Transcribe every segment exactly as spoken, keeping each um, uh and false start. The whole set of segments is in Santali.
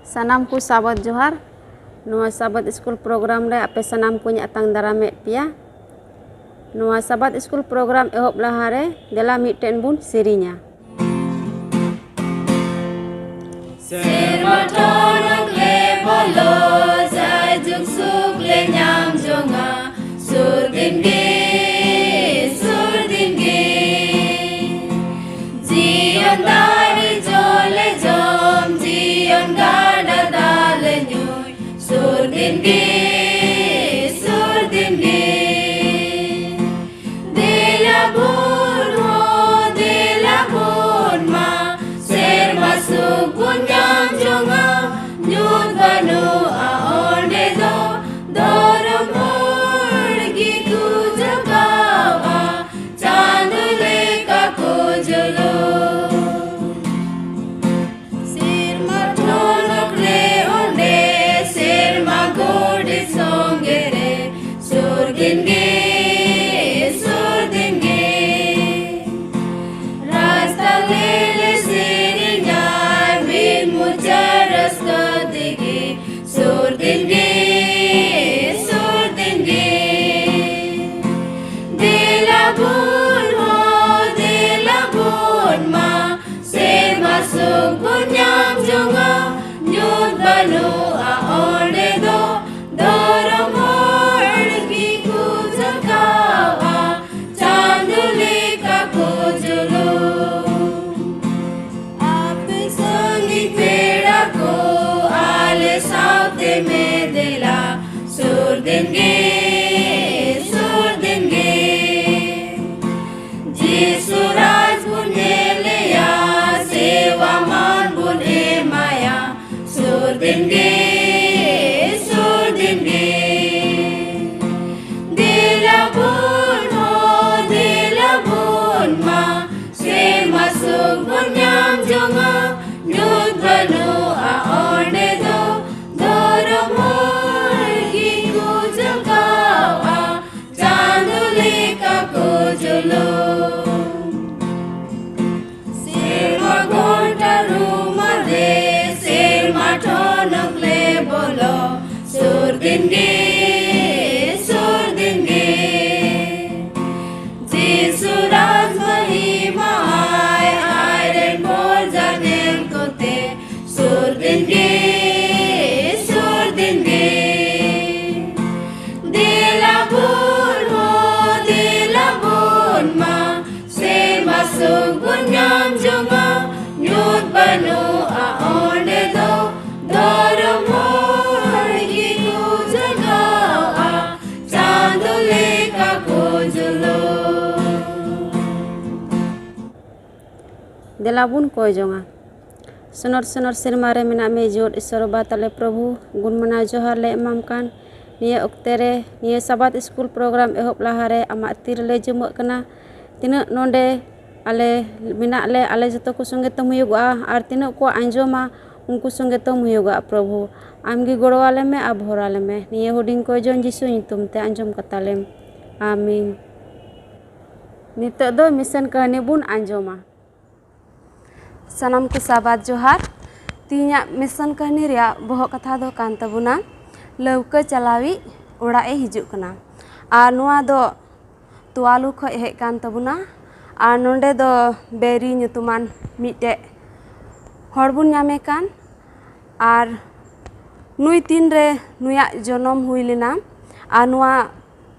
ᱥᱟᱱᱟᱢ ᱠᱚ ᱥᱟᱵᱚᱛ ᱡᱚᱦᱟᱨ᱾ ᱱᱚᱣᱟ ᱥᱟᱵᱚᱛ ᱥᱠᱩᱞ ᱯᱨᱳᱜᱨᱟᱢ ᱨᱮ ᱟᱯᱮ ᱥᱟᱱᱟᱢ ᱠᱚᱧ ᱟᱛᱟᱝ ᱫᱟᱨᱟᱢᱮᱫ ᱯᱮᱭᱟ᱾ ᱱᱚᱣᱟ ᱥᱟᱵᱚᱛ ᱥᱠᱩᱞ ᱯᱨᱳᱜᱨᱟᱢ ᱮᱦᱚᱵ ᱞᱟᱦᱟᱨᱮ ᱫᱮᱞᱟ ᱢᱤᱫᱴᱮᱱ ᱵᱚᱱ ᱥᱮᱨᱮᱧᱟ᱾ ᱥᱮᱨᱢᱟ ᱴᱷᱚᱱᱚᱠ ᱞᱮ ᱵᱚᱞᱚ, ᱡᱟᱭᱡᱩᱜᱽ ᱥᱩᱠ ᱞᱮ ᱧᱟᱢ ᱡᱚᱝᱟ, ᱥᱩᱨ ᱫᱤᱱ ᱜᱮ, ᱥᱩᱨ ᱫᱤᱱ ᱜᱮ᱾ ᱡᱤᱭᱚᱱ ᱫᱟᱨᱮ ᱡᱚ ᱞᱮ ᱡᱚᱢ, ᱡᱤᱭᱚᱱ ᱜᱟᱰᱟ ᱫᱟᱜ ᱞᱮ ᱧᱩᱭ, ᱥᱩᱨ ᱫᱤᱱ ᱜᱮ, ᱥᱩᱨ ᱫᱤᱱ ᱜᱮ᱾ ᱫᱮᱞᱟ ᱵᱚᱱ ᱦᱚ, ᱫᱮᱞᱟ ᱵᱚᱱ ᱢᱟ, ᱥᱮᱨᱢᱟ ᱥᱩᱠ ᱵᱚᱱ ᱧᱟᱢ ᱡᱚᱝᱟ᱾ ᱧᱩᱛ ᱵᱟᱹᱱᱩᱜᱼᱟ ᱚᱸᱰᱮ ᱫᱚ, ᱫᱷᱚᱨᱚᱢ ᱦᱚᱲ ᱜᱮᱠᱚ ᱡᱟᱜᱟᱣᱟ, ᱪᱟᱸᱫᱚ ᱞᱮᱠᱟ ᱠᱚ ᱡᱩᱞᱩᱜ᱾ ᱥᱮᱨᱢᱟ ᱴᱷᱚᱱᱚᱠ ᱨᱮ ᱚᱸᱰᱮ, ᱥᱮᱨᱢᱟ ᱜᱚᱰᱮᱛ ᱥᱚᱸᱜᱮ ᱨᱮ, ᱥᱩᱨ ᱫᱤᱱ ᱜᱮ, ᱥᱩᱨ ᱫᱤᱱ ᱜᱮ᱾ ᱨᱟᱥᱛᱟ ᱞᱮ ᱞᱮ ᱥᱮᱨᱮᱧᱟ, ᱢᱤᱫ ᱢᱚᱪᱟ ᱨᱟᱹᱥᱠᱟᱹ ᱛᱮᱜᱮ, ᱥᱩᱨ ᱫᱤᱱ ᱜᱮ, ᱥᱩᱨ ᱫᱤᱱ ᱜᱮ᱾ ᱫᱮᱞᱟ ᱵᱚᱱ ᱦᱚ, ᱫᱮᱞᱟ ᱵᱚᱱ ᱢᱟ, ᱥᱮᱨᱢᱟ ᱥᱩᱠ ᱵᱚᱱ ᱧᱟᱢ ᱡᱚᱝᱟ᱾ ᱧᱩᱛ ᱵᱟᱹᱱᱩᱜᱼᱟ ᱚᱸᱰᱮ ᱫᱚ, ᱫᱷᱚᱨᱚᱢ ᱦᱚᱲ ᱜᱮᱠᱚ ᱡᱟᱜᱟᱣᱟ, ᱪᱟᱸᱫᱚ ᱞᱮᱠᱟ ᱠᱚ ᱡᱩᱞᱩᱜ᱾ ᱟᱯᱮ ᱥᱟᱺᱜᱤᱧ ᱯᱮᱲᱟ ᱠᱚ, ᱟᱞᱮ ᱥᱟᱶᱛᱮ ᱢᱮ ᱫᱮᱞᱟ, ᱥᱩᱨ ᱫᱤᱱ ᱜᱮ, ᱥᱩᱨ ᱫᱤᱱ ᱜᱮ᱾ ᱡᱤᱥᱩ ᱨᱟᱡᱽ ᱵᱚᱱ ᱧᱮᱞᱮᱭᱟ, ᱥᱮᱣᱟ ᱢᱟᱱ ᱵᱚᱱ ᱮᱢᱟᱭᱟ, ᱥᱩᱨ ᱫᱤᱱ ᱜᱮ, ᱥᱩᱨ ᱫᱤᱱ ᱜᱮ᱾ ᱫᱮᱞᱟ ᱵᱚᱱ ᱦᱚ, ᱫᱮᱞᱟ ᱵᱚᱱ ᱢᱟ, ᱥᱮᱨᱢᱟ ᱥᱩᱠ ᱵᱚᱱ ᱧᱟᱢ ᱡᱚᱝᱟ᱾ ᱧᱩᱛ ᱵᱟᱹᱱᱩᱜᱼᱟ ᱚᱸᱰᱮ ᱫᱚ, ᱫᱷᱚᱨᱚᱢ ᱦᱚᱲ ᱜᱮᱠᱚ ᱡᱟᱜᱟᱣᱟ, ᱪᱟᱸᱫᱚ ᱞᱮᱠᱟ ᱠᱚ ᱡᱩᱞᱩᱜ᱾ ᱥᱮᱨᱢᱟ ᱜᱷᱚᱱᱴᱟ ᱨᱩᱢᱟᱞ ᱨᱮ, ᱥᱮᱨᱢᱟ ᱴᱷᱚᱱ ᱥᱩᱨ ᱫᱤᱱ ᱜᱮ, ᱥᱩᱨ ᱫᱤᱱ ᱜᱮ, ᱡᱤᱥᱩ ᱨᱟᱡᱽ ᱢᱚᱦᱤᱢᱟ ᱟᱭ, ᱟᱡ ᱨᱮᱱ ᱯᱨᱚᱡᱟ ᱧᱮᱞ ᱠᱚᱛᱮ, ᱥᱩᱨ ᱫᱤᱱ ᱜᱮ, ᱥᱩᱨ ᱫᱤᱱ ᱜᱮ᱾ ᱫᱮᱞᱟ ᱵᱚᱱ ᱢᱟ, ᱫᱮᱞᱟ ᱵᱚᱱ ᱢᱟ, ᱥᱮᱨᱢᱟ ᱥᱩᱠ ᱵᱚᱱ ᱧᱟᱢ ᱡᱚᱝᱟ, ᱧᱩᱛ ᱵᱟᱹᱱᱩᱜᱼᱟ ᱚᱸᱰᱮ ᱫᱚ, ᱫᱷᱚᱨᱚᱢ ᱦᱚᱲ ᱜᱮᱠᱚ ᱡᱟᱜᱟᱣᱜᱼᱟ, ᱪᱟᱸᱫᱚ ᱞᱮᱠᱟ ᱠᱚ ᱡᱩᱞᱩᱜ᱾ ᱫᱮᱞᱟ ᱵᱚᱱ ᱠᱚᱭ ᱡᱚᱝᱟ᱾ ᱥᱚᱱᱚᱨ ᱥᱚᱱᱚᱨ ᱥᱮᱨᱢᱟ ᱨᱮ ᱢᱮᱱᱟᱜ ᱢᱮ ᱡᱤᱭᱚᱱ ᱤᱥᱚᱨ ᱵᱟ ᱛᱟᱞᱮ ᱯᱨᱚᱵᱷᱩ, ᱜᱩᱱ ᱢᱟᱱᱟᱣ ᱡᱚᱦᱟᱨ ᱞᱮ ᱮᱢᱟᱢ ᱠᱟᱱ᱾ ᱱᱤᱭᱟᱹ ᱚᱠᱛᱮ ᱨᱮ, ᱱᱤᱭᱟᱹ ᱥᱟᱵᱟᱛ ᱥᱠᱩᱞ ᱯᱨᱳᱜᱨᱟᱢ ᱮᱦᱚᱵ ᱞᱟᱦᱟᱨᱮ ᱟᱢᱟᱜ ᱛᱤ ᱨᱮᱞᱮ ᱡᱩᱢᱟᱹᱜ ᱠᱟᱱᱟ᱾ ᱛᱤᱱᱟᱹᱜ ᱱᱚᱰᱮ ᱟᱞᱮ ᱢᱮᱱᱟᱜ ᱞᱮ, ᱟᱞᱮ ᱡᱚᱛᱚ ᱠᱚ ᱥᱚᱸᱜᱮ ᱛᱮᱢ ᱦᱩᱭᱩᱜᱚᱜᱼᱟ, ᱟᱨ ᱛᱤᱱᱟᱹᱜ ᱠᱚ ᱟᱸᱡᱚᱢᱟ, ᱩᱱᱠᱩ ᱥᱚᱸᱜᱮ ᱛᱮᱢ ᱦᱩᱭᱩᱜᱚᱜᱼᱟ ᱯᱨᱚᱵᱷᱩ᱾ ᱟᱢᱜᱮ ᱜᱚᱲᱚ ᱟᱞᱮ ᱢᱮ ᱟᱨ ᱵᱷᱚᱨ ᱟᱞᱮ ᱢᱮ᱾ ᱱᱤᱭᱟᱹ ᱦᱩᱰᱤᱧ ᱠᱚᱭ ᱡᱚᱱ ᱡᱤᱥᱩ ᱧᱩᱛᱩᱢ ᱛᱮ ᱟᱸᱡᱚᱢ ᱠᱟᱛᱟᱞᱮᱢ᱾ ᱟᱢᱤᱱ᱾ ᱱᱤᱛᱚᱜ ᱫᱚ ᱢᱤᱥᱚᱱ ᱠᱟᱹᱦᱱᱤ ᱵᱚᱱ ᱟᱸᱡᱚᱢᱟ᱾ ᱥᱟᱱᱟᱢ ᱠᱚ ᱥᱟᱵᱟᱫ ᱡᱚᱦᱟᱨ᱾ ᱛᱮᱦᱮᱧᱟᱜ ᱢᱤᱥᱚᱱ ᱠᱟᱹᱦᱱᱤ ᱨᱮᱭᱟᱜ ᱵᱚᱦᱚᱜ ᱠᱟᱛᱷᱟ ᱫᱚ ᱠᱟᱱ ᱛᱟᱵᱚᱱᱟ ᱞᱟᱹᱣᱠᱟᱹ ᱪᱟᱞᱟᱣᱤᱡ ᱚᱲᱟᱜ ᱮ ᱦᱤᱡᱩᱜ ᱠᱟᱱᱟ᱾ ᱟᱨ ᱱᱚᱣᱟ ᱫᱚ ᱛᱩᱣᱟᱞᱩ ᱠᱷᱚᱡ ᱦᱮᱡ ᱠᱟᱱ ᱛᱟᱵᱚᱱᱟ᱾ ᱟᱨ ᱱᱚᱰᱮ ᱫᱚ ᱵᱮᱨᱤ ᱧᱩᱛᱩᱢᱟᱱ ᱢᱤᱫᱴᱮᱡ ᱦᱚᱲ ᱵᱚᱱ ᱧᱟᱢᱮ ᱠᱟᱱ᱾ ᱟᱨ ᱱᱩᱭ ᱛᱤᱱᱨᱮ ᱱᱩᱭᱟᱜ ᱡᱚᱱᱚᱢ ᱦᱩᱭ ᱞᱮᱱᱟ, ᱟᱨ ᱱᱚᱣᱟ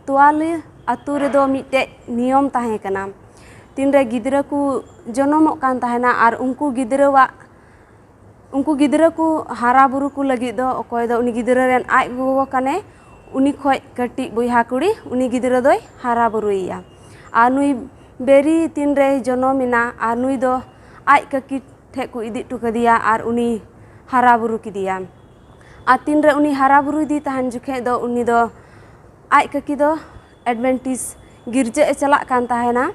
ᱛᱩᱣᱟᱞᱩ ᱟᱛᱳ ᱨᱮᱫᱚ ᱢᱤᱫᱴᱮᱡ ᱱᱤᱭᱚᱢ ᱛᱟᱦᱮᱸ ᱠᱟᱱᱟ᱾ ᱛᱤᱱᱨᱮ ᱜᱤᱫᱽᱨᱟᱹ ᱠᱚ ᱡᱚᱱᱚᱢᱚᱜ ᱠᱟᱱ ᱛᱟᱦᱮᱱᱟ ᱟᱨ ᱩᱱᱠᱩ ᱜᱤᱫᱽᱨᱟᱹᱣᱟᱜ, ᱩᱱᱠᱩ ᱜᱤᱫᱽᱨᱟᱹ ᱠᱚ ᱦᱟᱨᱟ ᱵᱩᱨᱩ ᱠᱚ ᱞᱟᱹᱜᱤᱫ ᱫᱚ ᱚᱠᱚᱭ ᱫᱚ ᱩᱱᱤ ᱜᱤᱫᱽᱨᱟᱹ ᱨᱮᱱ ᱟᱡ ᱜᱚᱜᱚ ᱠᱟᱱᱮ, ᱩᱱᱤ ᱠᱷᱚᱡ ᱠᱟᱹᱴᱤᱡ ᱵᱚᱭᱦᱟ ᱠᱩᱲᱤ ᱩᱱᱤ ᱜᱤᱫᱽᱨᱟᱹ ᱫᱚᱭ ᱦᱟᱨᱟ ᱵᱩᱨᱩᱭᱮᱭᱟ᱾ ᱟᱨ ᱱᱩᱭ ᱵᱮᱨᱤ ᱛᱤᱱᱨᱮᱭ ᱡᱚᱱᱚᱢ ᱮᱱᱟ ᱟᱨ ᱱᱩᱭ ᱫᱚ ᱟᱡ ᱠᱟᱹᱠᱤ ᱴᱷᱮᱡ ᱠᱚ ᱤᱫᱤ ᱦᱚᱴᱚ ᱠᱟᱫᱮᱭᱟ ᱟᱨ ᱩᱱᱤ ᱦᱟᱨᱟ ᱵᱩᱨᱩ ᱠᱮᱫᱮᱭᱟ᱾ ᱟᱨ ᱛᱤᱱᱨᱮ ᱩᱱᱤ ᱦᱟᱨᱟ ᱵᱩᱨᱩ ᱤᱫᱤ ᱛᱟᱦᱮᱱ ᱡᱚᱠᱷᱮᱡ ᱫᱚ ᱩᱱᱤ ᱫᱚ ᱟᱡ ᱠᱟᱹᱠᱤ ᱫᱚ ᱮᱰᱵᱷᱮᱱᱴᱤᱥ ᱜᱤᱨᱡᱟᱹ ᱮ ᱪᱟᱞᱟᱜ ᱠᱟᱱ ᱛᱟᱦᱮᱱᱟ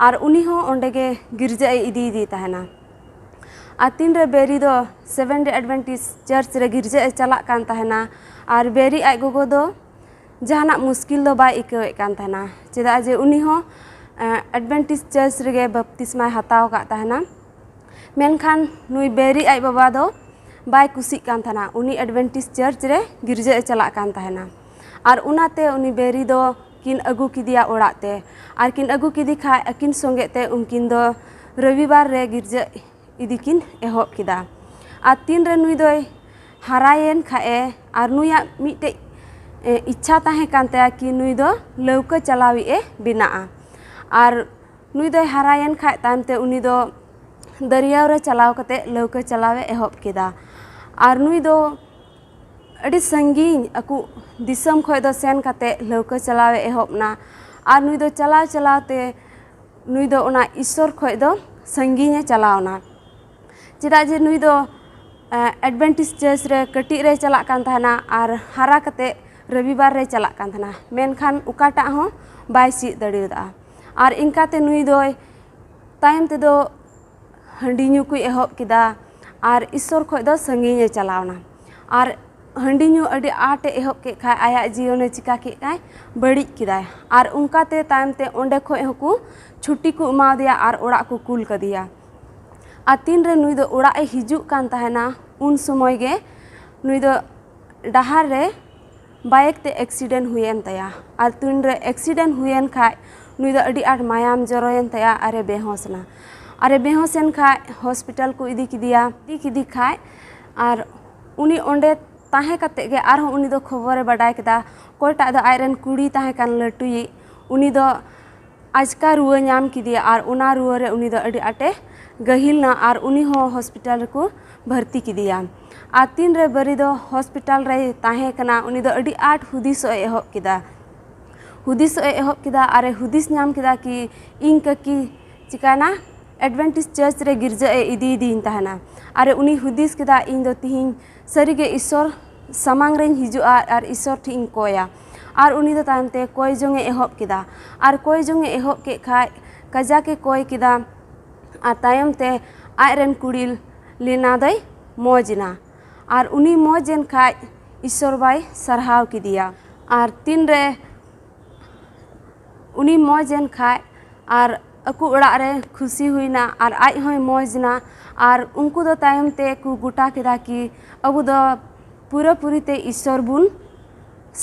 ᱟᱨ ᱩᱱᱤ ᱦᱚᱸ ᱚᱸᱰᱮ ᱜᱮ ᱜᱤᱨᱡᱟᱹ ᱮ ᱤᱫᱤᱭᱮᱫᱮ ᱛᱟᱦᱮᱱᱟ᱾ ᱟᱨ ᱛᱤᱱᱨᱮ ᱵᱮᱨᱤ ᱫᱚ ᱥᱮᱵᱷᱮᱱ ᱰᱮ ᱮᱰᱵᱷᱮᱱᱴᱤᱥ ᱪᱟᱨᱪ ᱨᱮ ᱜᱤᱨᱡᱟᱹ ᱮ ᱪᱟᱞᱟᱜ ᱠᱟᱱ ᱛᱟᱦᱮᱱᱟ ᱟᱨ ᱵᱮᱨᱤ ᱟᱡ ᱜᱚᱜᱚ ᱫᱚ ᱡᱟᱦᱟᱱᱟᱜ ᱢᱩᱥᱠᱤᱞ ᱫᱚ ᱵᱟᱭ ᱟᱹᱭᱠᱟᱹᱣᱮᱫ ᱠᱟᱱ ᱛᱟᱦᱮᱱᱟ, ᱪᱮᱫᱟᱜ ᱡᱮ ᱩᱱᱤ ᱦᱚᱸ ᱮᱰᱵᱷᱮᱱᱴᱤᱥ ᱪᱟᱨᱪ ᱨᱮᱜᱮ ᱵᱟᱯᱛᱤᱥᱢᱟᱭ ᱦᱟᱛᱟᱣ ᱟᱠᱟᱫ ᱛᱟᱦᱮᱱᱟ᱾ ᱢᱮᱱᱠᱷᱟᱱ ᱱᱩᱭ ᱵᱮᱨᱤ ᱟᱡ ᱵᱟᱵᱟ ᱫᱚ ᱵᱟᱭ ᱠᱩᱥᱤᱜ ᱠᱟᱱ ᱛᱟᱦᱮᱱᱟ᱾ ᱩᱱᱤ ᱮᱰᱵᱷᱮᱱᱴᱤᱥ ᱪᱟᱨᱪ ᱨᱮ ᱜᱤᱨᱡᱟᱹ ᱮ ᱪᱟᱞᱟᱜ ᱠᱟᱱ ᱛᱟᱦᱮᱱᱟ᱾ ᱟᱨ ᱚᱱᱟᱛᱮ ᱩᱱᱤ ᱵᱮᱨᱤ ᱫᱚ ᱠᱤᱱ ᱟᱹᱜᱩ ᱠᱮᱫᱮᱭᱟ ᱚᱲᱟᱜ ᱛᱮ᱾ ᱟᱨ ᱠᱤᱱ ᱟᱹᱜᱩ ᱠᱮᱫᱮ ᱠᱷᱟᱡ ᱟᱹᱠᱤᱱ ᱥᱚᱸᱜᱮ ᱛᱮ ᱩᱱᱠᱤᱱ ᱫᱚ ᱨᱚᱵᱤᱵᱟᱨ ᱨᱮ ᱜᱤᱨᱡᱟᱹ ᱤᱫᱤ ᱠᱤᱱ ᱮᱦᱚᱵ ᱠᱮᱫᱟ᱾ ᱟᱨ ᱛᱤᱱᱨᱮ ᱱᱩᱭ ᱫᱚᱭ ᱦᱟᱨᱟᱭᱮᱱ ᱠᱷᱟᱡ ᱮ, ᱟᱨ ᱱᱩᱭᱟᱜ ᱢᱤᱫᱴᱮᱡ, ᱮ, ᱤᱪᱪᱷᱟ ᱛᱟᱦᱮᱸ ᱠᱟᱱ ᱛᱟᱭᱟ ᱠᱤ ᱱᱩᱭ ᱫᱚ ᱞᱟᱹᱣᱠᱟᱹ ᱪᱟᱞᱟᱣᱤᱡ ᱮ ᱵᱮᱱᱟᱜᱼᱟ᱾ ᱟᱨ ᱱᱩᱭ ᱫᱚᱭ ᱦᱟᱨᱟᱭᱮᱱ ᱠᱷᱟᱡ ᱛᱟᱭᱚᱢ ᱛᱮ ᱩᱱᱤ ᱫᱚ ᱫᱟᱹᱨᱭᱟᱹᱣ ᱨᱮ ᱪᱟᱞᱟᱣ ᱠᱟᱛᱮ ᱞᱟᱹᱣᱠᱟᱹ ᱪᱟᱞᱟᱣ ᱮ ᱮᱦᱚᱵ ᱠᱮᱫᱟ᱾ ᱟᱨ ᱱᱩᱭ ᱫᱚ ᱟᱹᱰᱤ ᱥᱟᱺᱜᱤᱧ ᱟᱠᱚ ᱫᱤᱥᱚᱢ ᱠᱷᱚᱡ ᱫᱚ ᱥᱮᱱ ᱠᱟᱛᱮ ᱞᱟᱹᱣᱠᱟᱹ ᱪᱟᱞᱟᱣ ᱮ ᱮᱦᱚᱵ ᱮᱱᱟ᱾ ᱟᱨ ᱱᱩᱭ ᱫᱚ ᱪᱟᱞᱟᱣ ᱪᱟᱞᱟᱣ ᱛᱮ ᱱᱩᱭ ᱫᱚ ᱚᱱᱟ ᱤᱥᱥᱚᱨ ᱠᱷᱚᱡ ᱫᱚ ᱥᱟᱺᱜᱤᱧ ᱮ ᱪᱟᱞᱟᱣ ᱮᱱᱟ᱾ ᱪᱮᱫᱟᱜ ᱡᱮ ᱱᱩᱭ ᱫᱚ, ᱮ, ᱮᱰᱵᱷᱮᱱᱴᱤᱥ ᱪᱟᱨᱪ ᱨᱮ ᱠᱟᱹᱴᱤᱡ ᱨᱮᱭ ᱪᱟᱞᱟᱜ ᱠᱟᱱ ᱛᱟᱦᱮᱱᱟ ᱟᱨ ᱦᱟᱨᱟ ᱠᱟᱛᱮ ᱨᱚᱵᱤᱵᱟᱨ ᱨᱮᱭ ᱪᱟᱞᱟᱜ ᱠᱟᱱ ᱛᱟᱦᱮᱱᱟ, ᱢᱮᱱᱠᱷᱟᱱ ᱚᱠᱟᱴᱟᱜ ᱦᱚᱸ ᱵᱟᱭ ᱪᱮᱫ ᱫᱟᱲᱮᱭᱟᱫᱟ᱾ ᱟᱨ ᱤᱱᱠᱟᱛᱮ ᱱᱩᱭ ᱫᱚᱭ ᱛᱟᱭᱚᱢ ᱛᱮᱫᱚ ᱦᱟᱺᱰᱤ ᱧᱩ ᱠᱚᱭ ᱮᱦᱚᱵ ᱠᱮᱫᱟ ᱟᱨ ᱤᱥᱥᱚᱨ ᱠᱷᱚᱡ ᱫᱚ ᱥᱟᱺᱜᱤᱧ ᱮ ᱪᱟᱞᱟᱣ ᱮᱱᱟ᱾ ᱟᱨ ᱦᱟᱺᱰᱤ ᱧᱩ ᱟᱹᱰᱤ ᱟᱸᱴ ᱮ ᱮᱦᱚᱵ ᱠᱮᱫ ᱠᱷᱟᱡ ᱟᱭᱟᱜ ᱡᱤᱭᱚᱱᱮ ᱪᱤᱠᱟ ᱠᱮᱫ ᱠᱷᱟᱡ ᱵᱟᱹᱲᱤᱡ ᱠᱮᱫᱟᱭ᱾ ᱟᱨ ᱚᱱᱠᱟᱛᱮ ᱛᱟᱭᱚᱢ ᱛᱮ ᱚᱸᱰᱮ ᱠᱷᱚᱡ ᱦᱚᱸᱠᱚ ᱪᱷᱩᱴᱤ ᱠᱚ ᱮᱢᱟᱣᱟᱫᱮᱭᱟ ᱟᱨ ᱚᱲᱟᱜ ᱠᱚ ᱠᱩᱞ ᱠᱟᱫᱮᱭᱟ᱾ ᱟᱨ ᱛᱤᱱᱨᱮ ᱱᱩᱭ ᱫᱚ ᱚᱲᱟᱜ ᱮ ᱦᱤᱡᱩᱜ ᱠᱟᱱ ᱛᱟᱦᱮᱱᱟ, ᱩᱱ ᱥᱚᱢᱚᱭ ᱜᱮ ᱱᱩᱭ ᱫᱚ ᱰᱟᱦᱟᱨ ᱨᱮ ᱵᱟᱭᱤᱠ ᱛᱮ ᱮᱠᱥᱤᱰᱮᱱᱴ ᱦᱩᱭᱮᱱ ᱛᱟᱭᱟ᱾ ᱟᱨ ᱛᱤᱱᱨᱮ ᱮᱠᱥᱤᱰᱮᱱᱴ ᱦᱩᱭᱮᱱ ᱠᱷᱟᱡ ᱱᱩᱭ ᱫᱚ ᱟᱹᱰᱤ ᱟᱸᱴ ᱢᱟᱭᱟᱢ ᱡᱚᱨᱚᱭᱮᱱ ᱛᱟᱭᱟ ᱟᱨᱮ ᱵᱮᱦᱚᱥ ᱮᱱᱟ᱾ ᱟᱨᱮ ᱵᱮᱦᱚᱥ ᱮᱱ ᱠᱷᱟᱡ ᱦᱚᱥᱯᱤᱴᱟᱞ ᱠᱚ ᱤᱫᱤ ᱠᱮᱫᱮᱭᱟ᱾ ᱤᱫᱤ ᱠᱮᱫᱮ ᱠᱷᱟᱡ ᱟᱨ ᱩᱱᱤ ᱚᱸᱰᱮ ᱛᱟᱦᱮᱸ ᱠᱟᱛᱮ ᱜᱮ ᱟᱨᱦᱚᱸ ᱩᱱᱤ ᱫᱚ ᱠᱷᱚᱵᱚᱨᱮ ᱵᱟᱰᱟᱭ ᱠᱮᱫᱟ᱾ ᱚᱠᱚᱭᱴᱟᱜ ᱫᱚ ᱟᱡᱨᱮᱱ ᱠᱩᱲᱤ ᱛᱟᱦᱮᱸ ᱠᱟᱱ ᱞᱟᱹᱴᱩᱭᱤᱡ, ᱩᱱᱤ ᱫᱚ ᱟᱪᱠᱟ ᱨᱩᱣᱟᱹ ᱧᱟᱢ ᱠᱮᱫᱮᱭᱟ ᱟᱨ ᱚᱱᱟ ᱨᱩᱣᱟᱹ ᱨᱮ ᱩᱱᱤ ᱫᱚ ᱟᱹᱰᱤ ᱟᱸᱴᱮ ᱜᱟᱹᱦᱤᱞ ᱮᱱᱟ ᱟᱨ ᱩᱱᱤ ᱦᱚᱸ ᱦᱚᱥᱯᱤᱴᱟᱞ ᱨᱮᱠᱚ ᱵᱷᱚᱨᱛᱤ ᱠᱮᱫᱮᱭᱟ᱾ ᱟᱨ ᱛᱤᱱᱨᱮ ᱵᱟᱹᱨᱤ ᱫᱚ ᱦᱚᱥᱯᱤᱴᱟᱞ ᱨᱮᱭ ᱛᱟᱦᱮᱸ ᱠᱟᱱᱟ, ᱩᱱᱤ ᱫᱚ ᱟᱹᱰᱤ ᱟᱸᱴ ᱦᱩᱫᱤᱥᱚᱜ ᱮ ᱮᱦᱚᱵ ᱠᱮᱫᱟ᱾ ᱦᱩᱫᱤᱥᱚᱜ ᱮ ᱮᱦᱚᱵ ᱠᱮᱫᱟ ᱟᱨᱮ ᱦᱩᱫᱤᱥ ᱧᱟᱢ ᱠᱮᱫᱟ ᱠᱤ ᱤᱧ ᱠᱟᱹᱠᱤ ᱪᱤᱠᱟᱭᱱᱟ, ᱮᱰᱵᱷᱮᱱᱴᱤᱥ ᱪᱟᱨᱪ ᱨᱮ ᱜᱤᱨᱡᱟᱹ ᱮ ᱤᱫᱤᱭᱮᱫᱤᱧ ᱛᱟᱦᱮᱱᱟ᱾ ᱟᱨ ᱩᱱᱤ ᱦᱩᱫᱤᱥ ᱠᱮᱫᱟ, ᱤᱧ ᱫᱚ ᱛᱤᱦᱤᱧ ᱥᱟᱹᱨᱤᱜᱮ ᱤᱥᱥᱚᱨ ᱥᱟᱢᱟᱝ ᱨᱮᱧ ᱦᱤᱡᱩᱜᱼᱟ ᱟᱨ ᱤᱥᱥᱚᱨ ᱴᱷᱮᱱ ᱤᱧ ᱠᱚᱭᱟ᱾ ᱟᱨ ᱩᱱᱤ ᱫᱚ ᱛᱟᱭᱚᱢ ᱛᱮ ᱠᱚᱭ ᱡᱚᱝ ᱮ ᱮᱦᱚᱵ ᱠᱮᱫᱟ᱾ ᱟᱨ ᱠᱚᱭ ᱡᱚᱝ ᱮ ᱮᱦᱚᱵ ᱠᱮᱫ ᱠᱷᱟᱡ ᱠᱟᱡᱟᱠ ᱮ ᱠᱚᱭ ᱠᱮᱫᱟ᱾ ᱟᱨ ᱛᱟᱭᱚᱢ ᱛᱮ ᱟᱡ ᱨᱮᱱ ᱠᱩᱲᱤ ᱞᱤᱱᱟ ᱫᱚᱭ ᱢᱚᱡᱽ ᱮᱱᱟ᱾ ᱟᱨ ᱩᱱᱤ ᱢᱚᱡᱽ ᱮᱱ ᱠᱷᱟᱡ ᱤᱥᱥᱚᱨ ᱵᱟᱭ ᱥᱟᱨᱦᱟᱣ ᱠᱮᱫᱮᱭᱟ᱾ ᱟᱨ ᱛᱤᱱᱨᱮ ᱩᱱᱤ ᱢᱚᱡᱽ ᱮᱱ ᱠᱷᱟᱡ ᱟᱨ ᱟᱠᱚ ᱚᱲᱟᱜ ᱨᱮ ᱠᱷᱩᱥᱤ ᱦᱩᱭᱱᱟ ᱟᱨ ᱟᱡ ᱦᱚᱸᱭ ᱢᱚᱡᱽ ᱮᱱᱟ᱾ ᱟᱨ ᱩᱱᱠᱩ ᱫᱚ ᱛᱟᱭᱚᱢ ᱛᱮ ᱠᱚ ᱜᱚᱴᱟ ᱠᱮᱫᱟ ᱠᱤ ᱟᱵᱚ ᱫᱚ ᱯᱩᱨᱟᱹᱯᱩᱨᱤ ᱛᱮ ᱤᱥᱥᱚᱨ ᱵᱚᱱ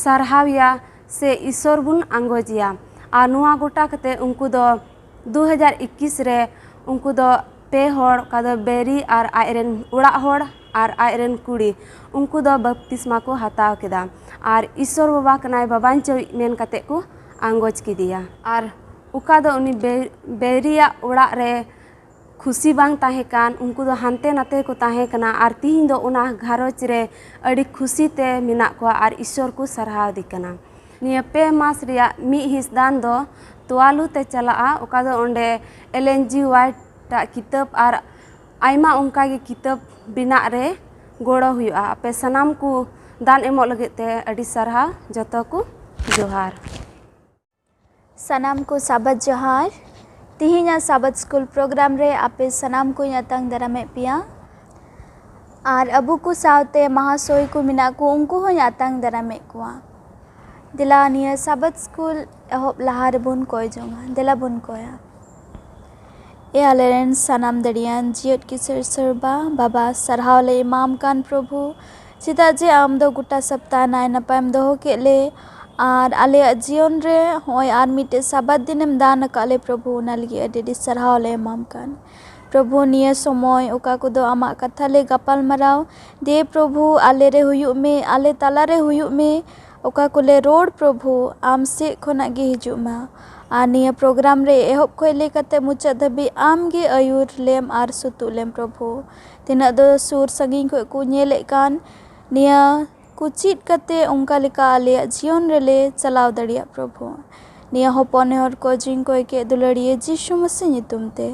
ᱥᱟᱨᱦᱟᱣᱮᱭᱟ ᱥᱮ ᱤᱥᱥᱚᱨ ᱵᱚᱱ ᱟᱸᱜᱚᱪᱮᱭᱟ᱾ ᱟᱨ ᱱᱚᱣᱟ ᱜᱚᱴᱟ ᱠᱟᱛᱮ ᱩᱱᱠᱩ ᱫᱚ ᱫᱩ ᱦᱟᱡᱟᱨ ᱤᱠᱤᱥ ᱨᱮ ᱩᱱᱠᱩ ᱫᱚ ᱯᱮ ᱦᱚᱲ, ᱚᱠᱟ ᱫᱚ ᱵᱮᱨᱤ ᱟᱨ ᱟᱡ ᱨᱮᱱ ᱚᱲᱟᱜ ᱦᱚᱲ ᱟᱨ ᱟᱡ ᱨᱮᱱ ᱠᱩᱲᱤ, ᱩᱱᱠᱩ ᱫᱚ ᱵᱟᱯᱛᱤᱥᱢᱟ ᱠᱚ ᱦᱟᱛᱟᱣ ᱠᱮᱫᱟ᱾ ᱟᱨ ᱤᱥᱥᱚᱨ ᱵᱟᱵᱟ ᱠᱟᱱᱟᱭ, ᱵᱟᱵᱟᱧ ᱪᱟᱹᱣᱤᱡ ᱢᱮᱱ ᱠᱟᱛᱮ ᱠᱚ ᱟᱸᱜᱚᱪ ᱠᱮᱫᱮᱭᱟ᱾ ᱟᱨ ᱚᱠᱟ ᱫᱚ ᱩᱱᱤ ᱵᱮ-, ᱵᱮᱨᱤᱭᱟᱜ ᱚᱲᱟᱜ ᱨᱮ ᱠᱷᱩᱥᱤ ᱵᱟᱝ ᱛᱟᱦᱮᱸ ᱠᱟᱱ, ᱩᱱᱠᱩ ᱫᱚ ᱦᱟᱱᱛᱮ ᱱᱟᱛᱮ ᱠᱚ ᱛᱟᱦᱮᱸ ᱠᱟᱱᱟ᱾ ᱟᱨ ᱛᱤᱦᱤᱧ ᱫᱚ ᱚᱱᱟ ᱜᱷᱟᱨᱚᱸᱡᱽ ᱨᱮ ᱟᱹᱰᱤ ᱠᱷᱩᱥᱤ ᱛᱮ ᱢᱮᱱᱟᱜ ᱠᱚᱣᱟ ᱟᱨ ᱤᱥᱥᱚᱨ ᱠᱚ ᱥᱟᱨᱦᱟᱣ ᱮᱫᱮ ᱠᱟᱱᱟ᱾ ᱱᱤᱭᱟᱹ ᱯᱮ ᱢᱟᱥ ᱨᱮᱭᱟᱜ ᱢᱤᱫ ᱦᱤᱸᱥ ᱫᱟᱱ ᱫᱚ ᱛᱳᱣᱟᱞᱩ ᱛᱮ ᱪᱟᱞᱟᱜᱼᱟ, ᱚᱠᱟ ᱫᱚ ᱚᱸᱰᱮ ᱮᱞ ᱮᱱ ᱡᱤ ᱣᱟᱭᱤᱴ ᱟᱜ ᱠᱤᱛᱟᱹᱵ ᱟᱨ ᱟᱭᱢᱟ ᱚᱱᱠᱟ ᱜᱮ ᱠᱤᱛᱟᱹᱵ ᱵᱮᱱᱟᱜ ᱨᱮ ᱜᱚᱲᱚ ᱦᱩᱭᱩᱜᱼᱟ᱾ ᱟᱯᱮ ᱥᱟᱱᱟᱢ ᱠᱚ ᱫᱟᱱ ᱮᱢᱚᱜ ᱞᱟᱹᱜᱤᱫ ᱛᱮ ᱟᱹᱰᱤ ᱥᱟᱨᱦᱟᱣ, ᱡᱚᱛᱚ ᱠᱚ ᱡᱚᱦᱟᱨ᱾ ᱥᱟᱱᱟᱢ ᱠᱚ ᱥᱟᱵᱟᱫ ᱡᱚᱦᱟᱨ᱾ ᱛᱤᱦᱤᱧᱟᱜ ᱥᱟᱵᱟᱫ ᱥᱠᱩᱞ ᱯᱨᱳᱜᱨᱟᱢ ᱨᱮ ᱟᱯᱮ ᱥᱟᱱᱟᱢ ᱠᱚᱧ ᱟᱛᱟᱝ ᱫᱟᱨᱟᱢᱮᱫ ᱯᱮᱭᱟ᱾ ᱟᱨ ᱟᱵᱚ ᱠᱚ ᱥᱟᱶᱛᱮ ᱢᱟᱦᱟᱥᱚᱭ ᱠᱚ ᱢᱮᱱᱟᱜ ᱠᱚ, ᱩᱱᱠᱩ ᱦᱚᱸᱧ ᱟᱛᱟᱝ ᱫᱟᱨᱟᱢᱮᱫ ᱠᱚᱣᱟ᱾ ᱫᱮᱞᱟ ᱱᱤᱭᱟᱹ ᱥᱟᱵᱟᱫ ᱥᱠᱩᱞ ᱮᱦᱚᱵ ᱞᱟᱦᱟ ᱨᱮᱵᱚᱱ ᱠᱚᱭ ᱡᱚᱝᱟ᱾ ᱫᱮᱞᱟ ᱵᱚᱱ ᱠᱚᱭᱟ᱾ ᱮ ᱟᱞᱮᱨᱮᱱ ᱥᱟᱱᱟᱢ ᱫᱟᱲᱮᱭᱟᱱ ᱡᱤᱭᱟᱹᱲ ᱠᱤᱥᱟᱹᱬ ᱥᱮᱨᱣᱟ ᱵᱟᱵᱟ, ᱥᱟᱨᱦᱟᱣ ᱞᱮ ᱮᱢᱟᱢ ᱠᱟᱱ ᱯᱨᱚᱵᱷᱩ, ᱪᱮᱫᱟᱜ ᱡᱮ ᱟᱢ ᱫᱚ ᱜᱚᱴᱟ ᱥᱟᱯᱛᱟ ᱱᱟᱭ ᱱᱟᱯᱟᱭᱮᱢ ᱫᱚᱦᱚ ᱠᱮᱫ ᱞᱮ ᱟᱨ ᱟᱞᱮᱭᱟᱜ ᱡᱤᱭᱚᱱ ᱨᱮ ᱦᱚᱸᱜᱼᱚᱭ ᱟᱨ ᱢᱤᱫᱴᱮᱡ ᱥᱟᱵᱟᱛ ᱫᱤᱱᱮᱢ ᱫᱟᱱ ᱟᱠᱟᱫ ᱞᱮ ᱯᱨᱚᱵᱷᱩ, ᱚᱱᱟ ᱞᱟᱹᱜᱤᱫ ᱟᱹᱰᱤ ᱟᱹᱰᱤ ᱥᱟᱨᱦᱟᱣ ᱞᱮ ᱮᱢᱟᱢ ᱠᱟᱱ᱾ ᱯᱨᱚᱵᱷᱩ, ᱱᱤᱭᱟᱹ ᱥᱚᱢᱚᱭ ᱚᱠᱟ ᱠᱚᱫᱚ ᱟᱢᱟᱜ ᱠᱟᱛᱷᱟ ᱞᱮ ᱜᱟᱯᱟᱞ ᱢᱟᱨᱟᱣ, ᱫᱮ ᱯᱨᱚᱵᱷᱩ ᱟᱞᱮ ᱨᱮ ᱦᱩᱭᱩᱜ ᱢᱮ, ᱟᱞᱮ ᱛᱟᱞᱟ ᱨᱮ ᱦᱩᱭᱩᱜ ᱢᱮ, ᱚᱠᱟ ᱠᱚᱞᱮ ᱨᱚᱲ ᱯᱨᱚᱵᱷᱩ ᱟᱢ ᱥᱮᱫ ᱠᱷᱚᱱᱟᱜ ᱜᱮ ᱦᱤᱡᱩᱜ ᱢᱟ᱾ ᱟᱨ ᱱᱤᱭᱟᱹ ᱯᱨᱳᱜᱨᱟᱢ ᱨᱮ ᱮᱦᱚᱵ ᱠᱷᱚᱱ ᱞᱟᱹᱭ ᱠᱟᱛᱮ ᱢᱩᱪᱟᱹᱫ ᱫᱷᱟᱹᱵᱤᱡ ᱟᱢ ᱜᱮ ᱟᱹᱭᱩᱨ ᱞᱮᱢ ᱟᱨ ᱥᱩᱛᱩᱜ ᱞᱮᱢ ᱯᱨᱚᱵᱷᱩ᱾ ᱛᱤᱱᱟᱹᱜ ᱫᱚ ᱥᱩᱨ ᱥᱟᱺᱜᱤᱧ ᱠᱷᱚᱱ ᱠᱚ ᱧᱮᱞᱮᱫ ᱠᱟᱱ, ᱱᱤᱭᱟᱹ ᱠᱚ ᱪᱮᱫ ᱠᱟᱛᱮ ᱚᱱᱠᱟ ᱞᱮᱠᱟ ᱟᱞᱮᱭᱟᱜ ᱡᱤᱭᱚᱱ ᱨᱮᱞᱮ ᱪᱟᱞᱟᱣ ᱫᱟᱲᱮᱭᱟᱜ ᱯᱨᱚᱵᱷᱩ᱾ ᱱᱤᱭᱟᱹ ᱦᱚᱯᱚᱱ ᱱᱮᱦᱚᱨ ᱠᱚ ᱡᱤᱣᱤᱧ ᱠᱚᱭ ᱠᱮᱫ ᱫᱩᱞᱟᱹᱲᱤᱭᱟᱹ ᱡᱤᱥᱩ ᱢᱟᱹᱥᱤ ᱧᱩᱛᱩᱢ ᱛᱮ,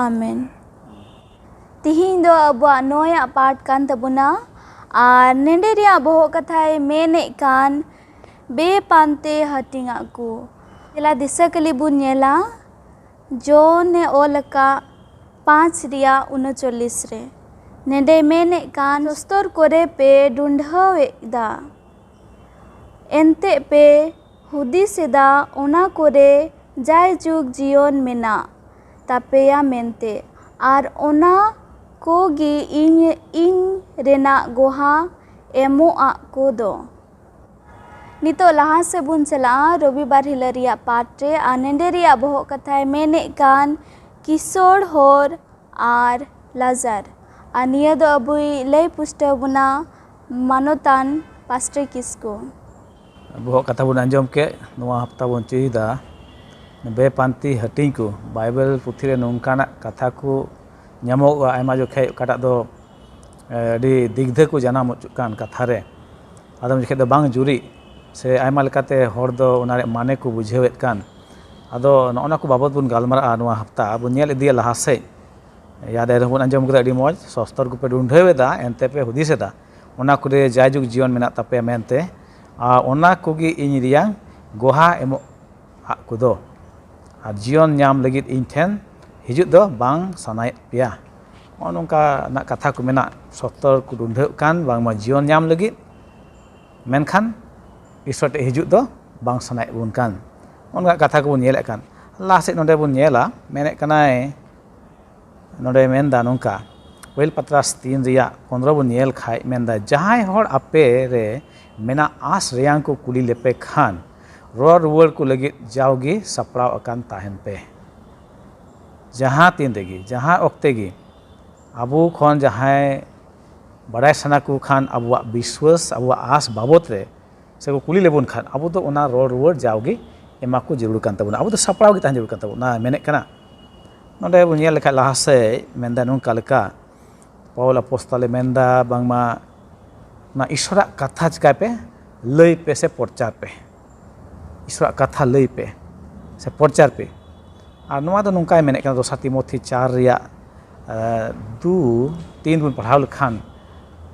ᱟᱢᱮᱱ᱾ ᱛᱤᱦᱤᱧ ᱫᱚ ᱟᱵᱚᱣᱟᱜ ᱱᱚᱭᱟᱜ ᱯᱟᱴ ᱠᱟᱱ ᱛᱟᱵᱚᱱᱟ᱾ ᱟᱨ ᱱᱮᱰᱮ ᱨᱮᱭᱟᱜ ᱵᱚᱦᱚᱜ ᱠᱟᱛᱷᱟᱭ ᱢᱮᱱᱮᱫ ᱠᱟᱱ ᱵᱮᱯᱟᱱᱛᱮ ᱦᱟᱹᱴᱤᱧᱟᱜ ᱠᱚ᱾ ᱫᱮᱞᱟ ᱫᱤᱥᱟᱹ ᱠᱟᱹᱞᱤ ᱵᱚᱱ ᱧᱮᱞᱟ, ᱡᱚᱱ ᱮ ᱚᱞ ᱟᱠᱟᱫ ᱯᱟᱸᱪ ᱨᱮᱭᱟᱜ ᱩᱱᱩᱪᱚᱞᱞᱤᱥ ᱨᱮ᱾ ᱱᱮᱰᱮᱭ ᱢᱮᱱᱮᱫ ᱠᱟᱱ, ᱥᱚᱥᱛᱚᱨ ᱠᱚᱨᱮ ᱯᱮ ᱰᱩᱸᱰᱷᱟᱹᱣ ᱮᱫᱟ, ᱮᱱᱛᱮ ᱯᱮ ᱦᱩᱫᱤᱥ ᱮᱫᱟ ᱚᱱᱟ ᱠᱚᱨᱮ ᱡᱟᱭᱡᱩᱜᱽ ᱡᱤᱭᱚᱱ ᱢᱮᱱᱟᱜ ᱛᱟᱯᱮᱭᱟ ᱢᱮᱱᱛᱮ, ᱟᱨ ᱚᱱᱟ ᱠᱚᱜᱮ ᱤᱧ, ᱤᱧ ᱨᱮᱱᱟᱜ ᱜᱚᱦᱟ ᱮᱢᱚᱜ ᱟᱜ ᱠᱚᱫᱚ᱾ ᱱᱤᱛᱚᱜ ᱞᱟᱦᱟ ᱥᱮᱫ ᱵᱚᱱ ᱪᱟᱞᱟᱜᱼᱟ ᱨᱚᱵᱤᱵᱟᱨ ᱦᱤᱞᱳᱜ ᱨᱮᱭᱟᱜ ᱯᱟᱴ ᱨᱮ, ᱟᱨ ᱱᱮᱰᱮ ᱨᱮᱭᱟᱜ ᱵᱚᱦᱚᱜ ᱠᱟᱛᱷᱟᱭ ᱢᱮᱱᱮᱫ ᱠᱟᱱ ᱠᱤᱥᱚᱲ ᱦᱚᱨ ᱟᱨ ᱞᱟᱡᱟᱨ᱾ ᱟᱨ ᱱᱤᱭᱟᱹ ᱫᱚ ᱟᱵᱚᱭ ᱞᱟᱹᱭ ᱯᱩᱥᱴᱟᱹᱣ ᱵᱚᱱᱟ ᱢᱟᱱᱚᱛᱟᱱ ᱯᱟᱥᱴᱚᱨ ᱠᱤᱥᱠᱩ᱾ ᱵᱚᱦᱚᱜ ᱠᱟᱛᱷᱟ ᱵᱚᱱ ᱟᱸᱡᱚᱢ ᱠᱮᱫ, ᱱᱚᱣᱟ ᱦᱟᱯᱛᱟ ᱵᱚᱱ ᱪᱮᱫᱟ ᱵᱮᱯᱟᱱᱛᱤ ᱦᱟᱹᱴᱤᱧ ᱠᱚ᱾ ᱵᱟᱭᱵᱮᱞ ᱯᱩᱛᱷᱤ ᱨᱮ ᱱᱚᱝᱠᱟᱱᱟᱜ ᱠᱟᱛᱷᱟ ᱠᱚ ᱧᱟᱢᱚᱜᱼᱟ ᱟᱭᱢᱟ ᱡᱚᱠᱷᱮᱡ, ᱚᱠᱟᱴᱟᱜ ᱫᱚ ᱮ, ᱟᱹᱰᱤ ᱫᱤᱜᱽᱫᱷᱟᱹ ᱠᱚ ᱡᱟᱱᱟᱢ ᱦᱚᱪᱚᱜ ᱠᱟᱱ ᱠᱟᱛᱷᱟ ᱨᱮ᱾ ᱟᱫᱚᱢ ᱡᱚᱠᱷᱮᱡ ᱫᱚ ᱵᱟᱝ ᱡᱩᱨᱤᱜ, ᱥᱮ ᱟᱭᱢᱟ ᱞᱮᱠᱟᱛᱮ ᱦᱚᱲ ᱫᱚ ᱚᱱᱟ ᱨᱮᱭᱟᱜ ᱢᱟᱱᱮ ᱠᱚ ᱵᱩᱡᱷᱟᱹᱣᱮᱫ ᱠᱟᱱ᱾ ᱟᱫᱚ ᱱᱚᱜᱼᱚ ᱱᱚᱣᱟ ᱠᱚ ᱵᱟᱵᱚᱛ ᱵᱚᱱ ᱜᱟᱞᱢᱟᱨᱟᱜᱼᱟ ᱱᱚᱣᱟ ᱦᱟᱯᱛᱟ᱾ ᱟᱵᱚ ᱧᱮᱞ ᱤᱫᱤᱭᱟ ᱞᱟᱦᱟ ᱥᱮᱫ, ᱭᱟᱫ ᱨᱮᱦᱚᱸ ᱵᱚᱱ ᱟᱸᱡᱚᱢ ᱠᱮᱫᱟ ᱟᱹᱰᱤ ᱢᱚᱡᱽ, ᱥᱚᱥᱛᱚᱨ ᱠᱚᱯᱮ ᱰᱩᱸᱰᱷᱟᱹᱣ ᱮᱫᱟ, ᱮᱱᱛᱮ ᱯᱮ ᱦᱩᱫᱤᱥ ᱮᱫᱟ, ᱚᱱᱟ ᱠᱚᱨᱮ ᱡᱟᱭᱡᱩᱜᱽ ᱡᱤᱭᱚᱱ ᱢᱮᱱᱟᱜ ᱛᱟᱯᱮᱭᱟ ᱢᱮᱱᱛᱮ, ᱟᱨ ᱚᱱᱟ ᱠᱚᱜᱮ ᱤᱧ ᱨᱮᱭᱟᱝ ᱜᱚᱦᱟ ᱮᱢᱚᱜ ᱟᱜ ᱠᱚᱫᱚ, ᱟᱨ ᱡᱤᱭᱚᱱ ᱧᱟᱢ ᱞᱟᱹᱜᱤᱫ ᱤᱧ ᱴᱷᱮᱱ ᱦᱤᱡᱩᱜ ᱫᱚ ᱵᱟᱝ ᱥᱟᱱᱟᱭᱮᱫ ᱯᱮᱭᱟ᱾ ᱱᱚᱜᱼᱚ ᱱᱚᱝᱠᱟᱱᱟᱜ ᱠᱟᱛᱷᱟ ᱠᱚ ᱢᱮᱱᱟᱜ, ᱥᱚᱥᱛᱚᱨ ᱠᱚ ᱰᱩᱸᱰᱷᱟᱹᱜ ᱠᱟᱱ ᱵᱟᱝᱢᱟ ᱡᱤᱭᱚᱱ ᱧᱟᱢ ᱞᱟᱹᱜᱤᱫ, ᱢᱮᱱᱠᱷᱟᱱ ᱤᱥᱚᱨ ᱴᱷᱮᱱ ᱦᱤᱡᱩᱜ ᱫᱚ ᱵᱟᱝ ᱥᱟᱱᱟᱭᱮᱫ ᱵᱚᱱ ᱠᱟᱱ, ᱱᱚᱜᱼᱚ ᱱᱚᱝᱠᱟ ᱠᱟᱛᱷᱟ ᱠᱚᱵᱚᱱ ᱧᱮᱞᱮᱫ ᱠᱟᱱ᱾ ᱞᱟᱦᱟ ᱥᱮᱫ ᱱᱚᱰᱮ ᱵᱚᱱ ᱧᱮᱞᱟ, ᱢᱮᱱᱮᱫ ᱠᱟᱱᱟᱭ, ᱱᱚᱰᱮ ᱢᱮᱱᱫᱟ ᱱᱚᱝᱠᱟ, ᱯᱟᱹᱦᱤᱞ ᱯᱟᱛᱨᱟᱥ ᱛᱤᱱ ᱨᱮᱭᱟᱜ ᱯᱚᱱᱨᱚ ᱵᱚᱱ ᱧᱮᱞ ᱠᱷᱟᱡ ᱢᱮᱱᱫᱟ, ᱡᱟᱦᱟᱸᱭ ᱦᱚᱲ ᱟᱯᱮ ᱨᱮ ᱢᱮᱱᱟᱜ ᱟᱸᱥ ᱨᱮᱭᱟᱝ ᱠᱚ ᱠᱩᱞᱤ ᱞᱮᱯᱮ ᱠᱷᱟᱱ, ᱨᱚᱲ ᱨᱩᱣᱟᱹᱲ ᱠᱚ ᱞᱟᱹᱜᱤᱫ ᱡᱟᱣᱜᱮ ᱥᱟᱯᱲᱟᱣ ᱟᱠᱟᱱ ᱛᱟᱦᱮᱱ ᱯᱮ᱾ ᱡᱟᱦᱟᱸ ᱛᱤᱱ ᱨᱮᱜᱮ, ᱡᱟᱦᱟᱸ ᱚᱠᱛᱮ ᱜᱮ ᱟᱵᱚ ᱠᱷᱚᱱ ᱡᱟᱦᱟᱸᱭ ᱵᱟᱲᱟᱭ ᱥᱟᱱᱟ ᱠᱚ ᱠᱷᱟᱱ ᱟᱵᱚᱣᱟᱜ ᱵᱤᱥᱣᱟᱹᱥ, ᱟᱵᱚᱣᱟᱜ ᱟᱸᱥ ᱵᱟᱵᱚᱛ ᱨᱮ ᱥᱮ ᱠᱚ ᱠᱩᱞᱤ ᱞᱮᱵᱚᱱ ᱠᱷᱟᱱ, ᱟᱵᱚ ᱫᱚ ᱚᱱᱟ ᱨᱚᱲ ᱨᱩᱣᱟᱹᱲ ᱡᱟᱣᱜᱮ ᱮᱢᱟ ᱠᱚ ᱡᱟᱹᱨᱩᱲ ᱠᱟᱱ ᱛᱟᱵᱚᱱᱟ᱾ ᱟᱵᱚ ᱫᱚ ᱥᱟᱯᱲᱟᱣ ᱜᱮ ᱛᱟᱦᱮᱸ ᱡᱟᱹᱨᱩᱲ ᱠᱟᱱ ᱛᱟᱵᱚᱱᱟ᱾ ᱚᱱᱟ ᱢᱮᱱᱮᱫ ᱠᱟᱱᱟ, ᱱᱚᱰᱮ ᱵᱚᱱ ᱧᱮᱞ ᱞᱮᱠᱷᱟᱱ ᱞᱟᱦᱟ ᱥᱮᱫ ᱢᱮᱱᱫᱟ ᱱᱚᱝᱠᱟ ᱞᱮᱠᱟ, ᱯᱟᱣᱩᱞ ᱟᱯᱚᱥᱛᱚᱞᱮ ᱢᱮᱱᱫᱟ ᱵᱟᱝᱢᱟ ᱚᱱᱟ ᱤᱥᱚᱨᱟᱜ ᱠᱟᱛᱷᱟ ᱪᱤᱠᱟᱭ ᱯᱮ, ᱞᱟᱹᱭ ᱯᱮ ᱥᱮ ᱯᱨᱚᱪᱟᱨ ᱯᱮ᱾ ᱤᱥᱚᱨᱟᱜ ᱠᱟᱛᱷᱟ ᱞᱟᱹᱭ ᱯᱮ ᱥᱮ ᱯᱨᱚᱪᱟᱨ ᱯᱮ᱾ ᱟᱨ ᱱᱚᱣᱟ ᱫᱚ ᱱᱚᱝᱠᱟᱭ ᱢᱮᱱᱮᱫ ᱠᱟᱱᱟ, ᱫᱚᱥᱟᱨ ᱛᱤᱢᱚᱛᱷᱤ ᱪᱟᱨ ᱨᱮᱭᱟᱜ ᱮ, ᱫᱩ ᱛᱤᱱ ᱵᱚᱱ ᱯᱟᱲᱦᱟᱣ ᱞᱮᱠᱷᱟᱱ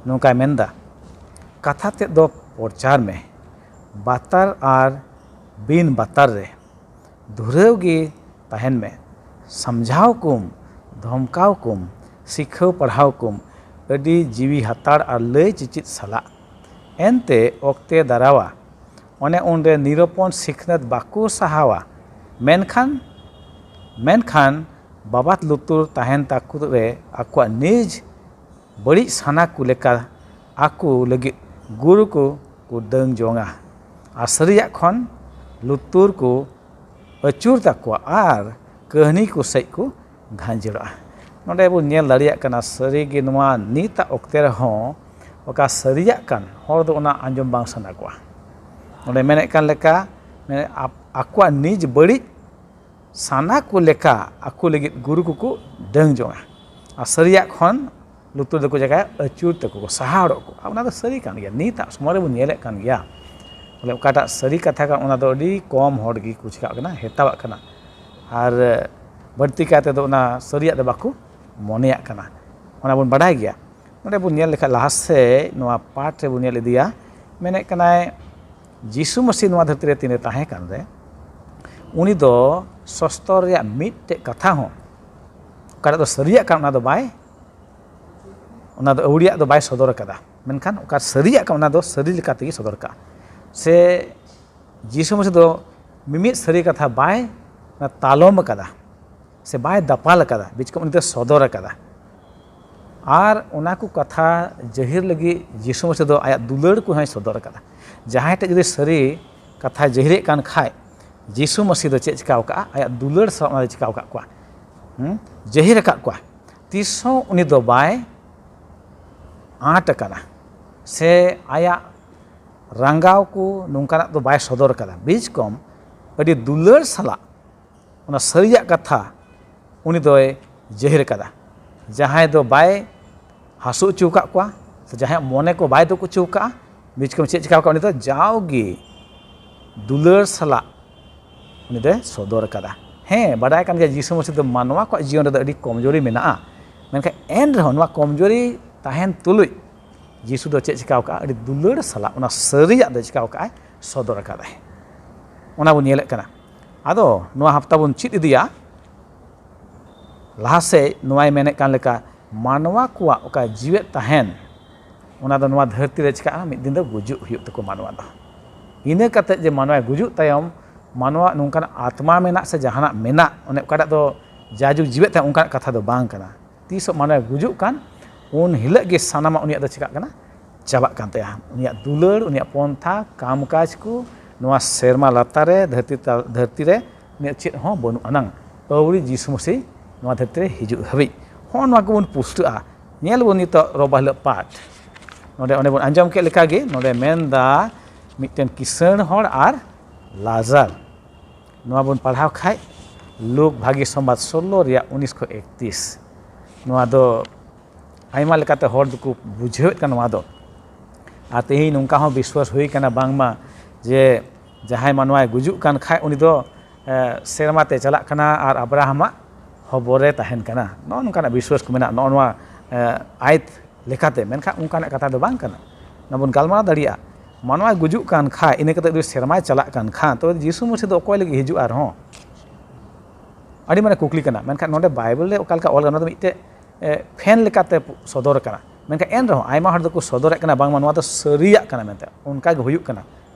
ᱱᱚᱝᱠᱟᱭ ᱢᱮᱱᱫᱟ, ᱠᱟᱛᱷᱟ ᱛᱮᱫ ᱫᱚ ᱯᱨᱚᱪᱟᱨ ᱢᱮ, ᱵᱟᱛᱟᱨ ᱟᱨ ᱵᱤᱱ ᱵᱟᱛᱟᱨ ᱨᱮ ᱫᱷᱩᱨᱟᱹᱣ ᱜᱮ ᱛᱟᱦᱮᱱ ᱢᱮ᱾ ᱥᱟᱢᱡᱷᱟᱣ ᱠᱚᱢ, ᱫᱷᱚᱢᱠᱟᱣ ᱠᱚᱢ, ᱥᱤᱠᱷᱟᱹᱣ ᱯᱟᱲᱦᱟᱣ ᱠᱚᱢ, ᱟᱹᱰᱤ ᱡᱤᱣᱤ ᱦᱟᱛᱟᱲ ᱟᱨ ᱞᱟᱹᱭ ᱪᱤᱪᱤᱫ ᱥᱟᱞᱟᱜ᱾ ᱮᱱᱛᱮ ᱚᱠᱛᱮ ᱫᱟᱨᱟᱣᱟ, ᱚᱱᱮ ᱩᱱᱨᱮ ᱱᱤᱨᱚᱯᱚᱱ ᱥᱤᱠᱷᱱᱟᱹᱛ ᱵᱟᱠᱚ ᱥᱟᱦᱟᱣᱟ᱾ ᱢᱮᱱᱠᱷᱟᱱ ᱢᱮᱱᱠᱷᱟᱱ ᱵᱟᱵᱟᱛ ᱞᱩᱛᱩᱨ ᱛᱟᱦᱮᱱ ᱛᱟᱠᱚ ᱨᱮ ᱟᱠᱚᱣᱟᱜ ᱱᱤᱡᱽ ᱵᱟᱹᱲᱤᱡ ᱥᱟᱱᱟ ᱠᱚ ᱞᱮᱠᱟ ᱟᱠᱚ ᱞᱟᱹᱜᱤᱫ ᱜᱩᱨᱩ ᱠᱚ ᱠᱚ ᱰᱟᱹᱝ ᱡᱚᱝᱟ ᱟᱨ ᱥᱟᱹᱨᱤᱭᱟᱜ ᱠᱷᱚᱱ ᱞᱩᱛᱩᱨ ᱠᱚ ᱟᱹᱪᱩᱨ ᱛᱟᱠᱚᱣᱟ ᱟᱨ ᱠᱟᱹᱦᱱᱤ ᱠᱚ ᱥᱮᱫ ᱠᱚ ᱜᱷᱟᱸᱡᱮᱲᱚᱜᱼᱟ᱾ ᱱᱚᱰᱮ ᱵᱚᱱ ᱧᱮᱞ ᱫᱟᱲᱮᱭᱟᱜ ᱠᱟᱱᱟ, ᱥᱟᱹᱨᱤᱜᱮ ᱱᱚᱣᱟ ᱱᱤᱛᱟᱜ ᱚᱠᱛᱮ ᱨᱮᱦᱚᱸ ᱚᱠᱟ ᱥᱟᱹᱨᱤᱭᱟᱜ ᱠᱟᱱ ᱦᱚᱲ ᱫᱚ ᱚᱱᱟ ᱟᱸᱡᱚᱢ ᱵᱟᱝ ᱥᱟᱱᱟ ᱠᱚᱣᱟ᱾ ᱱᱚᱰᱮ ᱢᱮᱱᱮᱫ ᱠᱟᱱ ᱞᱮᱠᱟ, ᱢᱟᱱᱮ ᱟᱠᱚᱣᱟᱜ ᱱᱤᱡᱽ ᱵᱟᱹᱲᱤᱡ ᱥᱟᱱᱟ ᱠᱚ ᱞᱮᱠᱟ ᱟᱠᱚ ᱞᱟᱹᱜᱤᱫ ᱜᱩᱨᱩ ᱠᱚᱠᱚ ᱰᱟᱹᱝ ᱡᱚᱝᱟ ᱟᱨ ᱥᱟᱹᱨᱤᱭᱟᱜ ᱠᱷᱚᱱ ᱞᱩᱛᱩᱨ ᱫᱚᱠᱚ ᱡᱟᱜᱟᱭᱟ, ᱟᱹᱪᱩᱨ ᱛᱮᱠᱚ ᱠᱚ ᱥᱟᱦᱟᱣ ᱚᱰᱚᱜ ᱠᱚ᱾ ᱟᱨ ᱚᱱᱟ ᱫᱚ ᱥᱟᱹᱨᱤ ᱠᱟᱱ ᱜᱮᱭᱟ, ᱱᱤᱛᱟᱜ ᱥᱚᱢᱚᱭ ᱨᱮᱵᱚᱱ ᱧᱮᱞᱮᱫ ᱠᱟᱱ ᱜᱮᱭᱟ᱾ ᱵᱚᱞᱮ ᱚᱠᱟᱴᱟᱜ ᱥᱟᱹᱨᱤ ᱠᱟᱛᱷᱟ ᱠᱟᱱᱟ, ᱚᱱᱟ ᱫᱚ ᱟᱹᱰᱤ ᱠᱚᱢ ᱦᱚᱲ ᱜᱮᱠᱚ ᱪᱤᱠᱟᱹᱜ ᱠᱟᱱᱟ, ᱦᱮᱛᱟᱣᱟᱜ ᱠᱟᱱᱟ᱾ ᱟᱨ ᱵᱟᱹᱲᱛᱤ ᱠᱟᱭ ᱛᱮᱫᱚ ᱚᱱᱟ ᱥᱟᱹᱨᱤᱭᱟᱜ ᱫᱚ ᱵᱟᱠᱚ ᱢᱚᱱᱮᱭᱟᱜ ᱠᱟᱱᱟ᱾ ᱚᱱᱟ ᱵᱚᱱ ᱵᱟᱰᱟᱭ ᱜᱮᱭᱟ᱾ ᱱᱚᱰᱮ ᱵᱚᱱ ᱧᱮᱞ ᱞᱮᱠᱷᱟᱱ ᱞᱟᱦᱟ ᱥᱮᱫ ᱱᱚᱣᱟ ᱯᱟᱴ ᱨᱮᱵᱚᱱ ᱧᱮᱞ ᱤᱫᱤᱭᱟ, ᱢᱮᱱᱮᱫ ᱠᱟᱱᱟᱭ, ᱡᱤᱥᱩ ᱢᱟᱹᱥᱤ ᱱᱚᱣᱟ ᱫᱷᱟᱹᱨᱛᱤ ᱨᱮ ᱛᱤᱱᱮ ᱛᱟᱦᱮᱸ ᱠᱟᱱ ᱨᱮ, ᱩᱱᱤ ᱫᱚ ᱥᱚᱥᱛᱚᱨ ᱨᱮᱭᱟᱜ ᱢᱤᱫᱴᱮᱡ ᱠᱟᱛᱷᱟ ᱦᱚᱸ, ᱚᱠᱟᱴᱟᱜ ᱫᱚ ᱥᱟᱹᱨᱤᱭᱟᱜ ᱠᱟᱱ, ᱚᱱᱟ ᱫᱚ ᱵᱟᱭ, ᱚᱱᱟ ᱫᱚ ᱟᱹᱣᱲᱤᱭᱟᱜ ᱫᱚ ᱵᱟᱭ ᱥᱚᱫᱚᱨ ᱟᱠᱟᱫᱟ᱾ ᱢᱮᱱᱠᱷᱟᱱ ᱚᱠᱟ ᱥᱟᱹᱨᱤᱭᱟᱜ ᱠᱟᱱ, ᱚᱱᱟ ᱫᱚ ᱥᱟᱹᱨᱤ ᱞᱮᱠᱟ ᱛᱮᱜᱮ ᱥᱚᱫᱚᱨ ᱠᱟᱜᱼᱟ᱾ ᱥᱮ ᱡᱤᱥᱩ ᱢᱟᱹᱥᱤ ᱫᱚ ᱢᱤᱢᱤᱫ ᱥᱟᱹᱨᱤ ᱠᱟᱛᱷᱟ ᱵᱟᱭ ᱛᱟᱞᱚᱢ ᱟᱠᱟᱫᱟ ᱥᱮ ᱵᱟᱭ ᱫᱟᱯᱟᱞ ᱟᱠᱟᱫᱟ, ᱵᱤᱪᱠᱚᱢ ᱩᱱᱤ ᱫᱚ ᱥᱚᱫᱚᱨ ᱟᱠᱟᱫᱟ᱾ ᱟᱨ ᱚᱱᱟ ᱠᱚ ᱠᱟᱛᱷᱟ ᱡᱟᱹᱦᱤᱨ ᱞᱟᱹᱜᱤᱫ ᱡᱤᱥᱩ ᱢᱟᱹᱥᱤ ᱫᱚ ᱟᱭᱟᱜ ᱫᱩᱞᱟᱹᱲ ᱠᱚᱦᱚᱸᱭ ᱥᱚᱫᱚᱨ ᱟᱠᱟᱫᱟ᱾ ᱡᱟᱦᱟᱸᱭ ᱴᱷᱮᱱ ᱡᱩᱫᱤ ᱥᱟᱹᱨᱤ ᱠᱟᱛᱷᱟᱭ ᱡᱟᱹᱦᱤᱨᱮᱫ ᱠᱟᱱ ᱠᱷᱟᱡ, ᱡᱤᱥᱩ ᱢᱟᱹᱥᱤ ᱫᱚ ᱪᱮᱫ ᱪᱤᱠᱟᱹ ᱟᱠᱟᱫᱼᱟ? ᱟᱭᱟᱜ ᱫᱩᱞᱟᱹᱲ ᱥᱟᱞᱟᱜ ᱚᱱᱟ ᱫᱚ ᱪᱤᱠᱟᱹ ᱟᱠᱟᱫ ᱠᱚᱣᱟ, ᱦᱩᱸ? ᱡᱟᱹᱦᱤᱨ ᱟᱠᱟᱫ ᱠᱚᱣᱟ᱾ ᱛᱤᱥ ᱦᱚᱸ ᱩᱱᱤ ᱫᱚ ᱵᱟᱭ ᱟᱸᱴ ᱟᱠᱟᱱᱟ ᱥᱮ ᱟᱭᱟᱜ ᱨᱟᱸᱜᱟᱣ ᱠᱚ ᱱᱚᱝᱠᱟᱱᱟᱜ ᱫᱚ ᱵᱟᱭ ᱥᱚᱫᱚᱨ ᱟᱠᱟᱫᱟ᱾ ᱵᱤᱪᱠᱚᱢ ᱟᱹᱰᱤ ᱫᱩᱞᱟᱹᱲ ᱥᱟᱞᱟᱜ ᱚᱱᱟ ᱥᱟᱹᱨᱤᱭᱟᱜ ᱠᱟᱛᱷᱟ ᱩᱱᱤ ᱫᱚᱭ ᱡᱟᱹᱦᱤᱨ ᱟᱠᱟᱫᱟ᱾ ᱡᱟᱦᱟᱸᱭ ᱫᱚ ᱵᱟᱭ ᱦᱟᱹᱥᱩ ᱦᱚᱪᱚ ᱟᱠᱟᱫ ᱠᱚᱣᱟ, ᱥᱮ ᱡᱟᱦᱟᱸᱭᱟᱜ ᱢᱚᱱᱮ ᱠᱚ ᱵᱟᱭ ᱫᱩᱠ ᱦᱚᱪᱚ ᱟᱠᱟᱫᱼᱟ, ᱵᱤᱪᱠᱚᱢ ᱪᱮᱫ ᱪᱤᱠᱟᱹ ᱟᱠᱟᱫ? ᱩᱱᱤ ᱫᱚ ᱡᱟᱣᱜᱮ ᱫᱩᱞᱟᱹᱲ ᱥᱟᱞᱟᱜ ᱩᱱᱤ ᱫᱚᱭ ᱥᱚᱫᱚᱨ ᱟᱠᱟᱫᱟ᱾ ᱦᱮᱸ, ᱵᱟᱰᱟᱭ ᱠᱟᱱ ᱜᱮᱭᱟ, ᱡᱤᱥᱩ ᱢᱟᱹᱥᱤ ᱫᱚ ᱢᱟᱱᱣᱟ ᱠᱚᱣᱟᱜ ᱡᱤᱭᱚᱱ ᱨᱮᱫᱚ ᱟᱹᱰᱤ ᱠᱚᱢᱡᱳᱨᱤ ᱢᱮᱱᱟᱜᱼᱟ, ᱢᱮᱱᱠᱷᱟᱱ ᱮᱱ ᱨᱮᱦᱚᱸ ᱱᱚᱣᱟ ᱠᱚᱢᱡᱳᱨᱤ ᱛᱟᱦᱮᱱ ᱛᱩᱞᱩᱡ ᱡᱤᱥᱩ ᱫᱚ ᱪᱮᱫ ᱪᱤᱠᱟᱹ ᱟᱠᱟᱫᱼᱟ? ᱟᱹᱰᱤ ᱫᱩᱞᱟᱹᱲ ᱥᱟᱞᱟᱜ ᱚᱱᱟ ᱥᱟᱹᱨᱤᱭᱟᱜ ᱫᱚ ᱪᱤᱠᱟᱹ ᱟᱠᱟᱫᱼᱟᱭ? ᱥᱚᱫᱚᱨ ᱟᱠᱟᱫᱟᱭ᱾ ᱚᱱᱟ ᱵᱚᱱ ᱧᱮᱞᱮᱫ ᱠᱟᱱᱟ᱾ ᱟᱫᱚ ᱱᱚᱣᱟ ᱦᱟᱯᱛᱟ ᱵᱚᱱ ᱪᱮᱫ ᱤᱫᱤᱭᱟ, ᱞᱟᱦᱟ ᱥᱮᱫ ᱱᱚᱣᱟᱭ ᱢᱮᱱᱮᱫ ᱠᱟᱱ ᱞᱮᱠᱟ, ᱢᱟᱱᱣᱟ ᱠᱚᱣᱟᱜ ᱚᱠᱟ ᱡᱤᱣᱮᱫ ᱛᱟᱦᱮᱱ, ᱚᱱᱟ ᱫᱚ ᱱᱚᱣᱟ ᱫᱷᱟᱹᱨᱛᱤ ᱨᱮ ᱪᱤᱠᱟᱹᱜᱼᱟ? ᱢᱤᱫ ᱫᱤᱱ ᱫᱚ ᱜᱩᱡᱩᱜ ᱦᱩᱭᱩᱜ ᱛᱟᱠᱚ ᱢᱟᱱᱣᱟ ᱫᱚ᱾ ᱤᱱᱟᱹ ᱠᱟᱛᱮᱫ ᱡᱮ ᱢᱟᱱᱣᱟᱭ ᱜᱩᱡᱩᱜ ᱛᱟᱭᱚᱢ ᱢᱟᱱᱣᱟ ᱱᱚᱝᱠᱟᱱ ᱟᱛᱢᱟ ᱢᱮᱱᱟᱜ ᱥᱮ ᱡᱟᱦᱟᱱᱟᱜ ᱢᱮᱱᱟᱜ, ᱚᱱᱮ ᱚᱠᱟᱴᱟᱜ ᱫᱚ ᱡᱟᱭᱡᱩᱜᱽ ᱡᱤᱣᱮᱫ ᱛᱟᱦᱮᱸ, ᱚᱱᱠᱟᱱᱟᱜ ᱠᱟᱛᱷᱟ ᱫᱚ ᱵᱟᱝ ᱠᱟᱱᱟ᱾ ᱛᱤᱥᱚᱜ ᱢᱟᱱᱣᱟᱭ ᱜᱩᱡᱩᱜ ᱠᱟᱱ, ᱩᱱ ᱦᱤᱞᱳᱜ ᱜᱮ ᱥᱟᱱᱟᱢᱟᱜ ᱩᱱᱤᱭᱟᱜ ᱫᱚ ᱪᱤᱠᱟᱹᱜ ᱠᱟᱱᱟ? ᱪᱟᱵᱟᱜ ᱠᱟᱱ ᱛᱟᱭᱟ᱾ ᱩᱱᱤᱭᱟᱜ ᱫᱩᱞᱟᱹᱲ, ᱩᱱᱤᱭᱟᱜ ᱯᱚᱱᱛᱷᱟ, ᱠᱟᱢ ᱠᱟᱡᱽ ᱠᱚ ᱱᱚᱣᱟ ᱥᱮᱨᱢᱟ ᱞᱟᱛᱟᱨ ᱨᱮ, ᱫᱷᱟᱹᱨᱛᱤ ᱛᱟ-, ᱫᱷᱟᱹᱨᱛᱤ ᱨᱮ ᱩᱱᱤᱭᱟᱜ ᱪᱮᱫ ᱦᱚᱸ ᱵᱟᱹᱱᱩᱜ ᱟᱱᱟᱝ᱾ ᱟᱹᱣᱨᱤ ᱡᱤᱥᱩ ᱢᱟᱹᱥᱤ ᱱᱚᱣᱟ ᱫᱷᱟᱹᱨᱛᱤ ᱨᱮ ᱦᱤᱡᱩᱜ ᱦᱟᱹᱵᱤᱡ᱾ ᱦᱚᱸᱜᱼᱚ ᱱᱚᱣᱟ ᱠᱚᱵᱚᱱ ᱯᱩᱥᱴᱟᱹᱜᱼᱟ᱾ ᱧᱮᱞ ᱵᱚᱱ ᱱᱤᱛᱚᱜ ᱨᱚᱵᱟ ᱦᱤᱞᱳᱜ ᱯᱟᱴ᱾ ᱱᱚᱰᱮ, ᱚᱸᱰᱮ ᱵᱚᱱ ᱟᱸᱡᱚᱢ ᱠᱮᱫ ᱞᱮᱠᱟᱜᱮ, ᱱᱚᱰᱮ ᱢᱮᱱᱫᱟ ᱢᱤᱫᱴᱮᱱ ᱠᱤᱥᱟᱹᱬ ᱦᱚᱲ ᱟᱨ ᱞᱟᱡᱟᱨ᱾ ᱱᱚᱣᱟ ᱵᱚᱱ ᱯᱟᱲᱦᱟᱣ ᱠᱷᱟᱡ, ᱞᱩᱠ ᱵᱷᱟᱹᱜᱤ ᱥᱚᱢᱵᱟᱫ ᱥᱳᱞᱞᱳ ᱨᱮᱭᱟᱜ ᱩᱱᱤᱥ ᱠᱷᱚᱱ ᱮᱠᱛᱤᱥ᱾ ᱱᱚᱣᱟ ᱫᱚ ᱟᱭᱢᱟ ᱞᱮᱠᱟᱛᱮ ᱦᱚᱲ ᱫᱚᱠᱚ ᱵᱩᱡᱷᱟᱹᱣᱮᱫ ᱠᱟᱱᱟ ᱱᱚᱣᱟ ᱫᱚ᱾ ᱟᱨ ᱛᱮᱦᱮᱧ ᱱᱚᱝᱠᱟ ᱦᱚᱸ ᱵᱤᱥᱣᱟᱥ ᱦᱩᱭ ᱠᱟᱱᱟ ᱵᱟᱝᱢᱟ ᱡᱮ ᱡᱟᱦᱟᱸᱭ ᱢᱟᱱᱣᱟᱭ ᱜᱩᱡᱩᱜ ᱠᱟᱱ ᱠᱷᱟᱡ, ᱩᱱᱤ ᱫᱚ, ᱮ, ᱥᱮᱨᱢᱟ ᱛᱮ ᱪᱟᱞᱟᱜ ᱠᱟᱱᱟ ᱟᱨ ᱟᱵᱨᱟᱦᱟᱢᱟᱜ ᱦᱚᱵᱚᱨ ᱨᱮ ᱛᱟᱦᱮᱱ ᱠᱟᱱᱟ᱾ ᱱᱚᱜᱼᱚ ᱱᱚᱝᱠᱟᱱᱟᱜ ᱵᱤᱥᱣᱟᱥ ᱠᱚ ᱢᱮᱱᱟᱜᱼᱟ ᱱᱚᱜᱼᱚ ᱱᱚᱣᱟ, ᱮ, ᱟᱭᱛ ᱞᱮᱠᱟᱛᱮ᱾ ᱢᱮᱱᱠᱷᱟᱱ ᱚᱱᱠᱟᱱᱟᱜ ᱠᱟᱛᱷᱟ ᱫᱚ ᱵᱟᱝ ᱠᱟᱱᱟ᱾ ᱚᱱᱟ ᱵᱚᱱ ᱜᱟᱞᱢᱟᱨᱟᱣ ᱫᱟᱲᱮᱭᱟᱜᱼᱟ, ᱢᱟᱱᱣᱟᱭ ᱜᱩᱡᱩᱜ ᱠᱟᱱ ᱠᱷᱟᱡ, ᱤᱱᱟᱹ ᱠᱟᱛᱮ ᱡᱩᱫᱤ ᱥᱮᱨᱢᱟᱭ ᱪᱟᱞᱟᱜ ᱠᱟᱱ ᱠᱷᱟᱱ, ᱛᱚᱵᱮ ᱡᱤᱥᱩ ᱢᱟᱹᱥᱤ ᱫᱚ ᱚᱠᱚᱭ ᱞᱟᱹᱜᱤᱫ ᱦᱤᱡᱩᱜᱼᱟ ᱟᱨᱦᱚᱸ? ᱟᱹᱰᱤ ᱢᱟᱨᱟᱝ ᱠᱩᱠᱞᱤ ᱠᱟᱱᱟ᱾ ᱢᱮᱱᱠᱷᱟᱱ ᱱᱚᱰᱮ ᱵᱟᱭᱵᱮᱞ ᱨᱮ ᱚᱠᱟ ᱞᱮᱠᱟ ᱚᱞ ᱠᱟᱱᱟ, ᱚᱱᱟ ᱫᱚ ᱢᱤᱫᱴᱮᱡ, ᱮ, ᱯᱷᱮᱱ ᱞᱮᱠᱟᱛᱮ ᱥᱚᱫᱚᱨ ᱠᱟᱱᱟ᱾ ᱢᱮᱱᱠᱷᱟᱱ ᱮᱱ ᱨᱮᱦᱚᱸ ᱟᱭᱢᱟ ᱦᱚᱲ ᱫᱚᱠᱚ ᱥᱚᱫᱚᱨᱮᱫ ᱠᱟᱱᱟ ᱵᱟᱝᱢᱟ ᱱᱚᱣᱟ ᱫᱚ ᱥᱟᱹᱨᱤᱭᱟᱜ ᱠᱟᱱᱟ ᱢᱮᱱᱛᱮ, ᱚᱱᱠᱟ ᱜᱮ ᱦᱩᱭᱩᱜ ᱠᱟᱱᱟ᱾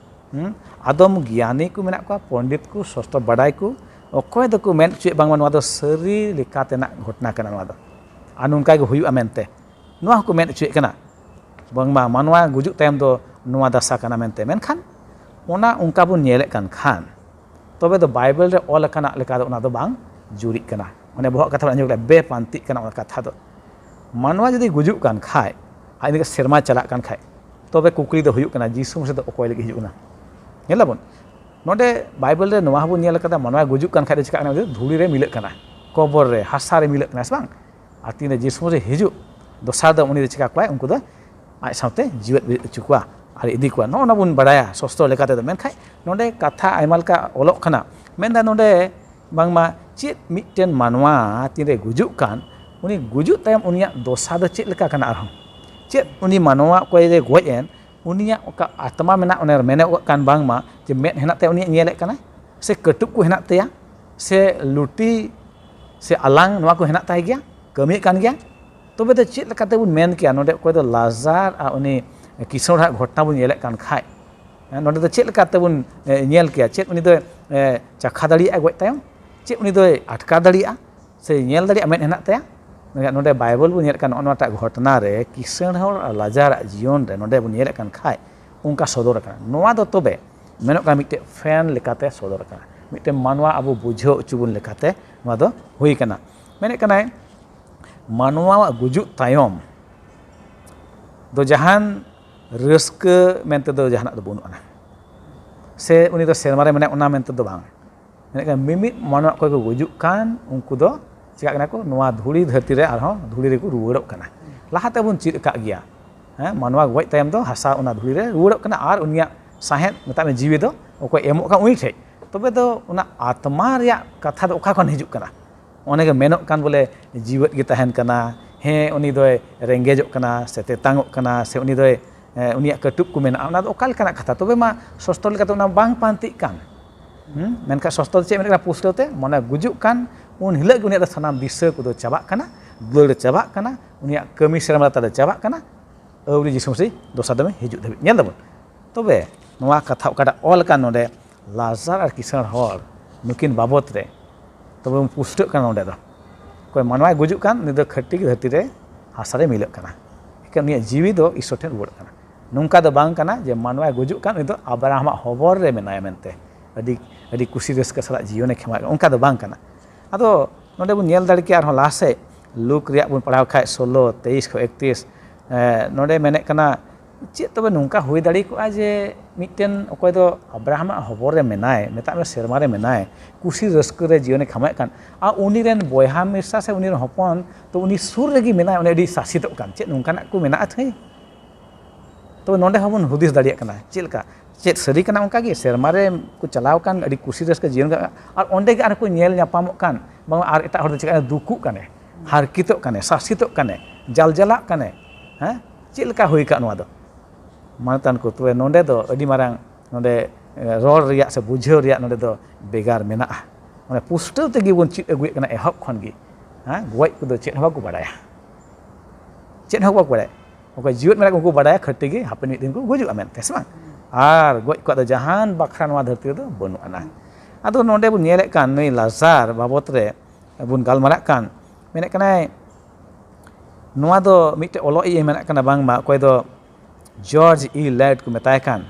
ᱦᱩᱸ? ᱟᱫᱚᱢ ᱜᱮᱭᱟᱱᱤ ᱠᱚ ᱢᱮᱱᱟᱜ ᱠᱚᱣᱟ, ᱯᱚᱱᱰᱤᱛ ᱠᱚ, ᱥᱚᱥᱛᱚ ᱵᱟᱰᱟᱭ ᱠᱚ, ᱚᱠᱚᱭ ᱫᱚᱠᱚ ᱢᱮᱱ ᱦᱚᱪᱚᱭᱮᱫ ᱵᱟᱝᱢᱟ ᱱᱚᱣᱟ ᱫᱚ ᱥᱟᱹᱨᱤ ᱞᱮᱠᱟᱛᱮᱱᱟᱜ ᱜᱷᱚᱴᱚᱱᱟ ᱠᱟᱱᱟ ᱱᱚᱣᱟ ᱫᱚ, ᱟᱨ ᱱᱚᱝᱠᱟ ᱜᱮ ᱦᱩᱭᱩᱜᱼᱟ ᱢᱮᱱᱛᱮ᱾ ᱱᱚᱣᱟ ᱦᱚᱸᱠᱚ ᱢᱮᱱ ᱦᱚᱪᱚᱭᱮᱫ ᱠᱟᱱᱟ ᱵᱟᱝᱢᱟ ᱢᱟᱱᱣᱟ ᱜᱩᱡᱩᱜ ᱛᱟᱭᱚᱢ ᱫᱚ ᱱᱚᱣᱟ ᱫᱟᱥᱟ ᱠᱟᱱᱟ ᱢᱮᱱᱛᱮ᱾ ᱢᱮᱱᱠᱷᱟᱱ ᱚᱱᱟ ᱚᱱᱠᱟ ᱵᱚᱱ ᱧᱮᱞᱮᱫ ᱠᱟᱱ ᱠᱷᱟᱱ, ᱛᱚᱵᱮ ᱫᱚ ᱵᱟᱭᱵᱮᱞ ᱨᱮ ᱚᱞ ᱟᱠᱟᱱᱟᱜ ᱞᱮᱠᱟ ᱫᱚ ᱚᱱᱟ ᱫᱚ ᱵᱟᱝ ᱡᱩᱨᱤᱜ ᱠᱟᱱᱟ᱾ ᱢᱟᱱᱮ ᱵᱚᱦᱚᱜ ᱠᱟᱛᱷᱟ ᱵᱚᱱ ᱟᱸᱡᱚᱢ ᱠᱮᱫᱟ, ᱵᱮᱯᱟᱱᱛᱤᱜ ᱠᱟᱱᱟ ᱚᱱᱟ ᱠᱟᱛᱷᱟ ᱫᱚ᱾ ᱢᱟᱱᱣᱟ ᱡᱩᱫᱤ ᱜᱩᱡᱩᱜ ᱠᱟᱱ ᱠᱷᱟᱡ, ᱟᱡ ᱤᱱᱟᱹ ᱥᱮᱨᱢᱟ ᱪᱟᱞᱟᱜ ᱠᱟᱱ ᱠᱷᱟᱡ, ᱛᱚᱵᱮ ᱠᱩᱠᱞᱤ ᱫᱚ ᱦᱩᱭᱩᱜ ᱠᱟᱱᱟ, ᱡᱤᱥᱩ ᱢᱟᱹᱥᱤ ᱫᱚ ᱚᱠᱚᱭ ᱞᱟᱹᱜᱤᱫ ᱦᱤᱡᱩᱜ ᱠᱟᱱᱟ? ᱧᱮᱞ ᱟᱵᱚᱱ, ᱱᱚᱰᱮ ᱵᱟᱭᱵᱮᱞ ᱨᱮ ᱱᱚᱣᱟ ᱦᱚᱸᱵᱚᱱ ᱧᱮᱞ ᱟᱠᱟᱫᱟ, ᱢᱟᱱᱣᱟ ᱜᱩᱡᱩᱜ ᱠᱟᱱ ᱠᱷᱟᱡ ᱫᱚ ᱪᱤᱠᱟᱜ ᱠᱟᱱᱟ? ᱫᱷᱩᱲᱤ ᱨᱮ ᱢᱤᱞᱟᱹᱜ ᱠᱟᱱᱟ, ᱠᱚᱵᱚᱨ ᱨᱮ, ᱦᱟᱥᱟ ᱨᱮ ᱢᱤᱞᱟᱹᱜ ᱠᱟᱱᱟ, ᱥᱮ ᱵᱟᱝ? ᱟᱨ ᱛᱤᱱᱨᱮ ᱡᱤᱥᱩ ᱢᱟᱹᱥᱤ ᱦᱤᱡᱩᱜ, ᱫᱚᱥᱟᱨ ᱫᱚ ᱩᱱᱤ ᱫᱚ ᱪᱤᱠᱟ ᱠᱚᱣᱟᱭ? ᱩᱱᱠᱩ ᱫᱚ ᱟᱡ ᱥᱟᱶᱛᱮ ᱡᱤᱣᱮᱫ ᱵᱮᱨᱮᱫ ᱦᱚᱪᱚ ᱠᱚᱣᱟ ᱟᱨ ᱤᱫᱤ ᱠᱚᱣᱟ᱾ ᱱᱚᱜᱼᱚ ᱱᱟ ᱵᱚᱱ ᱵᱟᱲᱟᱭᱟ ᱥᱚᱥᱛᱨᱚ ᱞᱮᱠᱟ ᱛᱮᱫᱚ᱾ ᱢᱮᱱᱠᱷᱟᱡ ᱱᱚᱰᱮ ᱠᱟᱛᱷᱟ ᱟᱭᱢᱟ ᱞᱮᱠᱟ ᱚᱞᱚᱜ ᱠᱟᱱᱟ, ᱢᱮᱱᱫᱟ ᱱᱚᱰᱮ ᱵᱟᱝᱢᱟ ᱪᱮᱫ ᱢᱤᱫᱴᱮᱱ ᱢᱟᱱᱣᱟ ᱛᱤᱱᱨᱮ ᱜᱩᱡᱩᱜ ᱠᱟᱱ, ᱩᱱᱤ ᱜᱩᱡᱩᱜ ᱛᱟᱭᱚᱢ ᱩᱱᱤᱭᱟᱜ ᱫᱚᱥᱟ ᱫᱚ ᱪᱮᱫ ᱞᱮᱠᱟ ᱠᱟᱱᱟ ᱟᱨᱦᱚᱸ? ᱪᱮᱫ ᱩᱱᱤ ᱢᱟᱱᱣᱟ ᱚᱠᱚᱭ ᱫᱚᱭ ᱜᱚᱡ ᱮᱱ, ᱩᱱᱤᱭᱟᱜ ᱚᱠᱟ ᱟᱛᱢᱟ ᱢᱮᱱᱟᱜ, ᱚᱱᱮ ᱢᱮᱱᱚᱜ ᱠᱟᱱ ᱵᱟᱝᱢᱟ ᱡᱮ ᱢᱮᱫ ᱦᱮᱱᱟᱜ ᱛᱟᱭᱟ, ᱩᱱᱤᱭᱟᱜ ᱧᱮᱞᱮᱫ ᱠᱟᱱᱟᱭ, ᱥᱮ ᱠᱟᱹᱴᱩᱵ ᱠᱚ ᱦᱮᱱᱟᱜ ᱛᱟᱭᱟ, ᱥᱮ ᱞᱩᱴᱤ, ᱥᱮ ᱟᱞᱟᱝ, ᱱᱚᱣᱟ ᱠᱚ ᱦᱮᱱᱟᱜ ᱛᱟᱭ ᱜᱮᱭᱟ, ᱠᱟᱹᱢᱤᱭᱮᱫ ᱠᱟᱱ ᱜᱮᱭᱟ? ᱛᱚᱵᱮ ᱫᱚ ᱪᱮᱫ ᱞᱮᱠᱟᱛᱮ ᱵᱚᱱ ᱢᱮᱱ ᱠᱮᱭᱟ ᱱᱚᱰᱮ ᱚᱠᱚᱭ ᱫᱚ ᱞᱟᱡᱟᱨ ᱟᱨ ᱩᱱᱤ ᱠᱤᱥᱟᱹᱬ ᱦᱚᱲᱟᱜ ᱜᱷᱚᱴᱚᱱᱟ ᱵᱚᱱ ᱧᱮᱞᱮᱫ ᱠᱟᱱ ᱠᱷᱟᱡ, ᱦᱮᱸ, ᱱᱚᱰᱮ ᱫᱚ ᱪᱮᱫ ᱞᱮᱠᱟᱛᱮᱵᱚᱱ ᱮ, ᱧᱮᱞ ᱠᱮᱭᱟ? ᱪᱮᱫ ᱩᱱᱤ ᱫᱚᱭ ᱮ, ᱪᱟᱠᱷᱟ ᱫᱟᱲᱮᱭᱟᱜᱼᱟ ᱜᱚᱡ ᱛᱟᱭᱚᱢ? ᱪᱮᱫ ᱩᱱᱤ ᱫᱚᱭ ᱟᱴᱠᱟᱨ ᱫᱟᱲᱮᱭᱟᱜᱼᱟ ᱥᱮ ᱧᱮᱞ ᱫᱟᱲᱮᱭᱟᱜᱼᱟ, ᱢᱮᱫ ᱦᱮᱱᱟᱜ ᱛᱟᱭᱟ? ᱢᱮᱱᱠᱷᱟᱱ ᱱᱚᱰᱮ ᱵᱟᱭᱵᱚᱞ ᱵᱚᱱ ᱧᱮᱞᱮᱫ ᱠᱟᱱ ᱱᱚᱜᱼᱚ ᱱᱚᱣᱟᱴᱟᱜ ᱜᱷᱚᱴᱚᱱᱟ ᱨᱮ ᱠᱤᱥᱟᱹᱬ ᱦᱚᱲ ᱟᱨ ᱞᱟᱡᱟᱨᱟᱜ ᱡᱤᱭᱚᱱ ᱨᱮ ᱱᱚᱰᱮ ᱵᱚᱱ ᱧᱮᱞᱮᱫ ᱠᱟᱱ ᱠᱷᱟᱡ ᱚᱱᱠᱟ ᱥᱚᱫᱚᱨ ᱟᱠᱟᱱᱟ᱾ ᱱᱚᱣᱟ ᱫᱚ ᱛᱚᱵᱮ ᱢᱮᱱᱚᱜ ᱠᱟᱱᱟ ᱢᱤᱫᱴᱮᱡ ᱯᱷᱮᱱ ᱞᱮᱠᱟᱛᱮ ᱥᱚᱫᱚᱨ ᱟᱠᱟᱱᱟ, ᱢᱤᱫᱴᱮᱱ ᱢᱟᱱᱣᱟ ᱟᱵᱚ ᱵᱩᱡᱷᱟᱹᱣ ᱦᱚᱪᱚ ᱵᱚᱱ ᱞᱮᱠᱟᱛᱮ ᱱᱚᱣᱟ ᱫᱚ ᱦᱩᱭ ᱠᱟᱱᱟ᱾ ᱢᱮᱱᱮᱫ ᱠᱟᱱᱟᱭ ᱢᱟᱱᱣᱟᱣᱟᱜ ᱜᱩᱡᱩᱜ ᱛᱟᱭᱚᱢ ᱫᱚ ᱡᱟᱦᱟᱱ ᱨᱟᱹᱥᱠᱟᱹ ᱢᱮᱱᱛᱮ ᱫᱚ ᱡᱟᱦᱟᱱᱟᱜ ᱫᱚ ᱵᱟᱹᱱᱩᱜ ᱟᱱᱟ, ᱥᱮ ᱩᱱᱤ ᱫᱚ ᱥᱮᱨᱢᱟ ᱨᱮ ᱢᱮᱱᱟᱭ ᱚᱱᱟ ᱢᱮᱱᱛᱮ ᱫᱚ ᱵᱟᱝ᱾ ᱢᱮᱱᱮᱫ ᱠᱟᱱᱟ ᱢᱤᱢᱤᱫ ᱢᱟᱱᱣᱟ ᱚᱠᱚᱭ ᱠᱚ ᱜᱩᱡᱩᱜ ᱠᱟᱱ ᱩᱱᱠᱩ ᱫᱚ ᱪᱤᱠᱟᱹᱜ ᱠᱟᱱᱟ ᱠᱚ? ᱱᱚᱣᱟ ᱫᱷᱩᱲᱤ ᱫᱷᱟᱹᱨᱛᱤ ᱨᱮ ᱟᱨᱦᱚᱸ ᱫᱷᱩᱲᱤ ᱨᱮᱠᱚ ᱨᱩᱣᱟᱹᱲᱚᱜ ᱠᱟᱱᱟ᱾ ᱞᱟᱦᱟ ᱛᱮᱵᱚᱱ ᱪᱮᱫ ᱟᱠᱟᱫ ᱜᱮᱭᱟ, ᱦᱮᱸ, ᱢᱟᱱᱣᱟ ᱜᱚᱡ ᱛᱟᱭᱚᱢ ᱫᱚ ᱦᱟᱥᱟ ᱚᱱᱟ ᱫᱷᱩᱲᱤ ᱨᱮ ᱨᱩᱣᱟᱹᱲᱚᱜ ᱠᱟᱱᱟ ᱟᱨ ᱩᱱᱤᱭᱟᱜ ᱥᱟᱦᱮᱫ ᱢᱮᱛᱟᱜ ᱢᱮ ᱡᱤᱣᱤ ᱫᱚ ᱚᱠᱚᱭ ᱮᱢᱚᱜ ᱠᱟᱱ ᱩᱱᱤ ᱴᱷᱮᱡ᱾ ᱛᱚᱵᱮ ᱫᱚ ᱚᱱᱟ ᱟᱛᱢᱟ ᱨᱮᱭᱟᱜ ᱠᱟᱛᱷᱟ ᱫᱚ ᱚᱠᱟ ᱠᱷᱚᱱ ᱦᱤᱡᱩᱜ ᱠᱟᱱᱟ? ᱚᱱᱮ ᱜᱮ ᱢᱮᱱᱚᱜ ᱠᱟᱱ ᱵᱚᱞᱮ ᱡᱤᱣᱮᱫ ᱜᱮ ᱛᱟᱦᱮᱱ ᱠᱟᱱᱟ, ᱦᱮᱸ ᱩᱱᱤ ᱫᱚᱭ ᱨᱮᱸᱜᱮᱡᱚᱜ ᱠᱟᱱᱟ ᱥᱮ ᱛᱮᱛᱟᱝᱚᱜ ᱠᱟᱱᱟ ᱥᱮ ᱩᱱᱤ ᱫᱚᱭ ᱮ, ᱩᱱᱤᱭᱟᱜ ᱠᱟᱹᱴᱩᱵ ᱠᱚ ᱢᱮᱱᱟᱜᱼᱟ, ᱚᱱᱟ ᱫᱚ ᱚᱠᱟ ᱞᱮᱠᱟᱱᱟᱜ ᱠᱟᱛᱷᱟ? ᱛᱚᱵᱮ ᱢᱟ ᱥᱚᱥᱛᱚᱨ ᱞᱮᱠᱟᱛᱮ ᱚᱱᱟ ᱵᱟᱝ ᱯᱟᱱᱛᱤᱜ ᱠᱟᱱ᱾ ᱦᱩᱸ? ᱢᱮᱱᱠᱷᱟᱱ ᱥᱚᱥᱛᱚᱨ ᱫᱚ ᱪᱮᱫ ᱢᱮᱱ ᱠᱟᱱᱟ? ᱯᱩᱥᱴᱟᱹᱣ ᱛᱮ ᱢᱟᱱᱮ ᱜᱩᱡᱩᱜ ᱠᱟᱱ ᱩᱱ ᱦᱤᱞᱳᱜ ᱜᱮ ᱩᱱᱤᱭᱟᱜ ᱫᱚ ᱥᱟᱱᱟᱢ ᱫᱤᱥᱟᱹ ᱠᱚᱫᱚ ᱪᱟᱵᱟᱜ ᱠᱟᱱᱟ, ᱫᱟᱹᱲ ᱪᱟᱵᱟᱜ ᱠᱟᱱᱟ, ᱩᱱᱤᱭᱟᱜ ᱠᱟᱹᱢᱤ ᱥᱮᱨᱢᱟ ᱛᱟᱞᱮ ᱪᱟᱵᱟᱜ ᱠᱟᱱᱟ᱾ ᱟᱹᱣᱨᱤ ᱡᱤᱥᱩ ᱢᱟᱹᱥᱤ ᱫᱚᱥᱟᱨ ᱫᱚᱢᱮ ᱦᱤᱡᱩᱜ ᱫᱷᱟᱹᱵᱤᱡ᱾ ᱧᱮᱞ ᱫᱟᱵᱚᱱ᱾ ᱛᱚᱵᱮ ᱱᱚᱣᱟ ᱠᱟᱛᱷᱟ ᱚᱠᱟᱴᱟᱜ ᱚᱞ ᱟᱠᱟᱱ ᱱᱚᱰᱮ, ᱞᱟᱡᱟᱨ ᱟᱨ ᱠᱤᱥᱟᱹᱬ ᱦᱚᱲ ᱱᱩᱠᱤᱱ ᱵᱟᱵᱚᱛ ᱨᱮ, ᱛᱚᱵᱮ ᱵᱚᱱ ᱯᱩᱥᱴᱟᱹᱜ ᱠᱟᱱᱟ ᱱᱚᱰᱮ ᱫᱚ᱾ ᱚᱠᱚᱭ ᱢᱟᱱᱣᱟᱭ ᱜᱩᱡᱩᱜ ᱠᱟᱱ, ᱩᱱᱤ ᱫᱚ ᱠᱷᱟᱹᱴᱤ ᱜᱮ ᱫᱷᱟᱹᱨᱛᱤ ᱨᱮ ᱦᱟᱥᱟ ᱨᱮ ᱢᱤᱞᱟᱹᱜ ᱠᱟᱱᱟ᱾ ᱮᱱᱠᱷᱟᱱ ᱩᱱᱤᱭᱟᱜ ᱡᱤᱣᱤ ᱫᱚ ᱤᱥᱚᱨ ᱴᱷᱮᱱ ᱨᱩᱣᱟᱹᱲᱚᱜ ᱠᱟᱱᱟ᱾ ᱱᱚᱝᱠᱟ ᱫᱚ ᱵᱟᱝ ᱠᱟᱱᱟ ᱡᱮ ᱢᱟᱱᱣᱟᱭ ᱜᱩᱡᱩᱜ ᱠᱟᱱ, ᱩᱱᱤ ᱫᱚ ᱟᱵᱨᱟᱦᱟᱢᱟᱜ ᱦᱚᱵᱚᱨ ᱨᱮ ᱢᱮᱱᱟᱭᱟ ᱢᱮᱱᱛᱮ ᱟᱹᱰᱤ, ᱟᱹᱰᱤ ᱠᱩᱥᱤ ᱨᱟᱹᱥᱠᱟᱹ ᱥᱟᱞᱟᱜ ᱡᱤᱭᱚᱱᱮ ᱠᱷᱮᱢᱟᱣᱮᱫ ᱠᱟᱱᱟ, ᱚᱱᱠᱟ ᱫᱚ ᱵᱟᱝ ᱠᱟᱱᱟ᱾ ᱟᱫᱚ ᱱᱚᱰᱮ ᱵᱚᱱ ᱧᱮᱞ ᱫᱟᱲᱮ ᱠᱮᱭᱟ ᱟᱨᱦᱚᱸ ᱞᱟᱦᱟ ᱥᱮᱫ, ᱞᱩᱠ ᱨᱮᱭᱟᱜ ᱵᱚᱱ ᱯᱟᱲᱦᱟᱣ ᱠᱷᱟᱡ ᱥᱳᱞᱳ, ᱛᱮᱭᱤᱥ ᱠᱷᱚᱱ ᱮᱠᱛᱨᱤᱥ, ᱮ, ᱱᱚᱰᱮ ᱢᱮᱱᱮᱫ ᱠᱟᱱᱟ, ᱪᱮᱫ ᱛᱚᱵᱮ ᱱᱚᱝᱠᱟ ᱦᱩᱭ ᱫᱟᱲᱮ ᱠᱚᱜᱼᱟ ᱡᱮ ᱢᱤᱫᱴᱮᱱ ᱚᱠᱚᱭ ᱫᱚ ᱟᱵᱨᱟᱦᱟᱢᱟᱜ ᱦᱚᱵᱚᱨ ᱨᱮ ᱢᱮᱱᱟᱭ, ᱢᱮᱛᱟᱜ ᱢᱮ ᱥᱮᱨᱢᱟ ᱨᱮ ᱢᱮᱱᱟᱭ, ᱠᱩᱥᱤ ᱨᱟᱹᱥᱠᱟᱹ ᱨᱮ ᱡᱤᱭᱚᱱᱮ ᱠᱷᱟᱢᱟᱣᱮᱫ ᱠᱟᱱ, ᱟᱨ ᱩᱱᱤ ᱨᱮᱱ ᱵᱚᱭᱦᱟ ᱢᱤᱥᱨᱟ ᱥᱮ ᱩᱱᱤ ᱨᱮᱱ ᱦᱚᱯᱚᱱ ᱛᱚ ᱩᱱᱤ ᱥᱩᱨ ᱨᱮᱜᱮ ᱢᱮᱱᱟᱭ, ᱩᱱᱤ ᱟᱹᱰᱤ ᱥᱟᱥᱮᱛᱚᱜ ᱠᱟᱱ, ᱪᱮᱫ ᱱᱚᱝᱠᱟᱱᱟᱜ ᱠᱚ ᱢᱮᱱᱟᱜᱼᱟ ᱛᱷᱟᱹᱭ? ᱛᱚᱵᱮ ᱱᱚᱰᱮ ᱦᱚᱸᱵᱚᱱ ᱦᱩᱫᱤᱥ ᱫᱟᱲᱮᱭᱟᱜ ᱠᱟᱱᱟ ᱪᱮᱫ ᱞᱮᱠᱟ, ᱪᱮᱫ ᱥᱟᱹᱨᱤ ᱠᱟᱱᱟ ᱚᱱᱠᱟ ᱜᱮ? ᱥᱮᱨᱢᱟ ᱨᱮ ᱠᱚ ᱪᱟᱞᱟᱣ ᱠᱟᱱ, ᱟᱹᱰᱤ ᱠᱩᱥᱤ ᱨᱟᱹᱥᱠᱟᱹ ᱡᱤᱭᱚᱱ ᱠᱟᱱᱟ, ᱟᱨ ᱚᱸᱰᱮ ᱜᱮ ᱟᱨᱦᱚᱸ ᱠᱚ ᱧᱮᱞ ᱧᱟᱯᱟᱢᱚᱜ ᱠᱟᱱ, ᱵᱟᱝ ᱟᱨ ᱮᱴᱟᱜ ᱦᱚᱲ ᱫᱚ ᱪᱮᱠᱟ ᱫᱩᱠᱩᱜ ᱠᱟᱱᱮ, ᱦᱟᱨᱠᱤᱛᱚᱜ ᱠᱟᱱᱮ, ᱥᱟᱥᱤᱛᱚᱜ ᱠᱟᱱᱮ, ᱡᱟᱞᱡᱟᱞᱟᱜ ᱠᱟᱱᱮ, ᱦᱮᱸ? ᱪᱮᱫ ᱞᱮᱠᱟ ᱦᱩᱭ ᱠᱟᱜ ᱱᱚᱣᱟ ᱫᱚ? ᱢᱟᱱᱚᱛᱟᱱ ᱠᱚ, ᱛᱚᱵᱮ ᱱᱚᱰᱮ ᱫᱚ ᱟᱹᱰᱤ ᱢᱟᱨᱟᱝ ᱱᱚᱰᱮ, ᱮ, ᱨᱚᱲ ᱨᱮᱭᱟᱜ ᱥᱮ ᱵᱩᱡᱷᱟᱹᱣ ᱨᱮᱭᱟᱜ ᱱᱚᱰᱮ ᱫᱚ ᱵᱷᱮᱜᱟᱨ ᱢᱮᱱᱟᱜᱼᱟ᱾ ᱢᱟᱱᱮ ᱯᱩᱥᱴᱟᱹᱣ ᱛᱮᱜᱮ ᱵᱚᱱ ᱪᱮᱫ ᱟᱹᱜᱩᱭᱮᱫ ᱠᱟᱱᱟ ᱮᱦᱚᱵ ᱠᱷᱚᱱ ᱜᱮ, ᱦᱮᱸ? ᱜᱚᱡ ᱠᱚᱫᱚ ᱪᱮᱫ ᱦᱚᱸ ᱵᱟᱠᱚ ᱵᱟᱲᱟᱭᱟ, ᱪᱮᱫ ᱦᱚᱸ ᱵᱟᱠᱚ ᱵᱟᱲᱟᱭᱟ᱾ ᱚᱠᱚᱭ ᱡᱤᱣᱮᱫ ᱢᱮᱱᱟᱜ ᱠᱚ ᱩᱱᱠᱩ ᱵᱟᱲᱟᱭᱟ ᱠᱷᱟᱹᱴᱤ ᱜᱮ ᱦᱟᱯᱮᱱ ᱢᱤᱫ ᱫᱤᱱ ᱠᱚ ᱜᱩᱡᱩᱜᱼᱟ ᱢᱮᱱᱛᱮ, ᱥᱮ ᱵᱟᱝ? ᱟᱨ ᱜᱚᱡ ᱠᱚᱣᱟᱜ ᱫᱚ ᱡᱟᱦᱟᱱ ᱵᱟᱠᱷᱨᱟ ᱱᱚᱣᱟ ᱫᱷᱟᱹᱨᱛᱤ ᱨᱮᱫᱚ ᱵᱟᱹᱱᱩᱜ ᱟᱱᱟ᱾ ᱟᱫᱚ ᱱᱚᱰᱮ ᱵᱚᱱ ᱧᱮᱞᱮᱫ ᱠᱟᱱ ᱱᱩᱭ ᱞᱟᱡᱟᱨ ᱵᱟᱵᱚᱛ ᱨᱮ ᱵᱚᱱ ᱜᱟᱞᱢᱟᱨᱟᱜ ᱠᱟᱱ, ᱢᱮᱱᱮᱫ ᱠᱟᱱᱟᱭ, ᱱᱚᱣᱟ ᱫᱚ ᱢᱤᱫᱴᱮᱡ ᱚᱞᱚᱜ ᱤᱡ ᱮ ᱢᱮᱱᱮᱫ ᱠᱟᱱᱟ, ᱵᱟᱝᱢᱟ ᱚᱠᱚᱭ ᱫᱚ ᱡᱚᱨᱡᱽ ᱤ ᱞᱟᱭᱤᱴ ᱠᱚ ᱢᱮᱛᱟᱭ ᱠᱟᱱ,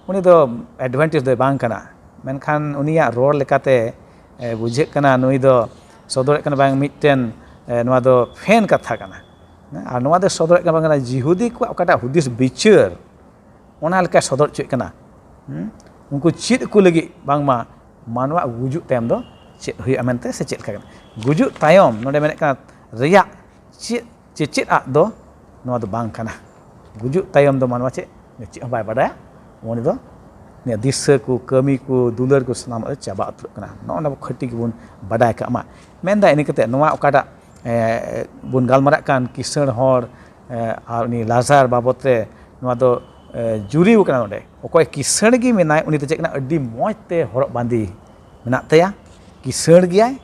ᱩᱱᱤ ᱫᱚ ᱮᱰᱵᱷᱮᱱᱴᱤᱥᱴ ᱫᱚᱭ ᱵᱟᱝ ᱠᱟᱱᱟ, ᱢᱮᱱᱠᱷᱟᱱ ᱩᱱᱤᱭᱟᱜ ᱨᱚᱲ ᱞᱮᱠᱟᱛᱮ ᱮ, ᱵᱩᱡᱷᱟᱹᱜ ᱠᱟᱱᱟ ᱱᱩᱭ ᱫᱚ ᱥᱚᱫᱚᱨᱮᱫ ᱠᱟᱱᱟ ᱵᱟᱝ ᱢᱤᱫᱴᱮᱱ, ᱮ, ᱱᱚᱣᱟ ᱫᱚ ᱯᱷᱮᱱ ᱠᱟᱛᱷᱟ ᱠᱟᱱᱟ᱾ ᱟᱨ ᱱᱚᱣᱟ ᱫᱚ ᱥᱚᱫᱚᱨᱮᱫ ᱠᱟᱱᱟ ᱵᱟᱝ ᱠᱟᱱᱟ ᱡᱤᱦᱩᱫᱤ ᱠᱚᱣᱟᱜ ᱚᱠᱟᱴᱟᱜ ᱦᱩᱫᱤᱥ ᱵᱤᱪᱟᱹᱨ, ᱚᱱᱟ ᱞᱮᱠᱟᱭ ᱥᱚᱫᱚᱨ ᱦᱚᱪᱚᱭᱮᱫ ᱠᱟᱱᱟ᱾ ᱦᱩᱸ? ᱩᱱᱠᱩ ᱪᱮᱫ ᱠᱚ ᱞᱟᱹᱜᱤᱫ ᱵᱟᱝᱢᱟ ᱢᱟᱱᱣᱟ ᱜᱩᱡᱩᱜ ᱛᱟᱭᱚᱢ ᱫᱚ ᱪᱮᱫ ᱦᱩᱭᱩᱜᱼᱟ ᱢᱮᱱᱛᱮ ᱥᱮ ᱪᱮᱫ ᱞᱮᱠᱟ ᱠᱟᱱᱟ? ᱜᱩᱡᱩᱜ ᱛᱟᱭᱚᱢ ᱱᱚᱰᱮ ᱢᱮᱱᱮᱫ ᱠᱟᱱᱟ ᱨᱮᱭᱟᱜ ᱪᱮᱫ ᱪᱮᱪᱮᱫ ᱟᱜ ᱫᱚ ᱱᱚᱣᱟ ᱫᱚ ᱵᱟᱝ ᱠᱟᱱᱟ᱾ ᱜᱩᱡᱩᱜ ᱛᱟᱭᱚᱢ ᱫᱚ ᱢᱟᱱᱣᱟ ᱪᱮᱫ, ᱪᱮᱫ ᱦᱚᱸ ᱵᱟᱭ ᱵᱟᱰᱟᱭᱟ᱾ ᱩᱱᱤ ᱫᱚ ᱩᱱᱤᱭᱟᱜ ᱫᱤᱥᱟᱹ ᱠᱚ, ᱠᱟᱹᱢᱤ ᱠᱚ, ᱫᱩᱞᱟᱹᱲ ᱠᱚ ᱥᱟᱱᱟᱢᱟᱜ ᱫᱚ ᱪᱟᱵᱟ ᱩᱛᱟᱹᱨᱚᱜ ᱠᱟᱱᱟ᱾ ᱱᱚᱜᱼᱚ ᱱᱚᱣᱟ ᱠᱷᱟᱹᱴᱤ ᱜᱮᱵᱚᱱ ᱵᱟᱰᱟᱭ ᱠᱟᱜ ᱢᱟ᱾ ᱢᱮᱱᱫᱟ ᱤᱱᱟᱹ ᱠᱟᱛᱮ ᱱᱚᱣᱟ ᱚᱠᱟᱴᱟᱜ, ᱮ, ᱵᱚᱱ ᱜᱟᱞᱢᱟᱨᱟᱜ ᱠᱟᱱ ᱠᱤᱥᱟᱹᱬ ᱦᱚᱲ, ᱮ, ᱟᱨ ᱩᱱᱤ ᱞᱟᱡᱟᱨ ᱵᱟᱵᱚᱛ ᱨᱮ ᱱᱚᱣᱟ ᱫᱚ, ᱮ, ᱡᱩᱨᱤ ᱟᱠᱟᱱᱟ ᱱᱚᱰᱮ᱾ ᱚᱠᱚᱭ ᱠᱤᱥᱟᱹᱬ ᱜᱮ ᱢᱮᱱᱟᱭ, ᱩᱱᱤ ᱫᱚ ᱪᱮᱫ ᱠᱟᱱᱟ, ᱟᱹᱰᱤ ᱢᱚᱡᱽ ᱛᱮ ᱦᱚᱨᱚᱜ ᱵᱟᱸᱫᱮ ᱢᱮᱱᱟᱜ ᱛᱟᱭᱟ, ᱠᱤᱥᱟᱹᱬ ᱜᱮᱭᱟᱭ᱾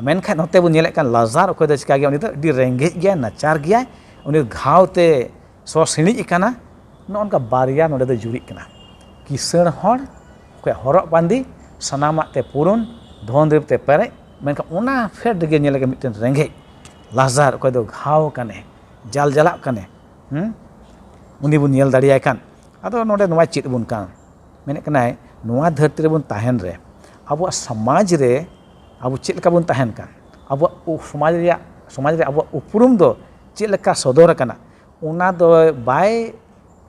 ᱢᱮᱱᱠᱷᱟᱱ ᱱᱚᱛᱮ ᱵᱚᱱ ᱧᱮᱞᱮᱫ ᱠᱟᱱ ᱞᱟᱡᱟᱨ, ᱚᱠᱚᱭ ᱫᱚ ᱪᱤᱠᱟ ᱜᱮᱭᱟ, ᱩᱱᱤ ᱫᱚ ᱟᱹᱰᱤ ᱨᱮᱸᱜᱮᱡ ᱜᱮᱭᱟᱭ, ᱱᱟᱪᱟᱨ ᱜᱮᱭᱟᱭ, ᱩᱱᱤ ᱫᱚ ᱜᱷᱟᱣ ᱛᱮ ᱥᱚ ᱥᱤᱬᱤᱡ ᱟᱠᱟᱱᱟ᱾ ᱱᱚᱜᱼᱚ ᱱᱚᱝᱠᱟ ᱵᱟᱨᱭᱟ ᱱᱚᱰᱮ ᱫᱚ ᱡᱩᱨᱤᱜ ᱠᱟᱱᱟ᱾ ᱠᱤᱥᱟᱹᱬ ᱦᱚᱲ, ᱚᱠᱚᱭᱟᱜ ᱦᱚᱨᱚᱜ ᱵᱟᱸᱫᱮ ᱥᱟᱱᱟᱢᱟᱜ ᱛᱮ ᱯᱩᱨᱩᱱ, ᱫᱷᱚᱱ ᱫᱩᱨᱤᱵᱽ ᱛᱮ ᱯᱮᱨᱮᱡ, ᱢᱮᱱᱠᱷᱟᱱ ᱚᱱᱟ ᱯᱷᱮᱰ ᱨᱮᱜᱮ ᱧᱮᱞ ᱞᱮᱠᱟ ᱢᱤᱫᱴᱮᱱ ᱨᱮᱸᱜᱮᱡ ᱞᱟᱡᱟᱨ, ᱚᱠᱚᱭ ᱫᱚ ᱜᱷᱟᱣ ᱠᱟᱱᱮ, ᱡᱟᱞ ᱡᱟᱞᱟᱜ ᱠᱟᱱᱮ, ᱦᱩᱸ? ᱩᱱᱤ ᱵᱚᱱ ᱧᱮᱞ ᱫᱟᱲᱮᱭᱟᱭ ᱠᱷᱟᱱ, ᱟᱫᱚ ᱱᱚᱰᱮ ᱱᱚᱣᱟ ᱪᱮᱫ ᱵᱚᱱ ᱠᱟᱱ? ᱢᱮᱱᱮᱫ ᱠᱟᱱᱟᱭ, ᱱᱚᱣᱟ ᱫᱷᱟᱹᱨᱛᱤ ᱨᱮᱵᱚᱱ ᱛᱟᱦᱮᱱ ᱨᱮ ᱟᱵᱚᱣᱟᱜ ᱥᱚᱢᱟᱡᱽ ᱨᱮ ᱟᱵᱚ ᱪᱮᱫ ᱞᱮᱠᱟ ᱵᱚᱱ ᱛᱟᱦᱮᱱ ᱠᱟᱱ, ᱟᱵᱚᱣᱟᱜ ᱩ-, ᱥᱚᱢᱟᱡᱽ ᱨᱮᱭᱟᱜ, ᱥᱚᱢᱟᱡᱽ ᱨᱮ ᱟᱵᱚᱣᱟᱜ ᱩᱯᱨᱩᱢ ᱫᱚ ᱪᱮᱫ ᱞᱮᱠᱟ ᱥᱚᱫᱚᱨ ᱟᱠᱟᱱᱟ, ᱚᱱᱟ ᱫᱚ ᱵᱟᱭ,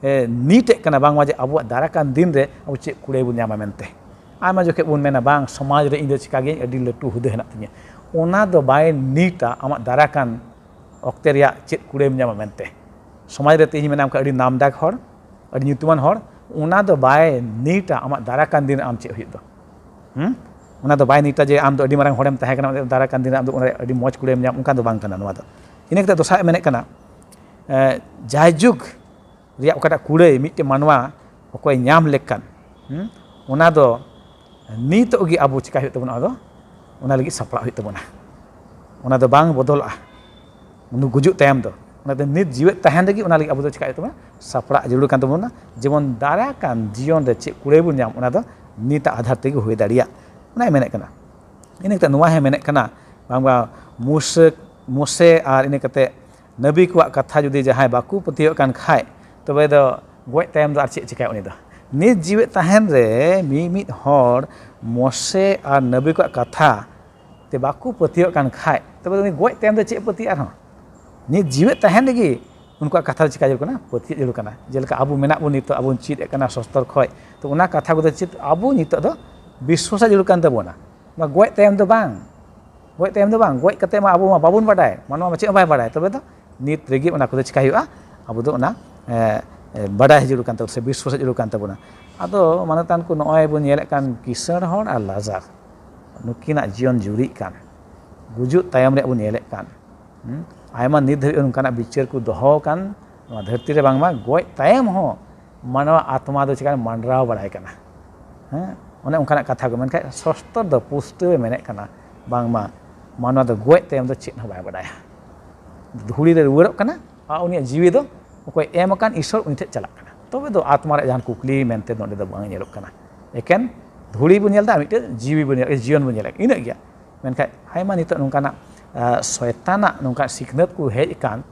ᱮ, ᱱᱤᱴᱮᱫ ᱠᱟᱱᱟ ᱵᱟᱝᱢᱟ ᱡᱮ ᱟᱵᱚᱣᱟᱜ ᱫᱟᱨᱟᱭ ᱠᱟᱱ ᱫᱤᱱ ᱨᱮ ᱟᱵᱚ ᱪᱮᱫ ᱠᱩᱲᱟᱹᱭ ᱵᱚᱱ ᱧᱟᱢᱟ ᱢᱮᱱᱛᱮ᱾ ᱟᱭᱢᱟ ᱡᱚᱠᱷᱮᱡ ᱵᱚᱱ ᱢᱮᱱᱟ, "ᱵᱟᱝ, ᱥᱚᱢᱟᱡᱽ ᱨᱮ ᱤᱧ ᱫᱚ ᱪᱤᱠᱟ ᱜᱤᱭᱟᱹᱧ, ᱟᱹᱰᱤ ᱞᱟᱹᱴᱩ ᱦᱩᱫᱟᱹ ᱦᱮᱱᱟᱜ ᱛᱤᱧᱟᱹ᱾" ᱚᱱᱟ ᱫᱚ ᱵᱟᱭ ᱱᱤᱴᱟ ᱟᱢᱟᱜ ᱫᱟᱨᱟᱭ ᱠᱟᱱ ᱚᱠᱛᱮ ᱨᱮᱭᱟᱜ ᱪᱮᱫ ᱠᱩᱲᱟᱹᱭᱮᱢ ᱧᱟᱢᱟ ᱢᱮᱱᱛᱮ᱾ ᱥᱚᱢᱟᱡᱽ ᱨᱮ ᱛᱮᱦᱮᱧ ᱢᱮᱱᱟᱢ ᱠᱷᱟᱱ ᱟᱹᱰᱤ ᱱᱟᱢᱰᱟᱠ ᱦᱚᱲ, ᱟᱹᱰᱤ ᱧᱩᱛᱩᱢᱟᱱ ᱦᱚᱲ, ᱚᱱᱟ ᱫᱚ ᱵᱟᱭ ᱱᱤᱴᱟ ᱟᱢᱟᱜ ᱫᱟᱨᱟᱭ ᱠᱟᱱ ᱫᱤᱱ ᱨᱮ ᱟᱢ ᱪᱮᱫ ᱦᱩᱭᱩᱜ ᱫᱚ᱾ ᱦᱩᱸ? ᱚᱱᱟ ᱫᱚ ᱵᱟᱭ ᱱᱤᱴᱟ ᱡᱮ ᱟᱢ ᱫᱚ ᱟᱹᱰᱤ ᱢᱟᱨᱟᱝ ᱦᱚᱲᱮᱢ ᱛᱟᱦᱮᱸ ᱠᱟᱱᱟ, ᱫᱟᱨᱟᱭ ᱠᱟᱱ ᱫᱤᱱ ᱨᱮ ᱟᱢ ᱫᱚ ᱚᱸᱰᱮ ᱟᱹᱰᱤ ᱢᱚᱡᱽ ᱠᱩᱲᱟᱹᱭᱮᱢ ᱧᱟᱢ, ᱚᱱᱠᱟ ᱫᱚ ᱵᱟᱝ ᱠᱟᱱᱟ ᱱᱚᱣᱟ ᱫᱚ᱾ ᱤᱱᱟᱹ ᱠᱟᱛᱮ ᱫᱚᱥᱟᱨ ᱢᱮᱱᱮᱫ ᱠᱟᱱᱟ, ᱮ, ᱡᱟᱭᱡᱩᱜᱽ ᱨᱮᱭᱟᱜ ᱚᱠᱟᱴᱟᱜ ᱠᱩᱲᱟᱹᱭ ᱢᱤᱫᱴᱮᱱ ᱢᱟᱱᱣᱟ ᱚᱠᱚᱭ ᱧᱟᱢ ᱞᱮᱠᱟᱱ, ᱦᱩᱸ, ᱚᱱᱟ ᱫᱚ ᱱᱤᱛᱚᱜ ᱜᱮ ᱟᱵᱚ ᱪᱤᱠᱟ ᱦᱩᱭᱩᱜ ᱛᱟᱵᱚᱱᱟ, ᱟᱫᱚ ᱚᱱᱟ ᱞᱟᱹᱜᱤᱫ ᱥᱟᱯᱲᱟᱜ ᱦᱩᱭᱩᱜ ᱛᱟᱵᱚᱱᱟ᱾ ᱚᱱᱟ ᱫᱚ ᱵᱟᱝ ᱵᱚᱫᱚᱞᱚᱜᱼᱟ ᱩᱱᱤ ᱜᱩᱡᱩᱜ ᱛᱟᱭᱚᱢ ᱫᱚ᱾ ᱚᱱᱟᱛᱮ ᱱᱤᱛ ᱡᱤᱣᱮᱫ ᱛᱟᱦᱮᱱ ᱨᱮᱜᱮ ᱚᱱᱟ ᱞᱟᱹᱜᱤᱫ ᱟᱵᱚ ᱫᱚ ᱪᱮᱠᱟ ᱦᱩᱭᱩᱜ ᱛᱟᱵᱚᱱᱟ? ᱥᱟᱯᱲᱟᱜ ᱡᱟᱹᱨᱩᱲ ᱠᱟᱱ ᱛᱟᱵᱚᱱᱟ᱾ ᱡᱮᱢᱚᱱ ᱫᱟᱨᱟᱭ ᱠᱟᱱ ᱡᱤᱭᱚᱱ ᱨᱮ ᱪᱮᱫ ᱠᱩᱲᱟᱹᱭ ᱵᱚᱱ ᱧᱟᱢ, ᱚᱱᱟ ᱫᱚ ᱱᱤᱛᱟᱜ ᱟᱫᱷᱟᱨ ᱛᱮᱜᱮ ᱦᱩᱭ ᱫᱟᱲᱮᱭᱟᱜ, ᱚᱱᱟᱭ ᱢᱮᱱᱮᱫ ᱠᱟᱱᱟ᱾ ᱤᱱᱟᱹ ᱠᱟᱛᱮ ᱱᱚᱣᱟ ᱦᱚᱸ ᱢᱮᱱᱮᱫ ᱠᱟᱱᱟ, ᱵᱟᱝ ᱵᱟᱝ, ᱢᱩᱥᱟᱹ ᱢᱳᱥᱮ ᱟᱨ ᱤᱱᱟᱹ ᱠᱟᱛᱮ ᱱᱟᱹᱵᱤ ᱠᱚᱣᱟᱜ ᱠᱟᱛᱷᱟ ᱡᱩᱫᱤ ᱡᱟᱦᱟᱸᱭ ᱵᱟᱠᱚ ᱯᱟᱹᱛᱭᱟᱹᱜ ᱠᱟᱱ ᱠᱷᱟᱡ, ᱛᱚᱵᱮ ᱫᱚ ᱜᱚᱡ ᱛᱟᱭᱚᱢ ᱫᱚ ᱟᱨ ᱪᱮᱫ ᱪᱤᱠᱟᱹᱭᱟ ᱩᱱᱤ ᱫᱚ? ᱱᱤᱛ ᱡᱤᱣᱮᱫ ᱛᱟᱦᱮᱱ ᱨᱮ ᱢᱤᱢᱤᱫ ᱦᱚᱲ ᱢᱳᱥᱮ ᱟᱨ ᱱᱟᱹᱵᱤ ᱠᱚᱣᱟᱜ ᱠᱟᱛᱷᱟ ᱛᱮ ᱵᱟᱠᱚ ᱯᱟᱹᱛᱭᱟᱹᱜ ᱠᱟᱱ ᱠᱷᱟᱡ, ᱛᱚᱵᱮ ᱫᱚ ᱩᱱᱤ ᱜᱚᱡ ᱛᱟᱭᱚᱢ ᱫᱚ ᱪᱮᱫ ᱯᱟᱹᱛᱭᱟᱹᱜ ᱟᱨᱦᱚᱸ? ᱱᱤᱛ ᱡᱤᱣᱮᱫ ᱛᱟᱦᱮᱱ ᱨᱮᱜᱮ ᱩᱱᱠᱩᱣᱟᱜ ᱠᱟᱛᱷᱟ ᱫᱚ ᱪᱤᱠᱟ ᱡᱟᱹᱨᱩᱲ ᱠᱟᱱᱟ? ᱯᱟᱹᱛᱭᱟᱹᱜ ᱡᱟᱹᱨᱩᱲ ᱠᱟᱱᱟ᱾ ᱡᱮᱞᱮᱠᱟ ᱟᱵᱚ ᱢᱮᱱᱟᱜ ᱵᱚᱱ ᱱᱤᱛᱚᱜ, ᱟᱵᱚ ᱵᱚᱱ ᱪᱮᱫ ᱮᱫ ᱠᱟᱱᱟ ᱥᱚᱥᱛᱚᱨ ᱠᱷᱚᱡ, ᱛᱚ ᱚᱱᱟ ᱠᱟᱛᱷᱟ ᱠᱚᱫᱚ ᱪᱮᱫ ᱟᱵᱚ ᱱᱤᱛᱚᱜ ᱫᱚ ᱵᱤᱥᱣᱟᱥ ᱡᱟᱹᱨᱩᱲ ᱠᱟᱱ ᱛᱟᱵᱚᱱᱟ᱾ ᱚᱱᱟ ᱜᱚᱡ ᱛᱟᱭᱚᱢ ᱫᱚ ᱵᱟᱝ, ᱜᱚᱡ ᱛᱟᱭᱚᱢ ᱫᱚ ᱵᱟᱝ, ᱜᱚᱡ ᱠᱟᱛᱮ ᱢᱟ ᱟᱵᱚ ᱢᱟ ᱵᱟᱵᱚᱱ ᱵᱟᱰᱟᱭ, ᱢᱟᱱᱣᱟ ᱢᱟ ᱪᱮᱫ ᱦᱚᱸ ᱵᱟᱭ ᱵᱟᱰᱟᱭ᱾ ᱛᱚᱵᱮ ᱫᱚ ᱱᱤᱛ ᱨᱮᱜᱮ ᱚᱱᱟ ᱠᱚᱫᱚ ᱪᱤᱠᱟᱭ ᱦᱩᱭᱩᱜᱼᱟ? ᱟᱵᱚ ᱫᱚ ᱚᱱᱟ, ᱮ, ᱮ, ᱵᱟᱰᱟᱭ ᱡᱟᱹᱨᱩᱲ ᱠᱟᱱ ᱛᱟᱵᱚᱱᱟ ᱥᱮ ᱵᱤᱥᱣᱟᱥ ᱡᱟᱹᱨᱩᱲ ᱠᱟᱱ ᱛᱟᱵᱚᱱᱟ᱾ ᱟᱫᱚ ᱢᱟᱱᱚᱛᱟᱱ ᱠᱚ, ᱱᱚᱜᱼᱚᱭ ᱵᱚᱱ ᱧᱮᱞᱮᱫ ᱠᱟᱱ ᱠᱤᱥᱟᱹᱬ ᱦᱚᱲ ᱟᱨ ᱞᱟᱡᱟᱨ, ᱱᱩᱠᱤᱱᱟᱜ ᱡᱤᱭᱚᱱ ᱡᱩᱨᱤᱜ ᱠᱟᱱ, ᱜᱩᱡᱩᱜ ᱛᱟᱭᱚᱢ ᱨᱮᱭᱟᱜ ᱵᱚᱱ ᱧᱮᱞᱮᱫ ᱠᱟᱱ, ᱦᱩᱸ? ᱟᱭᱢᱟ ᱱᱤᱛ ᱫᱷᱟᱹᱵᱤᱡ ᱚᱱᱠᱟᱱᱟᱜ ᱵᱤᱪᱟᱹᱨ ᱠᱚ ᱫᱚᱦᱚ ᱟᱠᱟᱱ ᱱᱚᱣᱟ ᱫᱷᱟᱹᱨᱛᱤ ᱨᱮ, ᱵᱟᱝᱢᱟ ᱜᱚᱡ ᱛᱟᱭᱚᱢ ᱦᱚᱸ ᱢᱟᱱᱣᱟ ᱟᱛᱢᱟ ᱫᱚ ᱪᱤᱠᱟ ᱢᱟᱸᱰᱨᱟᱣ ᱵᱟᱲᱟᱭ ᱠᱟᱱᱟ᱾ ᱦᱮᱸ, ᱚᱱᱮ ᱚᱱᱠᱟᱱᱟᱜ ᱠᱟᱛᱷᱟ ᱠᱚ᱾ ᱢᱮᱱᱠᱷᱟᱱ ᱥᱚᱥᱛᱚᱨ ᱫᱚ ᱯᱩᱥᱴᱟᱹᱣ ᱮ ᱢᱮᱱᱮᱫ ᱠᱟᱱᱟ, ᱵᱟᱝᱢᱟ ᱢᱟᱱᱣᱟ ᱫᱚ ᱜᱚᱡ ᱛᱟᱭᱚᱢ ᱫᱚ ᱪᱮᱫ ᱦᱚᱸ ᱵᱟᱭ ᱵᱟᱰᱟᱭᱟ᱾ ᱫᱷᱩᱲᱤ ᱨᱮ ᱨᱩᱣᱟᱹᱲᱚᱜ ᱠᱟᱱᱟ ᱟᱨ ᱩᱱᱤᱭᱟᱜ ᱡᱤᱣᱤ ᱫᱚ ᱚᱠᱚᱭ ᱮᱢ ᱟᱠᱟᱱ ᱤᱥᱚᱨ ᱩᱱᱤ ᱴᱷᱮᱱ ᱪᱟᱞᱟᱜ ᱠᱟᱱᱟ᱾ ᱛᱚᱵᱮ ᱫᱚ ᱟᱛᱢᱟ ᱨᱮᱭᱟᱜ ᱡᱟᱦᱟᱱ ᱠᱩᱠᱞᱤ ᱢᱮᱱᱛᱮ ᱱᱚᱰᱮ ᱫᱚ ᱵᱟᱝ ᱧᱮᱞᱚᱜ ᱠᱟᱱᱟ᱾ ᱮᱠᱮᱱ ᱫᱷᱩᱲᱤ ᱵᱚᱱ ᱧᱮᱞ ᱮᱫᱟ, ᱢᱤᱫᱴᱮᱱ ᱡᱤᱣᱤ ᱵᱚᱱ ᱧᱮᱞ, ᱡᱤᱭᱚᱱ ᱵᱚᱱ ᱧᱮᱞᱮᱫ, ᱤᱱᱟᱹᱜ ᱜᱮᱭᱟ᱾ ᱢᱮᱱᱠᱷᱟᱱ ᱟᱭᱢᱟ ᱱᱤᱛᱚᱜ ᱱᱚᱝᱠᱟᱱᱟᱜ, ᱟ, ᱥᱚᱭᱛᱟᱱᱟᱜ ᱱᱚᱝᱠᱟ ᱥᱤᱠᱷᱱᱟᱹᱛ ᱠᱚ ᱦᱮᱡ ᱟᱠᱟᱱ,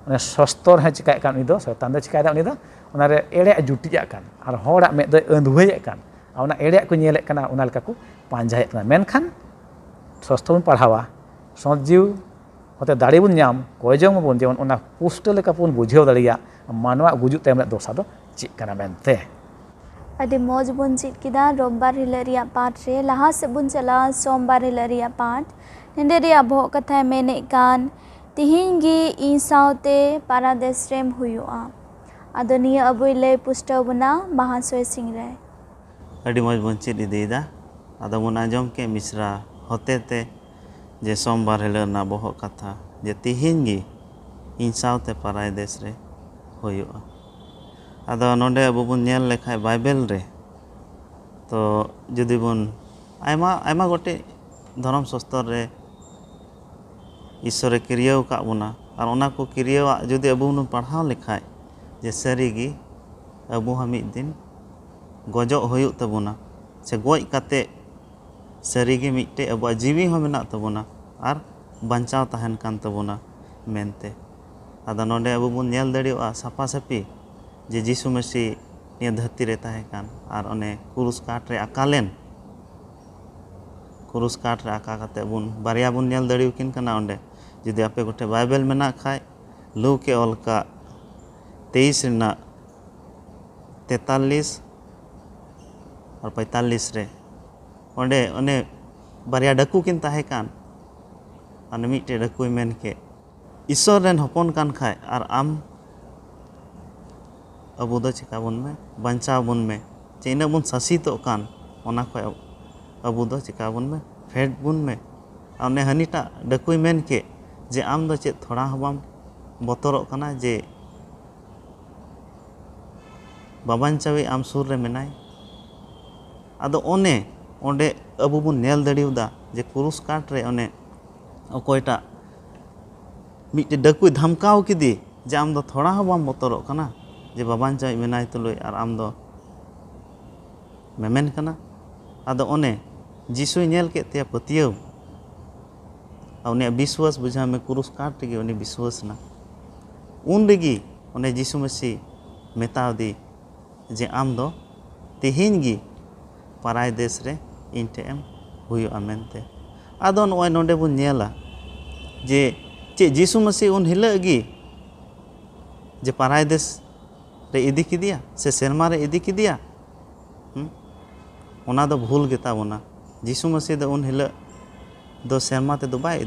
ᱚᱱᱮ ᱥᱚᱥᱛᱚᱨ ᱦᱚᱸ ᱪᱤᱠᱟᱭᱮᱫ ᱠᱟᱱ, ᱩᱱᱤ ᱫᱚ ᱥᱚᱭᱛᱟᱱ ᱫᱚ ᱪᱤᱠᱟᱭᱮᱫᱟ, ᱩᱱᱤ ᱫᱚ ᱚᱱᱟᱨᱮ ᱮᱲᱮᱭᱟᱜ ᱡᱩᱴᱤᱡᱟᱜ ᱠᱟᱱ ᱟᱨ ᱦᱚᱲᱟᱜ ᱢᱮᱫ ᱫᱚᱭ ᱟᱹᱸᱫᱷᱣᱟᱹᱭᱮᱫ ᱠᱟᱱ, ᱟᱨ ᱚᱱᱟ ᱮᱲᱮᱭᱟᱜ ᱠᱚ ᱧᱮᱞᱮᱫ ᱠᱟᱱᱟ, ᱚᱱᱟ ᱞᱮᱠᱟ ᱠᱚ ᱯᱟᱸᱡᱟᱭᱮᱫ ᱠᱟᱱᱟ᱾ ᱢᱮᱱᱠᱷᱟᱱ ᱥᱚᱥᱛᱚ ᱵᱚᱱ ᱯᱟᱲᱦᱟᱣᱟ, ᱥᱚᱛ ᱡᱤᱣ ᱦᱚᱛᱮ ᱫᱟᱲᱮ ᱵᱚᱱ ᱧᱟᱢ, ᱠᱚᱭ ᱡᱚᱝ ᱟᱵᱚᱱ, ᱡᱮᱢᱚᱱ ᱚᱱᱟ ᱯᱩᱥᱴᱟᱹ ᱞᱮᱠᱟ ᱵᱚᱱ ᱵᱩᱡᱷᱟᱹᱣ ᱫᱟᱲᱮᱭᱟᱜ ᱢᱟᱱᱣᱟ ᱜᱩᱡᱩᱜ ᱛᱟᱭᱚᱢ ᱨᱮᱭᱟᱜ ᱫᱚᱥᱟ ᱫᱚ ᱪᱮᱫ ᱠᱟᱱᱟ ᱢᱮᱱᱛᱮ᱾ ᱟᱹᱰᱤ ᱢᱚᱡᱽ ᱵᱚᱱ ᱪᱮᱫ ᱠᱮᱫᱟ ᱨᱳᱵᱵᱟᱨ ᱦᱤᱞᱳᱜ ᱨᱮᱭᱟᱜ ᱯᱟᱴ ᱨᱮ᱾ ᱞᱟᱦᱟ ᱥᱮᱫ ᱵᱚᱱ ᱪᱟᱞᱟᱜᱼᱟ ᱥᱳᱢᱵᱟᱨ ᱦᱤᱞᱳᱜ ᱨᱮᱭᱟᱜ ᱯᱟᱴ᱾ ᱱᱚᱸᱰᱮ ᱨᱮᱭᱟᱜ ᱵᱚᱦᱚᱜ ᱠᱟᱛᱷᱟᱭ ᱢᱮᱱᱮᱫ ᱠᱟᱱ, "ᱛᱤᱦᱤᱧ ᱜᱮ ᱤᱧ ᱥᱟᱶᱛᱮ ᱯᱟᱨᱟᱫᱮᱥ ᱨᱮᱢ ᱦᱩᱭᱩᱜᱼᱟ᱾" ᱟᱫᱚ ᱱᱤᱭᱟᱹ ᱟᱵᱚᱭ ᱞᱟᱹᱭ ᱯᱩᱥᱴᱟᱹᱣ ᱵᱚᱱᱟ ᱢᱟᱦᱟᱥᱚᱭ ᱥᱤᱝ ᱨᱟᱭ᱾ ᱟᱹᱰᱤ ᱢᱚᱡᱽ ᱵᱚᱱ ᱪᱮᱫ ᱤᱫᱤᱭᱮᱫᱟ᱾ ᱟᱫᱚ ᱵᱚᱱ ᱟᱸᱡᱚᱢ ᱠᱮᱫ ᱢᱤᱥᱨᱟ ᱦᱚᱛᱮᱛᱮ ᱡᱮ ᱥᱳᱢᱵᱟᱨ ᱦᱤᱞᱳᱜ ᱨᱮᱱᱟᱜ ᱵᱚᱦᱚᱜ ᱠᱟᱛᱷᱟ, ᱡᱮ ᱛᱤᱦᱤᱧ ᱜᱮ ᱤᱧ ᱥᱟᱶᱛᱮ ᱯᱟᱨᱟᱭᱫᱮᱥ ᱨᱮ ᱦᱩᱭᱩᱜᱼᱟ᱾ ᱟᱫᱚ ᱱᱚᱰᱮ ᱟᱵᱚ ᱵᱚᱱ ᱧᱮᱞ ᱞᱮᱠᱷᱟᱡ ᱵᱟᱭᱵᱮᱞ ᱨᱮ, ᱛᱚ ᱡᱩᱫᱤ ᱵᱚᱱ ᱟᱭᱢᱟ ᱟᱭᱢᱟ ᱜᱚᱴᱮᱡ ᱫᱷᱚᱨᱚᱢ ᱥᱚᱥᱛᱚᱨ ᱨᱮ ᱤᱥᱥᱚᱨᱮ ᱠᱤᱨᱭᱟᱹᱣ ᱟᱠᱟᱫ ᱵᱚᱱᱟ, ᱟᱨ ᱚᱱᱟ ᱠᱚ ᱠᱤᱨᱭᱟᱹᱣᱟᱜ ᱡᱩᱫᱤ ᱟᱵᱚ ᱵᱚᱱ ᱯᱟᱲᱦᱟᱣ ᱞᱮᱠᱷᱟᱡ, ᱡᱮ ᱥᱟᱹᱨᱤᱜᱮ ᱟᱵᱚ ᱦᱚᱸ ᱢᱤᱫ ᱫᱤᱱ ᱜᱚᱡᱚᱜ ᱦᱩᱭᱩᱜ ᱛᱟᱵᱚᱱᱟ, ᱥᱮ ᱜᱚᱡ ᱠᱟᱛᱮ ᱥᱟᱹᱨᱤᱜᱮ ᱢᱤᱫᱴᱮᱡ ᱟᱵᱚᱣᱟᱜ ᱡᱤᱣᱤ ᱦᱚᱸ ᱢᱮᱱᱟᱜ ᱛᱟᱵᱚᱱᱟ ᱟᱨ ᱵᱟᱧᱪᱟᱣ ᱛᱟᱦᱮᱱ ᱠᱟᱱ ᱛᱟᱵᱚᱱᱟ ᱢᱮᱱᱛᱮ᱾ ᱟᱫᱚ ᱱᱚᱰᱮ ᱟᱵᱚ ᱵᱚᱱ ᱧᱮᱞ ᱫᱟᱲᱮᱭᱟᱜᱼᱟ ᱥᱟᱯᱷᱟ ᱥᱟᱹᱯᱷᱤ ᱡᱮ ᱡᱤᱥᱩ ᱢᱟᱹᱥᱤ ᱱᱤᱭᱟᱹ ᱫᱷᱟᱹᱨᱛᱤ ᱨᱮ ᱛᱟᱦᱮᱸ ᱠᱟᱱ ᱟᱨ ᱚᱱᱮ ᱠᱨᱩᱥ ᱠᱟᱴ ᱨᱮ ᱟᱠᱟ ᱞᱮᱱ, ᱠᱨᱩᱥ ᱠᱟᱴ ᱨᱮ ᱟᱠᱟ ᱠᱟᱛᱮ ᱵᱚᱱ ᱵᱟᱨᱭᱟ ᱵᱚᱱ ᱧᱮᱞ ᱫᱟᱲᱮᱭᱟᱠᱤᱱ ᱠᱟᱱᱟ ᱚᱸᱰᱮ᱾ ᱡᱩᱫᱤ ᱟᱯᱮ ᱠᱚᱴᱷᱮᱱ ᱵᱟᱭᱵᱮᱞ ᱢᱮᱱᱟᱜ ᱠᱷᱟᱡ, ᱞᱩᱠ ᱮ ᱚᱞ ᱠᱟᱜ ᱛᱮᱭᱤᱥ ᱨᱮᱱᱟᱜ ᱛᱮᱛᱟᱞᱤᱥ ᱟᱨ ᱯᱚᱸᱭᱛᱟᱞᱤᱥ ᱨᱮ, ᱚᱸᱰᱮ ᱚᱱᱮ ᱵᱟᱨᱭᱟ ᱰᱟᱹᱠᱩ ᱠᱤᱱ ᱛᱟᱦᱮᱸ ᱠᱟᱱ, ᱟᱨ ᱢᱤᱫᱴᱮᱡ ᱰᱟᱹᱠᱩᱭ ᱢᱮᱱ ᱠᱮᱫ, "ᱤᱥᱥᱚᱨ ᱨᱮᱱ ᱦᱚᱯᱚᱱ ᱠᱟᱱ ᱠᱷᱟᱡ ᱟᱨ ᱟᱢ ᱟᱵᱚ ᱫᱚ ᱪᱮᱠᱟ ᱵᱚᱱ ᱢᱮ, ᱵᱟᱧᱪᱟᱣ ᱵᱚᱱ ᱢᱮ, ᱪᱮ ᱤᱱᱟᱹᱜ ᱵᱚᱱ ᱥᱟᱥᱤᱛᱚᱜ ᱠᱟᱱ, ᱚᱱᱟ ᱠᱷᱚᱡ ᱟᱵᱚ ᱫᱚ ᱪᱮᱠᱟ ᱵᱚᱱ ᱢᱮ, ᱯᱷᱮᱰ ᱵᱚᱱ ᱢᱮ᱾" ᱟᱨ ᱚᱱᱮ ᱦᱟᱹᱱᱤᱴᱟᱜ ᱰᱟᱹᱠᱩᱭ ᱢᱮᱱ ᱠᱮᱫ ᱡᱮ, "ᱟᱢ ᱫᱚ ᱪᱮᱫ ᱛᱷᱚᱲᱟ ᱦᱚᱸ ᱵᱟᱢ ᱵᱚᱛᱚᱨᱚᱜ ᱠᱟᱱᱟ ᱡᱮ ᱵᱟᱵᱟᱧᱪᱟᱣᱤᱡ ᱟᱢ ᱥᱩᱨ ᱨᱮ ᱢᱮᱱᱟᱭ?" ᱟᱫᱚ ᱚᱱᱮ ᱚᱸᱰᱮ ᱟᱵᱚ ᱵᱚᱱ ᱧᱮᱞ ᱫᱟᱲᱮᱭᱟᱫᱟ ᱡᱮ ᱠᱨᱩᱥ ᱠᱟᱴ ᱨᱮ ᱚᱱᱮ ᱚᱠᱚᱭᱴᱟᱜ ᱢᱤᱫᱴᱮᱡ ᱰᱟᱹᱠᱩᱭ ᱫᱷᱟᱢᱠᱟᱣ ᱠᱮᱫᱮ ᱡᱮ, "ᱟᱢ ᱫᱚ ᱛᱷᱚᱲᱟ ᱦᱚᱸ ᱵᱟᱢ ᱵᱚᱛᱚᱨᱚᱜ ᱠᱟᱱᱟ ᱡᱮ ᱵᱟᱵᱟᱧᱪᱟᱣᱤᱡ ᱢᱮᱱᱟᱭ ᱛᱩᱞᱩᱡ ᱟᱨ ᱟᱢ ᱫᱚ ᱢᱮᱢᱮᱱ ᱠᱟᱱᱟ?" ᱟᱫᱚ ᱚᱱᱮ ᱡᱤᱥᱩᱭ ᱧᱮᱞ ᱠᱮᱫ ᱛᱟᱭᱟ ᱯᱟᱹᱛᱭᱟᱹᱣ, ᱟᱨ ᱩᱱᱤᱭᱟᱜ ᱵᱤᱥᱣᱟᱥ, ᱵᱩᱡᱷᱟᱹᱣ ᱢᱮ, ᱠᱨᱩᱥ ᱠᱟᱴ ᱨᱮᱜᱮ ᱩᱱᱤ ᱵᱤᱥᱣᱟᱥ ᱮᱱᱟ᱾ ᱩᱱ ᱨᱮᱜᱮ ᱚᱱᱮ ᱡᱤᱥᱩ ᱢᱟᱹᱥᱤ ᱢᱮᱛᱟᱣ ᱫᱮ ᱡᱮ, "ᱟᱢ ᱫᱚ ᱛᱮᱦᱮᱧ ᱜᱮ ᱯᱟᱨᱟᱭ ᱫᱮᱥ ᱨᱮ ᱤᱧ ᱴᱷᱮᱱ ᱮᱢ ᱦᱩᱭᱩᱜᱼᱟ" ᱢᱮᱱᱛᱮ᱾ ᱟᱫᱚ ᱱᱚᱜᱼᱚᱭ ᱱᱚᱰᱮ ᱵᱚᱱ ᱧᱮᱞᱟ ᱡᱮ ᱪᱮᱫ ᱡᱤᱥᱩ ᱢᱟᱹᱥᱤ ᱩᱱ ᱦᱤᱞᱳᱜ ᱜᱮ ᱡᱮ ᱯᱟᱨᱟᱭ ᱫᱮᱥ ᱨᱮ ᱤᱫᱤ ᱠᱮᱫᱮᱭᱟ ᱥᱮ ᱥᱮᱨᱢᱟ ᱨᱮ ᱤᱫᱤ ᱠᱮᱫᱮᱭᱟ? ᱦᱩᱸ? ᱚᱱᱟ ᱫᱚ ᱵᱷᱩᱞ ᱜᱮᱛᱟ ᱵᱚᱱᱟ᱾ ᱡᱤᱥᱩ ᱢᱟᱹᱥᱤ ᱫᱚ ᱩᱱ ᱦᱤᱞᱳᱜ ᱫᱚ ᱥᱮᱨᱢᱟ ᱛᱮᱫᱚ ᱵᱟᱭ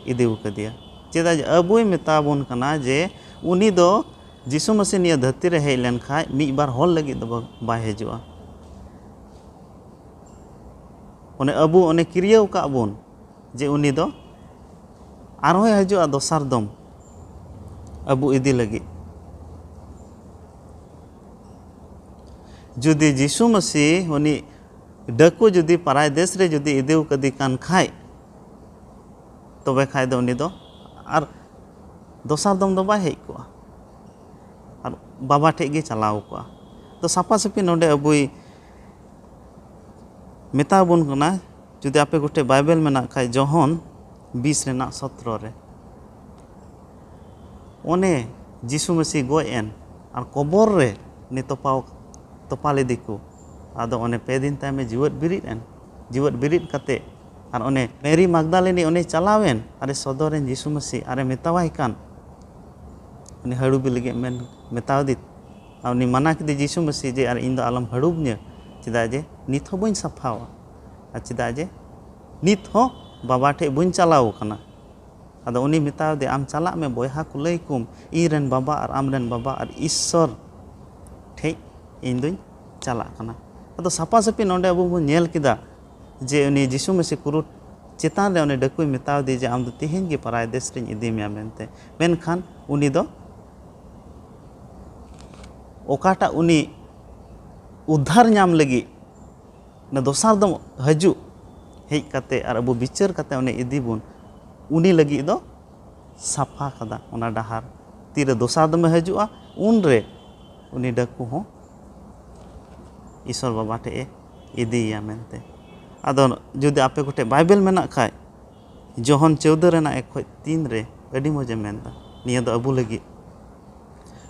ᱤᱫᱤ ᱟᱠᱟᱫᱮᱭᱟ᱾ ᱪᱮᱫᱟᱜ ᱡᱮ ᱟᱵᱚᱭ ᱢᱮᱛᱟ ᱵᱚᱱ ᱠᱟᱱᱟ ᱡᱮ ᱩᱱᱤ ᱫᱚ, ᱡᱤᱥᱩ ᱢᱟᱹᱥᱤ ᱱᱤᱭᱟᱹ ᱫᱷᱟᱹᱨᱛᱤ ᱨᱮ ᱦᱮᱡ ᱞᱮᱱᱠᱷᱟᱡ ᱢᱤᱫ ᱵᱟᱨ ᱦᱚᱲ ᱞᱟᱹᱜᱤᱫ ᱫᱚ ᱵᱟ-, ᱵᱟᱭ ᱦᱤᱡᱩᱜᱼᱟ᱾ ᱚᱱᱮ ᱟᱵᱚ ᱚᱱᱮ ᱠᱤᱨᱭᱟᱹᱣ ᱠᱟᱜ ᱵᱚᱱ ᱡᱮ ᱩᱱᱤ ᱫᱚ ᱟᱨᱦᱚᱸᱭ ᱦᱤᱡᱩᱜᱼᱟ ᱫᱚᱥᱟᱨ ᱫᱚᱢ ᱟᱵᱚ ᱤᱫᱤ ᱞᱟᱹᱜᱤᱫ᱾ ᱡᱩᱫᱤ ᱡᱤᱥᱩ ᱢᱟᱹᱥᱤ ᱩᱱᱤ ᱰᱟᱹᱠᱩ ᱡᱩᱫᱤ ᱯᱟᱨᱟᱭ ᱫᱮᱥ ᱨᱮ ᱡᱩᱫᱤ ᱤᱫᱤ ᱠᱟᱫᱮ ᱠᱟᱱ ᱠᱷᱟᱡ, ᱛᱚᱵᱮ ᱠᱷᱟᱡ ᱫᱚ ᱩᱱᱤ ᱫᱚ ᱟᱨ ᱫᱚᱥᱟᱨ ᱫᱚᱢ ᱫᱚ ᱵᱟᱭ ᱦᱮᱡ ᱠᱚᱜᱼᱟ, ᱟᱨ ᱵᱟᱵᱟ ᱴᱷᱮᱡ ᱜᱮ ᱪᱟᱞᱟᱣ ᱠᱚᱜᱼᱟ᱾ ᱛᱚ ᱥᱟᱯᱷᱟ ᱥᱟᱹᱯᱷᱤ ᱱᱚᱰᱮ ᱟᱵᱚᱭ ᱢᱮᱛᱟ ᱵᱚᱱ ᱠᱟᱱᱟ, ᱡᱩᱫᱤ ᱟᱯᱮ ᱠᱚᱴᱷᱮᱡ ᱵᱟᱭᱵᱮᱞ ᱢᱮᱱᱟᱜ ᱠᱷᱟᱡ, ᱡᱚᱦᱚᱱ ᱵᱤᱥ ᱨᱮᱱᱟᱜ ᱥᱚᱛᱨᱚ ᱨᱮ, ᱚᱱᱮ ᱡᱤᱥᱩ ᱢᱟᱹᱥᱤ ᱜᱚᱡ ᱮᱱ ᱟᱨ ᱠᱚᱵᱚᱨ ᱨᱮ ᱩᱱᱤ ᱛᱚᱯᱟᱣ, ᱛᱚᱯᱟ ᱞᱮᱫᱮ ᱠᱚ᱾ ᱟᱫᱚ ᱚᱱᱮ ᱯᱮ ᱫᱤᱱ ᱛᱟᱭᱚᱢᱮ ᱡᱤᱣᱮᱫ ᱵᱮᱨᱮᱫ ᱮᱱ᱾ ᱡᱤᱣᱮᱫ ᱵᱮᱨᱮᱫ ᱠᱟᱛᱮ ᱟᱨ ᱚᱱᱮ ᱢᱮᱨᱤ ᱢᱟᱜᱽᱫᱟᱞᱤᱱᱤ ᱚᱱᱮ ᱪᱟᱞᱟᱣᱮᱱ, ᱟᱨᱮ ᱥᱚᱫᱚᱨᱮᱱ ᱡᱤᱥᱩ ᱢᱟᱹᱥᱤ, ᱟᱨᱮ ᱢᱮᱛᱟᱣᱟᱭ ᱠᱟᱱ, ᱩᱱᱤ ᱦᱟᱹᱲᱩᱵᱮ ᱞᱟᱹᱜᱤᱫ ᱢᱮᱱ, ᱢᱮᱛᱟᱣ ᱫᱮ, ᱟᱨ ᱩᱱᱤ ᱢᱟᱱᱟ ᱠᱮᱫᱮ ᱡᱤᱥᱩ ᱢᱟᱹᱥᱤ ᱡᱮ, "ᱟᱨ ᱤᱧ ᱫᱚ ᱟᱞᱚᱢ ᱦᱟᱹᱲᱩᱵ ᱧᱟ, ᱪᱮᱫᱟᱜ ᱡᱮ ᱱᱤᱛ ᱦᱚᱸ ᱵᱟᱹᱧ ᱥᱟᱯᱷᱟᱣᱟ, ᱟᱨ ᱪᱮᱫᱟᱜ ᱡᱮ ᱱᱤᱛ ᱦᱚᱸ ᱵᱟᱵᱟ ᱴᱷᱮᱡ ᱵᱟᱹᱧ ᱪᱟᱞᱟᱣ ᱟᱠᱟᱱᱟ᱾" ᱟᱫᱚ ᱩᱱᱤ ᱢᱮᱛᱟᱣ ᱫᱮ, "ᱟᱢ ᱪᱟᱞᱟᱜ ᱢᱮ, ᱵᱚᱭᱦᱟ ᱠᱚ ᱞᱟᱹᱭ ᱠᱚᱢ, ᱤᱧ ᱨᱮᱱ ᱵᱟᱵᱟ ᱟᱨ ᱟᱢ ᱨᱮᱱ ᱵᱟᱵᱟ ᱟᱨ ᱤᱥᱥᱚᱨ ᱴᱷᱮᱡ ᱤᱧ ᱫᱩᱧ ᱪᱟᱞᱟᱜ ᱠᱟᱱᱟ᱾" ᱟᱫᱚ ᱥᱟᱯᱷᱟ ᱥᱟᱹᱯᱷᱤ ᱱᱚᱰᱮ ᱟᱵᱚ ᱵᱚᱱ ᱧᱮᱞ ᱠᱮᱫᱟ ᱡᱮ ᱩᱱᱤ ᱡᱤᱥᱩ ᱢᱟᱹᱥᱤ ᱠᱩᱨᱩᱥ ᱪᱮᱛᱟᱱ ᱨᱮ ᱩᱱᱤ ᱰᱟᱹᱠᱩᱭ ᱢᱮᱛᱟᱣ ᱫᱮ ᱡᱮ, "ᱟᱢ ᱫᱚ ᱛᱮᱦᱮᱧ ᱜᱮ ᱯᱟᱨᱟᱭ ᱫᱮᱥ ᱨᱤᱧ ᱤᱫᱤ ᱢᱮᱭᱟ" ᱢᱮᱱᱛᱮ᱾ ᱢᱮᱱᱠᱷᱟᱱ ᱩᱱᱤ ᱫᱚ ᱚᱠᱟᱴᱟᱜ ᱩᱱᱤ ᱩᱫᱽᱫᱷᱟᱨ ᱧᱟᱢ ᱞᱟᱹᱜᱤᱫ ᱚᱱᱟ ᱫᱚᱥᱟᱨ ᱫᱚᱢ ᱦᱤᱡᱩᱜ, ᱦᱮᱡ ᱠᱟᱛᱮ ᱟᱨ ᱟᱵᱚ ᱵᱤᱪᱟᱹᱨ ᱠᱟᱛᱮ ᱩᱱᱤ ᱤᱫᱤ ᱵᱚᱱ, ᱩᱱᱤ ᱞᱟᱹᱜᱤᱫ ᱫᱚ ᱥᱟᱯᱷᱟ ᱠᱟᱫᱟ ᱚᱱᱟ ᱰᱟᱦᱟᱨ᱾ ᱛᱤᱨᱮ ᱫᱚᱥᱟᱨ ᱫᱚᱢᱮ ᱦᱤᱡᱩᱜᱼᱟ, ᱩᱱᱨᱮ ᱩᱱᱤ ᱰᱟᱹᱠᱩ ᱦᱚᱸ ᱤᱥᱚᱨ ᱵᱟᱵᱟ ᱴᱷᱮᱡ ᱮ ᱤᱫᱤᱭᱮᱭᱟ ᱢᱮᱱᱛᱮ᱾ ᱟᱫᱚ ᱡᱩᱫᱤ ᱟᱯᱮ ᱠᱚᱴᱷᱮᱡ ᱵᱟᱭᱵᱮᱞ ᱢᱮᱱᱟᱜ ᱠᱷᱟᱡ, ᱡᱚᱦᱚᱱ ᱪᱳᱣᱫᱟᱹ ᱨᱮᱱᱟᱜ ᱮᱠ ᱠᱷᱚᱡ ᱛᱤᱱ ᱨᱮ ᱟᱹᱰᱤ ᱢᱚᱡᱽ ᱮ ᱢᱮᱱᱫᱟ, ᱱᱤᱭᱟᱹ ᱫᱚ ᱟᱵᱚ ᱞᱟᱹᱜᱤᱫ,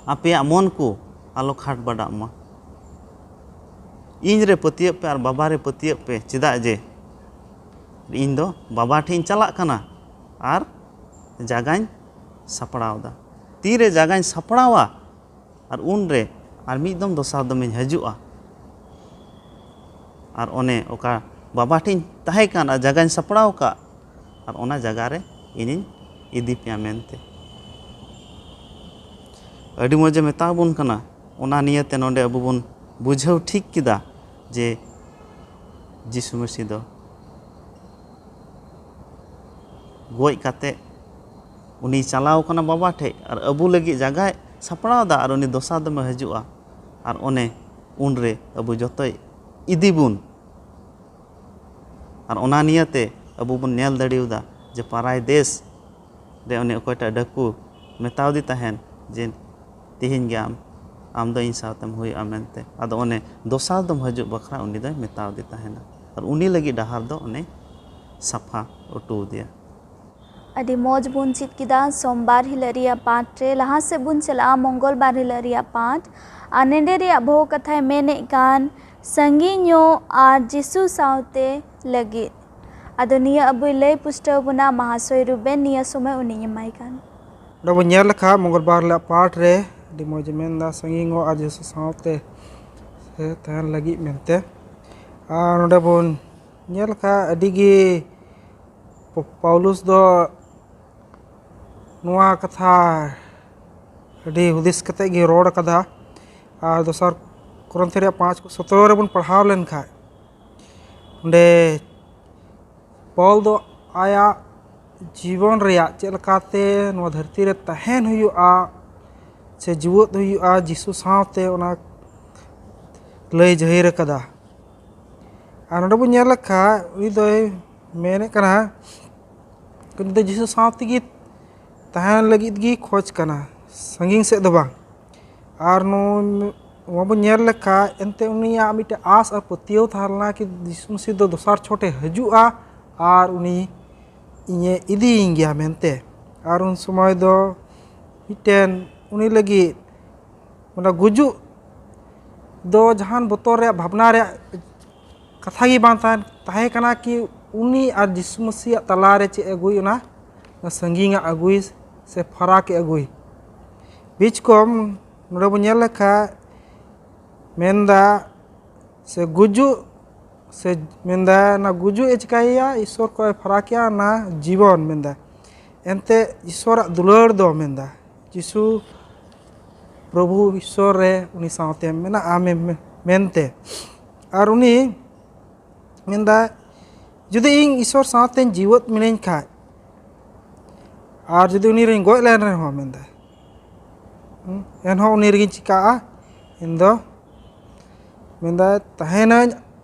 "ᱟᱯᱮᱭᱟᱜ ᱢᱚᱱ ᱠᱚ ᱟᱞᱚ ᱠᱷᱟᱴ ᱵᱟᱰᱟᱜ ᱢᱟ᱾ ᱤᱧ ᱨᱮ ᱯᱟᱹᱛᱭᱟᱹᱜ ᱯᱮ ᱟᱨ ᱵᱟᱵᱟ ᱨᱮ ᱯᱟᱹᱛᱭᱟᱹᱜ ᱯᱮ, ᱪᱮᱫᱟᱜ ᱡᱮ ᱤᱧ ᱫᱚ ᱵᱟᱵᱟ ᱴᱷᱮᱡ ᱤᱧ ᱪᱟᱞᱟᱜ ᱠᱟᱱᱟ ᱟᱨ ᱡᱟᱭᱜᱟᱧ ᱥᱟᱯᱲᱟᱣ ᱫᱟ᱾ ᱛᱤᱨᱮ ᱡᱟᱭᱜᱟᱧ ᱥᱟᱯᱲᱟᱣᱟ, ᱟᱨ ᱩᱱᱨᱮ ᱟᱨ ᱢᱤᱫ ᱫᱚᱢ ᱫᱚᱥᱟᱨ ᱫᱚᱢᱤᱧ ᱦᱤᱡᱩᱜᱼᱟ, ᱟᱨ ᱚᱱᱮ ᱚᱠᱟ ᱵᱟᱵᱟ ᱴᱷᱮᱱ ᱤᱧ ᱛᱟᱦᱮᱸ ᱠᱟᱱ ᱟᱨ ᱡᱟᱭᱜᱟᱧ ᱥᱟᱯᱲᱟᱣ ᱟᱠᱟᱫ, ᱟᱨ ᱚᱱᱟ ᱡᱟᱭᱜᱟ ᱨᱮ ᱤᱧᱤᱧ ᱤᱫᱤ ᱯᱮᱭᱟ" ᱢᱮᱱᱛᱮ᱾ ᱟᱹᱰᱤ ᱢᱚᱡᱽ ᱮ ᱢᱮᱛᱟ ᱵᱚᱱ ᱠᱟᱱᱟ᱾ ᱚᱱᱟ ᱱᱤᱭᱟᱹᱛᱮ ᱱᱚᱰᱮ ᱟᱵᱚ ᱵᱚᱱ ᱵᱩᱡᱷᱟᱹᱣ ᱴᱷᱤᱠ ᱠᱮᱫᱟ ᱡᱮ ᱡᱤᱥᱩ ᱢᱟᱹᱥᱤ ᱫᱚ ᱜᱚᱡ ᱠᱟᱛᱮ ᱩᱱᱤ ᱪᱟᱞᱟᱣ ᱠᱟᱱᱟ ᱵᱟᱵᱟ ᱴᱷᱮᱡ, ᱟᱨ ᱟᱵᱚ ᱞᱟᱹᱜᱤᱫ ᱡᱟᱭᱜᱟᱭ ᱥᱟᱯᱲᱟᱣ ᱮᱫᱟ, ᱟᱨ ᱩᱱᱤ ᱫᱚᱥᱟᱨ ᱫᱚᱢᱮ ᱦᱤᱡᱩᱜᱼᱟ, ᱟᱨ ᱚᱱᱮ ᱩᱱᱨᱮ ᱟᱵᱚ ᱡᱚᱛᱚᱭ ᱤᱫᱤ ᱵᱚᱱ᱾ ᱟᱨ ᱚᱱᱟ ᱱᱤᱭᱟᱹᱛᱮ ᱟᱵᱚ ᱵᱚᱱ ᱧᱮᱞ ᱫᱟᱲᱮᱭᱟᱫᱟ ᱡᱮ ᱯᱟᱨᱟᱭ ᱫᱮᱥ ᱨᱮ ᱩᱱᱤ ᱚᱠᱚᱭᱴᱟᱜ ᱰᱟᱹᱠᱩ ᱢᱮᱛᱟᱣᱫᱮ ᱛᱟᱦᱮᱱ ᱡᱮ ᱛᱮᱦᱮᱧ ᱜᱮ ᱟᱢ ᱟᱢ ᱫᱚ ᱤᱧ ᱥᱟᱶᱛᱮᱢ ᱦᱩᱭᱩᱜᱼᱟ ᱢᱮᱱᱛᱮ᱾ ᱟᱫᱚ ᱚᱱᱮ ᱫᱚᱥᱟᱨ ᱫᱚᱢ ᱦᱤᱡᱩᱜ ᱵᱟᱠᱷᱨᱟ ᱩᱱᱤ ᱫᱚᱭ ᱢᱮᱛᱟᱣᱫᱮ ᱛᱟᱦᱮᱱᱟ᱾ ᱟᱨ ᱩᱱᱤ ᱞᱟᱹᱜᱤᱫ ᱰᱟᱦᱟᱨ ᱫᱚ ᱚᱱᱮ ᱥᱟᱯᱷᱟ ᱚᱴᱚᱣᱟᱫᱮᱭᱟ᱾ ᱟᱹᱰᱤ ᱢᱚᱡᱽ ᱵᱚᱱ ᱪᱮᱫ ᱠᱮᱫᱟ ᱥᱳᱢᱵᱟᱨ ᱦᱤᱞᱳᱜ ᱨᱮᱭᱟᱜ ᱯᱟᱴ ᱨᱮ᱾ ᱞᱟᱦᱟ ᱥᱮᱫ ᱵᱚᱱ ᱪᱟᱞᱟᱜᱼᱟ ᱢᱚᱝᱜᱚᱞᱵᱟᱨ ᱦᱤᱞᱳᱜ ᱨᱮᱭᱟᱜ ᱯᱟᱴ᱾ ᱟᱨ ᱱᱮᱰᱮ ᱨᱮᱭᱟᱜ ᱵᱷᱳ ᱠᱟᱛᱷᱟᱭ ᱢᱮᱱᱮᱫ ᱠᱟᱱ ᱥᱟᱺᱜᱤᱧᱚᱜ ᱟᱨ ᱡᱤᱥᱩ ᱥᱟᱶᱛᱮ ᱞᱟᱹᱜᱤᱫ᱾ ᱟᱫᱚ ᱱᱤᱭᱟᱹ ᱟᱵᱚᱭ ᱞᱟᱹᱭ ᱯᱩᱥᱴᱟᱹᱣ ᱵᱚᱱᱟ ᱢᱟᱦᱟᱥᱚᱭ ᱨᱩᱵᱮᱱ, ᱱᱤᱭᱟᱹ ᱥᱚᱢᱚᱭ ᱩᱱᱤᱧ ᱮᱢᱟᱭ ᱠᱟᱱ᱾ ᱱᱚᱰᱮ ᱵᱚᱱ ᱧᱮᱞ ᱞᱮᱠᱷᱟᱱ ᱢᱚᱝᱜᱚᱞᱵᱟᱨ ᱦᱤᱞᱳᱜ ᱯᱟᱴ ᱨᱮ ᱟᱹᱰᱤ ᱢᱚᱡᱽ ᱮ ᱢᱮᱱᱫᱟ ᱥᱟᱺᱜᱤᱧᱚᱜ ᱟᱨ ᱡᱤᱥᱩ ᱥᱟᱶᱛᱮ ᱥᱮ ᱛᱟᱦᱮᱱ ᱞᱟᱹᱜᱤᱫ ᱢᱮᱱᱛᱮ᱾ ᱟᱨ ᱱᱚᱰᱮ ᱵᱚᱱ ᱧᱮᱞ ᱞᱮᱠᱷᱟᱱ ᱟᱹᱰᱤ ᱜᱮ ᱯᱟᱣᱞᱩᱥ ᱫᱚ ᱱᱚᱣᱟ ᱠᱟᱛᱷᱟ ᱟᱹᱰᱤ ᱦᱩᱫᱤᱥ ᱠᱟᱛᱮ ᱜᱮ ᱨᱚᱲ ᱟᱠᱟᱫᱟ᱾ ᱟᱨ ᱫᱚᱥᱟᱨ ᱠᱚᱨᱤᱱᱛᱷᱤ ᱨᱮᱭᱟᱜ ᱯᱟᱸᱪ ᱥᱚᱛᱨᱚ ᱨᱮᱵᱚᱱ ᱯᱟᱲᱦᱟᱣ ᱞᱮᱱᱠᱷᱟᱱ ᱚᱸᱰᱮ ᱯᱚᱞ ᱫᱚ ᱟᱭᱟᱜ ᱡᱤᱵᱚᱱ ᱨᱮᱭᱟᱜ ᱪᱮᱫ ᱞᱮᱠᱟᱛᱮ ᱱᱚᱣᱟ ᱫᱷᱟᱹᱨᱛᱤ ᱨᱮ ᱛᱟᱦᱮᱱ ᱦᱩᱭᱩᱜᱼᱟ ᱥᱮ ᱡᱤᱣᱮᱫ ᱦᱩᱭᱩᱜᱼᱟ ᱡᱤᱥᱩ ᱥᱟᱶᱛᱮ ᱚᱱᱟ ᱞᱟᱹᱭ ᱡᱟᱹᱦᱤᱨ ᱟᱠᱟᱫᱟ᱾ ᱟᱨ ᱱᱚᱰᱮ ᱵᱚᱱ ᱧᱮᱞ ᱞᱮᱠᱷᱟᱱ ᱩᱱᱤ ᱫᱚᱭ ᱢᱮᱱᱮᱫ ᱠᱟᱱᱟ ᱩᱱᱤ ᱫᱚ ᱡᱤᱥᱩ ᱥᱟᱶ ᱛᱮᱜᱮ ᱛᱟᱦᱮᱱ ᱞᱟᱹᱜᱤᱫ ᱜᱮ ᱠᱷᱚᱡᱽ ᱠᱟᱱᱟ, ᱥᱟᱺᱜᱤᱧ ᱥᱮᱫ ᱫᱚ ᱵᱟᱝ᱾ ᱟᱨ ᱱᱚᱣᱟ ᱵᱚᱱ ᱧᱮᱞ ᱞᱮᱠᱷᱟᱱ ᱮᱱᱛᱮ ᱩᱱᱤᱭᱟᱜ ᱢᱤᱫᱴᱮᱱ ᱟᱥ ᱟᱨ ᱯᱟᱹᱛᱭᱟᱹᱣ ᱛᱟᱦᱮᱸ ᱞᱮᱱᱟ ᱠᱤ ᱡᱤᱥᱩ ᱢᱟᱹᱥᱤ ᱫᱚ ᱫᱚᱥᱟᱨ ᱪᱷᱚᱴᱮ ᱦᱤᱡᱩᱜᱼᱟ ᱟᱨ ᱩᱱᱤ ᱤᱧᱮ ᱤᱫᱤᱭᱤᱧ ᱜᱮᱭᱟ ᱢᱮᱱᱛᱮ᱾ ᱟᱨ ᱩᱱ ᱥᱚᱢᱚᱭ ᱫᱚ ᱢᱤᱫᱴᱮᱱ ᱩᱱᱤ ᱞᱟᱹᱜᱤᱫ ᱚᱱᱟ ᱜᱩᱡᱩᱜ ᱫᱚ ᱡᱟᱦᱟᱱ ᱵᱚᱛᱚᱨ ᱨᱮᱭᱟᱜ ᱵᱷᱟᱵᱽᱱᱟ ᱨᱮᱭᱟᱜ ᱠᱟᱛᱷᱟ ᱜᱮ ᱵᱟᱝ ᱛᱟᱦᱮᱸ ᱛᱟᱦᱮᱸ ᱠᱟᱱᱟ ᱠᱤ ᱩᱱᱤ ᱟᱨ ᱡᱤᱥᱩ ᱢᱟᱹᱥᱤᱭᱟᱜ ᱛᱟᱞᱟᱨᱮ ᱪᱮᱫ ᱮ ᱟᱹᱜᱩᱭ, ᱚᱱᱟ ᱥᱟᱺᱜᱤᱧᱟᱜ ᱟᱹᱜᱩᱭ ᱥᱮ ᱯᱷᱟᱨᱟᱠ ᱮ ᱟᱹᱜᱩᱭ᱾ ᱵᱤᱪᱠᱚᱢ ᱱᱚᱰᱮ ᱵᱚᱱ ᱧᱮᱞ ᱞᱮᱠᱷᱟᱱ ᱢᱮᱱᱫᱟ ᱥᱮ ᱜᱩᱡᱩᱜ ᱥᱮ ᱢᱮᱱᱫᱟ ᱚᱱᱟ ᱜᱩᱡᱩᱜ ᱮ ᱪᱤᱠᱟᱹᱭᱮᱭᱟ, ᱤᱥᱥᱚᱨ ᱠᱷᱚᱱ ᱮ ᱯᱷᱟᱨᱟᱠᱮᱭᱟ ᱚᱱᱟ ᱡᱤᱵᱚᱱ ᱢᱮᱱᱫᱟ᱾ ᱮᱱᱛᱮ ᱤᱥᱥᱚᱨᱟᱜ ᱫᱩᱞᱟᱹᱲ ᱫᱚ ᱢᱮᱱᱫᱟ ᱡᱤᱥᱩ ᱯᱨᱚᱵᱷᱩ ᱤᱥᱥᱚᱨ ᱨᱮ ᱩᱱᱤ ᱥᱟᱶᱛᱮ ᱢᱮᱱᱟᱜᱼᱟ ᱢᱮᱱᱛᱮ᱾ ᱟᱨ ᱩᱱᱤ ᱢᱮᱱᱫᱟ ᱡᱩᱫᱤ ᱤᱧ ᱤᱥᱥᱚᱨ ᱥᱟᱶᱛᱮᱧ ᱡᱤᱣᱮᱫ ᱢᱤᱱᱟᱹᱧ ᱠᱷᱟᱡ ᱟᱨ ᱡᱩᱫᱤ ᱩᱱᱤ ᱨᱮᱧ ᱜᱚᱡ ᱞᱮᱱ ᱨᱮᱦᱚᱸ ᱢᱮᱱᱫᱟ ᱮᱱᱦᱚᱸ ᱩᱱᱤ ᱨᱮᱜᱮᱧ ᱪᱤᱠᱟᱹᱜᱼᱟ᱾ ᱤᱧ ᱫᱚ ᱢᱮᱱᱫᱟᱭ ᱛᱟᱦᱮᱱᱟᱹᱧ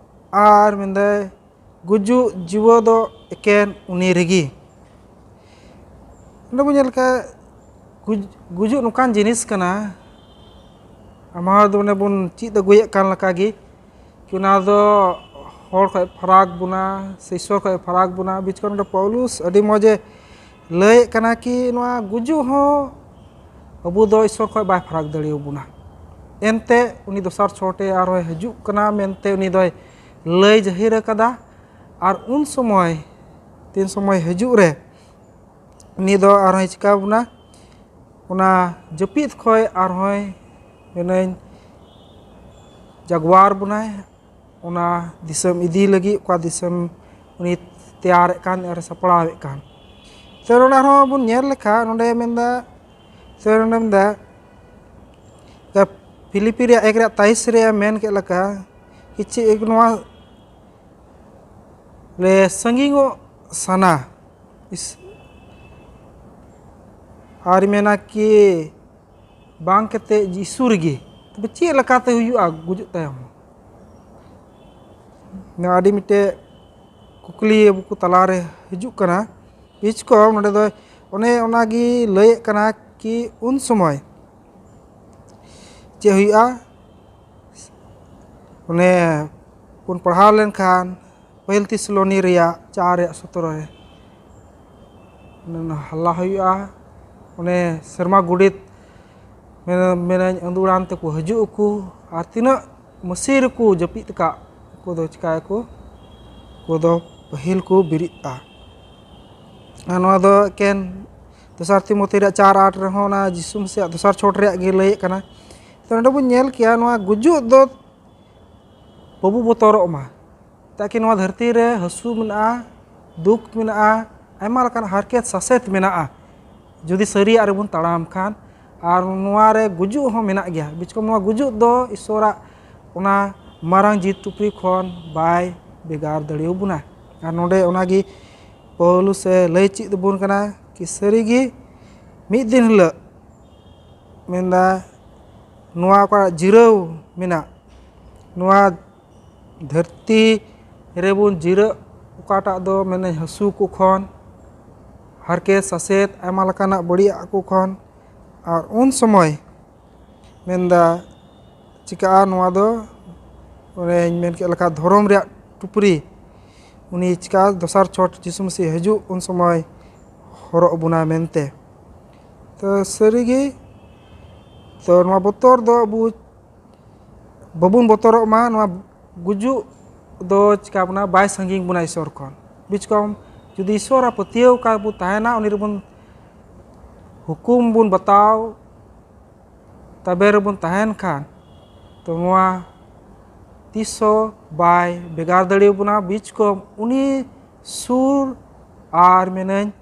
ᱟᱨ ᱢᱮᱱᱫᱟᱭ ᱜᱩᱡᱩᱜ ᱡᱤᱣᱟᱹ ᱫᱚ ᱮᱠᱮᱱ ᱩᱱᱤ ᱨᱮᱜᱮ᱾ ᱚᱸᱰᱮ ᱵᱚᱱ ᱧᱮᱞ ᱠᱟᱜ ᱜᱩᱡᱩᱜ ᱱᱚᱝᱠᱟᱱ ᱡᱤᱱᱤᱥ ᱠᱟᱱᱟ, ᱟᱢᱟ ᱫᱚ ᱚᱱᱮ ᱵᱚᱱ ᱪᱮᱫ ᱟᱹᱜᱩᱭᱮᱫ ᱠᱟᱱ ᱞᱮᱠᱟ ᱜᱮ, ᱠᱤ ᱚᱱᱟ ᱫᱚ ᱦᱚᱲ ᱠᱷᱚᱡ ᱯᱷᱟᱨᱟᱠ ᱵᱚᱱᱟ ᱥᱮ ᱤᱥᱥᱚᱨ ᱠᱷᱚᱡ ᱯᱷᱟᱨᱟᱠ ᱵᱚᱱᱟ᱾ ᱵᱤᱪᱠᱚᱨ ᱱᱚᱰᱮ ᱯᱟᱣᱞᱩᱥ ᱟᱹᱰᱤ ᱢᱚᱡᱮ ᱞᱟᱹᱭᱮᱫ ᱠᱟᱱᱟ ᱠᱤ ᱱᱚᱣᱟ ᱜᱩᱡᱩᱜ ᱦᱚᱸ ᱟᱵᱚ ᱫᱚ ᱤᱥᱥᱚᱨ ᱠᱷᱚᱡ ᱵᱟᱭ ᱯᱷᱟᱨᱟᱠ ᱫᱟᱲᱮᱭᱟᱵᱚᱱᱟ᱾ ᱮᱱᱛᱮ ᱩᱱᱤ ᱫᱚᱥᱟᱨ ᱪᱷᱚᱴᱮ ᱟᱨᱦᱚᱸᱭ ᱦᱤᱡᱩᱜ ᱠᱟᱱᱟ ᱢᱮᱱᱛᱮ ᱩᱱᱤ ᱫᱚᱭ ᱞᱟᱹᱭ ᱡᱟᱹᱦᱤᱨ ᱟᱠᱟᱫᱟ᱾ ᱟᱨ ᱩᱱ ᱥᱚᱢᱚᱭ, ᱛᱤᱱ ᱥᱚᱢᱚᱭ ᱦᱤᱡᱩᱜ ᱨᱮ, ᱩᱱᱤ ᱫᱚ ᱟᱨᱦᱚᱸᱭ ᱪᱤᱠᱟ ᱵᱚᱱᱟ, ᱚᱱᱟ ᱡᱟᱹᱯᱤᱫ ᱠᱷᱚᱡ ᱟᱨᱦᱚᱸᱭ ᱢᱮᱱᱟᱹᱧ ᱡᱟᱜᱽᱣᱟᱨ ᱵᱚᱱᱟᱭ, ᱚᱱᱟ ᱫᱤᱥᱚᱢ ᱤᱫᱤ ᱞᱟᱹᱜᱤᱫ, ᱚᱠᱟ ᱫᱤᱥᱚᱢ ᱩᱱᱤ ᱛᱮᱭᱟᱨᱮᱫ ᱠᱟᱱ ᱟᱨ ᱥᱟᱯᱲᱟᱣᱮᱫ ᱠᱟᱱ᱾ ᱛᱚ ᱱᱚᱰᱮ ᱟᱨᱦᱚᱸ ᱵᱚᱱ ᱧᱮᱞ ᱞᱮᱠᱷᱟᱱ ᱱᱚᱰᱮ ᱢᱮᱱᱫᱟ, ᱛᱚ ᱱᱚᱰᱮ ᱢᱮᱱᱫᱟ, ᱯᱷᱤᱞᱤᱯᱤ ᱨᱮᱭᱟᱜ ᱮᱠ ᱨᱮᱭᱟᱜ ᱛᱟᱭᱤᱥ ᱨᱮ ᱢᱮᱱ ᱠᱮᱫ ᱞᱮᱠᱟ, ᱠᱤᱪᱷᱩ ᱱᱚᱣᱟ ᱞᱮ ᱥᱟᱺᱜᱤᱧᱚᱜ ᱥᱟᱱᱟ᱾ ᱤᱥ-, ᱟᱨ ᱢᱮᱱᱟ ᱠᱤ ᱵᱟᱝ ᱠᱟᱛᱮ ᱡᱤᱥᱩ ᱨᱮᱜᱮ, ᱛᱚᱵᱮ ᱪᱮᱫ ᱞᱮᱠᱟᱛᱮ ᱦᱩᱭᱩᱜᱼᱟ ᱜᱩᱡᱩᱜ ᱛᱟᱭᱚᱢ? ᱱᱚᱣᱟ ᱟᱹᱰᱤ ᱢᱤᱫᱴᱮᱡ ᱠᱩᱠᱞᱤ ᱟᱵᱚ ᱠᱚ ᱛᱟᱞᱟᱨᱮ ᱦᱤᱡᱩᱜ ᱠᱟᱱᱟ᱾ ᱵᱤᱪᱠᱚᱢ ᱱᱚᱰᱮ ᱫᱚ ᱚᱱᱮ ᱚᱱᱟᱜᱮ ᱞᱟᱹᱭᱮᱫ ᱠᱟᱱᱟ ᱠᱤ ᱩᱱ ᱥᱚᱢᱚᱭ ᱪᱮᱫ ᱦᱩᱭᱩᱜᱼᱟ? ᱚᱱᱮ ᱵᱚᱱ ᱯᱟᱲᱦᱟᱣ ᱞᱮᱱᱠᱷᱟᱱ ᱯᱟᱹᱦᱤᱞ ᱛᱤᱥᱞᱚᱱᱤ ᱨᱮᱭᱟᱜ ᱪᱟᱨ ᱨᱮᱭᱟᱜ ᱥᱚᱛᱨᱚ ᱨᱮ ᱚᱱᱮ ᱚᱱᱟ ᱦᱟᱞᱞᱟ ᱦᱩᱭᱩᱜᱼᱟ᱾ ᱚᱱᱮ ᱥᱮᱨᱢᱟ ᱜᱚᱰᱮᱛ ᱢᱮᱱ-, ᱢᱮᱱᱟᱹᱧ ᱟᱹᱫᱩᱲᱟᱱ ᱛᱮᱠᱚ ᱦᱤᱡᱩᱜ ᱟᱠᱚ, ᱟᱨ ᱛᱤᱱᱟᱹᱜ ᱢᱟᱹᱥᱤ ᱨᱮᱠᱚ ᱡᱟᱹᱯᱤᱫ ᱟᱠᱟᱫ ᱩᱱᱠᱩ ᱫᱚ ᱪᱤᱠᱟᱹᱭᱟᱠᱚ? ᱩᱱᱠᱩ ᱫᱚ ᱯᱟᱹᱦᱤᱞ ᱠᱚ ᱵᱮᱨᱮᱫᱼᱟ᱾ ᱟᱨ ᱱᱚᱣᱟ ᱫᱚ ᱮᱠᱮᱱ ᱫᱚᱥᱟᱨ ᱛᱤᱢᱚᱛᱤ ᱨᱮᱭᱟᱜ ᱪᱟᱨ ᱟᱴ ᱨᱮᱦᱚᱸ ᱚᱱᱟ ᱡᱤᱥᱩ ᱢᱟᱹᱥᱤᱭᱟᱜ ᱫᱚᱥᱟᱨ ᱪᱷᱚᱴ ᱨᱮᱭᱟᱜ ᱜᱮ ᱞᱟᱹᱭᱮᱫ ᱠᱟᱱᱟ᱾ ᱛᱚ ᱱᱚᱰᱮ ᱵᱚᱱ ᱧᱮᱞ ᱠᱮᱭᱟ ᱱᱚᱣᱟ ᱜᱩᱡᱩᱜ ᱫᱚ ᱵᱟᱵᱚ ᱵᱚᱛᱚᱨᱚᱜ ᱢᱟ᱾ ᱛᱟᱠᱤ ᱱᱚᱣᱟ ᱫᱷᱟᱹᱨᱛᱤ ᱨᱮ ᱦᱟᱹᱥᱩ ᱢᱮᱱᱟᱜᱼᱟ, ᱫᱩᱠ ᱢᱮᱱᱟᱜᱼᱟ, ᱟᱭᱢᱟ ᱞᱮᱠᱟᱱ ᱦᱟᱨᱠᱮᱛ ᱥᱟᱥᱮᱛ ᱢᱮᱱᱟᱜᱼᱟ᱾ ᱡᱩᱫᱤ ᱥᱟᱹᱨᱤᱭᱟᱜ ᱨᱮᱵᱚᱱ ᱛᱟᱲᱟᱢ ᱠᱷᱟᱱ, ᱟᱨ ᱱᱚᱣᱟ ᱨᱮ ᱜᱩᱡᱩᱜ ᱦᱚᱸ ᱢᱮᱱᱟᱜ ᱜᱮᱭᱟ᱾ ᱵᱤᱪᱠᱚᱢ ᱱᱚᱣᱟ ᱜᱩᱡᱩᱜ ᱫᱚ ᱤᱥᱚᱨᱟᱜ ᱚᱱᱟ ᱢᱟᱨᱟᱝ ᱡᱤᱛ ᱛᱩᱯᱨᱤ ᱠᱷᱚᱱ ᱵᱟᱭ ᱵᱷᱮᱜᱟᱨ ᱫᱟᱲᱮᱭᱟᱵᱚᱱᱟ᱾ ᱟᱨ ᱱᱚᱰᱮ ᱚᱱᱟᱜᱮ ᱯᱟᱹᱣᱞᱩᱥ ᱮ ᱞᱟᱹᱭ ᱪᱮᱫ ᱟᱵᱚᱱ ᱠᱟᱱᱟ ᱠᱤ ᱥᱟᱹᱨᱤᱜᱮ ᱢᱤᱫ ᱫᱤᱱ ᱦᱤᱞᱳᱜ ᱢᱮᱱᱫᱟ ᱱᱚᱣᱟ ᱚᱠᱟ ᱡᱤᱨᱟᱹᱣ ᱢᱮᱱᱟᱜ, ᱱᱚᱣᱟ ᱫᱷᱟᱹᱨᱛᱤ ᱨᱮᱵᱚᱱ ᱡᱤᱨᱟᱹᱜ, ᱚᱠᱟᱴᱟᱜ ᱫᱚ ᱢᱮᱱᱟᱹᱧ ᱦᱟᱹᱥᱩ ᱠᱚ ᱠᱷᱚᱱ, ᱦᱟᱨᱠᱮᱛ ᱥᱟᱥᱮᱛ, ᱟᱭᱢᱟ ᱞᱮᱠᱟᱱᱟᱜ ᱵᱟᱹᱲᱤᱡ ᱟᱜ ᱠᱚ ᱠᱷᱚᱱ, ᱟᱨ ᱩᱱ ᱥᱚᱢᱚᱭ ᱢᱮᱱᱫᱟ ᱪᱤᱠᱟᱹᱜᱼᱟ ᱱᱚᱣᱟ ᱫᱚ, ᱚᱱᱮᱧ ᱢᱮᱱ ᱠᱮᱫ ᱞᱮᱠᱟ ᱫᱷᱚᱨᱚᱢ ᱨᱮᱭᱟᱜ ᱴᱩᱯᱨᱤ, ᱩᱱᱤ ᱪᱤᱠᱟᱹᱜᱼᱟ ᱫᱚᱥᱟᱨ ᱪᱷᱚᱴ ᱡᱤᱥᱩ ᱢᱟᱹᱥᱤ ᱦᱤᱡᱩᱜ ᱩᱱ ᱥᱚᱢᱚᱭ ᱦᱚᱨᱚᱜ ᱵᱚᱱᱟ ᱢᱮᱱᱛᱮ᱾ ᱛᱚ ᱥᱟᱹᱨᱤᱜᱮ, ᱛᱚ ᱱᱚᱣᱟ ᱵᱚᱛᱚᱨ ᱫᱚ ᱟᱵᱚ ᱵᱟᱵᱚᱱ ᱵᱚᱛᱚᱨᱚᱜ ᱢᱟ, ᱱᱚᱣᱟ ᱜᱩᱡᱩᱜ ᱫᱚ ᱪᱤᱠᱟ ᱵᱚᱱᱟ, ᱵᱟᱭ ᱥᱟᱺᱜᱤᱧ ᱵᱚᱱᱟ ᱤᱥᱚᱨ ᱠᱷᱚᱱ᱾ ᱵᱤᱪᱠᱚᱢ ᱡᱩᱫᱤ ᱤᱥᱚᱨᱟᱜ ᱯᱟᱹᱛᱭᱟᱹᱣ ᱠᱟ ᱵᱚ ᱛᱟᱦᱮᱱᱟ, ᱩᱱᱤ ᱨᱮᱵᱚᱱ ᱦᱩᱠᱩᱢ ᱵᱚᱱ ᱵᱟᱛᱟᱣ, ᱛᱟᱵᱮ ᱨᱮᱵᱚᱱ ᱛᱟᱦᱮᱱ ᱠᱷᱟᱱ, ᱛᱚ ᱱᱚᱣᱟ ᱛᱤᱥ ᱦᱚᱸ ᱵᱟᱭ ᱵᱷᱮᱜᱟᱨ ᱫᱟᱲᱮᱭᱟᱵᱚᱱᱟ᱾ ᱵᱤᱪᱠᱚᱢ ᱩᱱᱤ ᱥᱩᱨ ᱟᱨ ᱢᱮᱱᱟᱹᱧ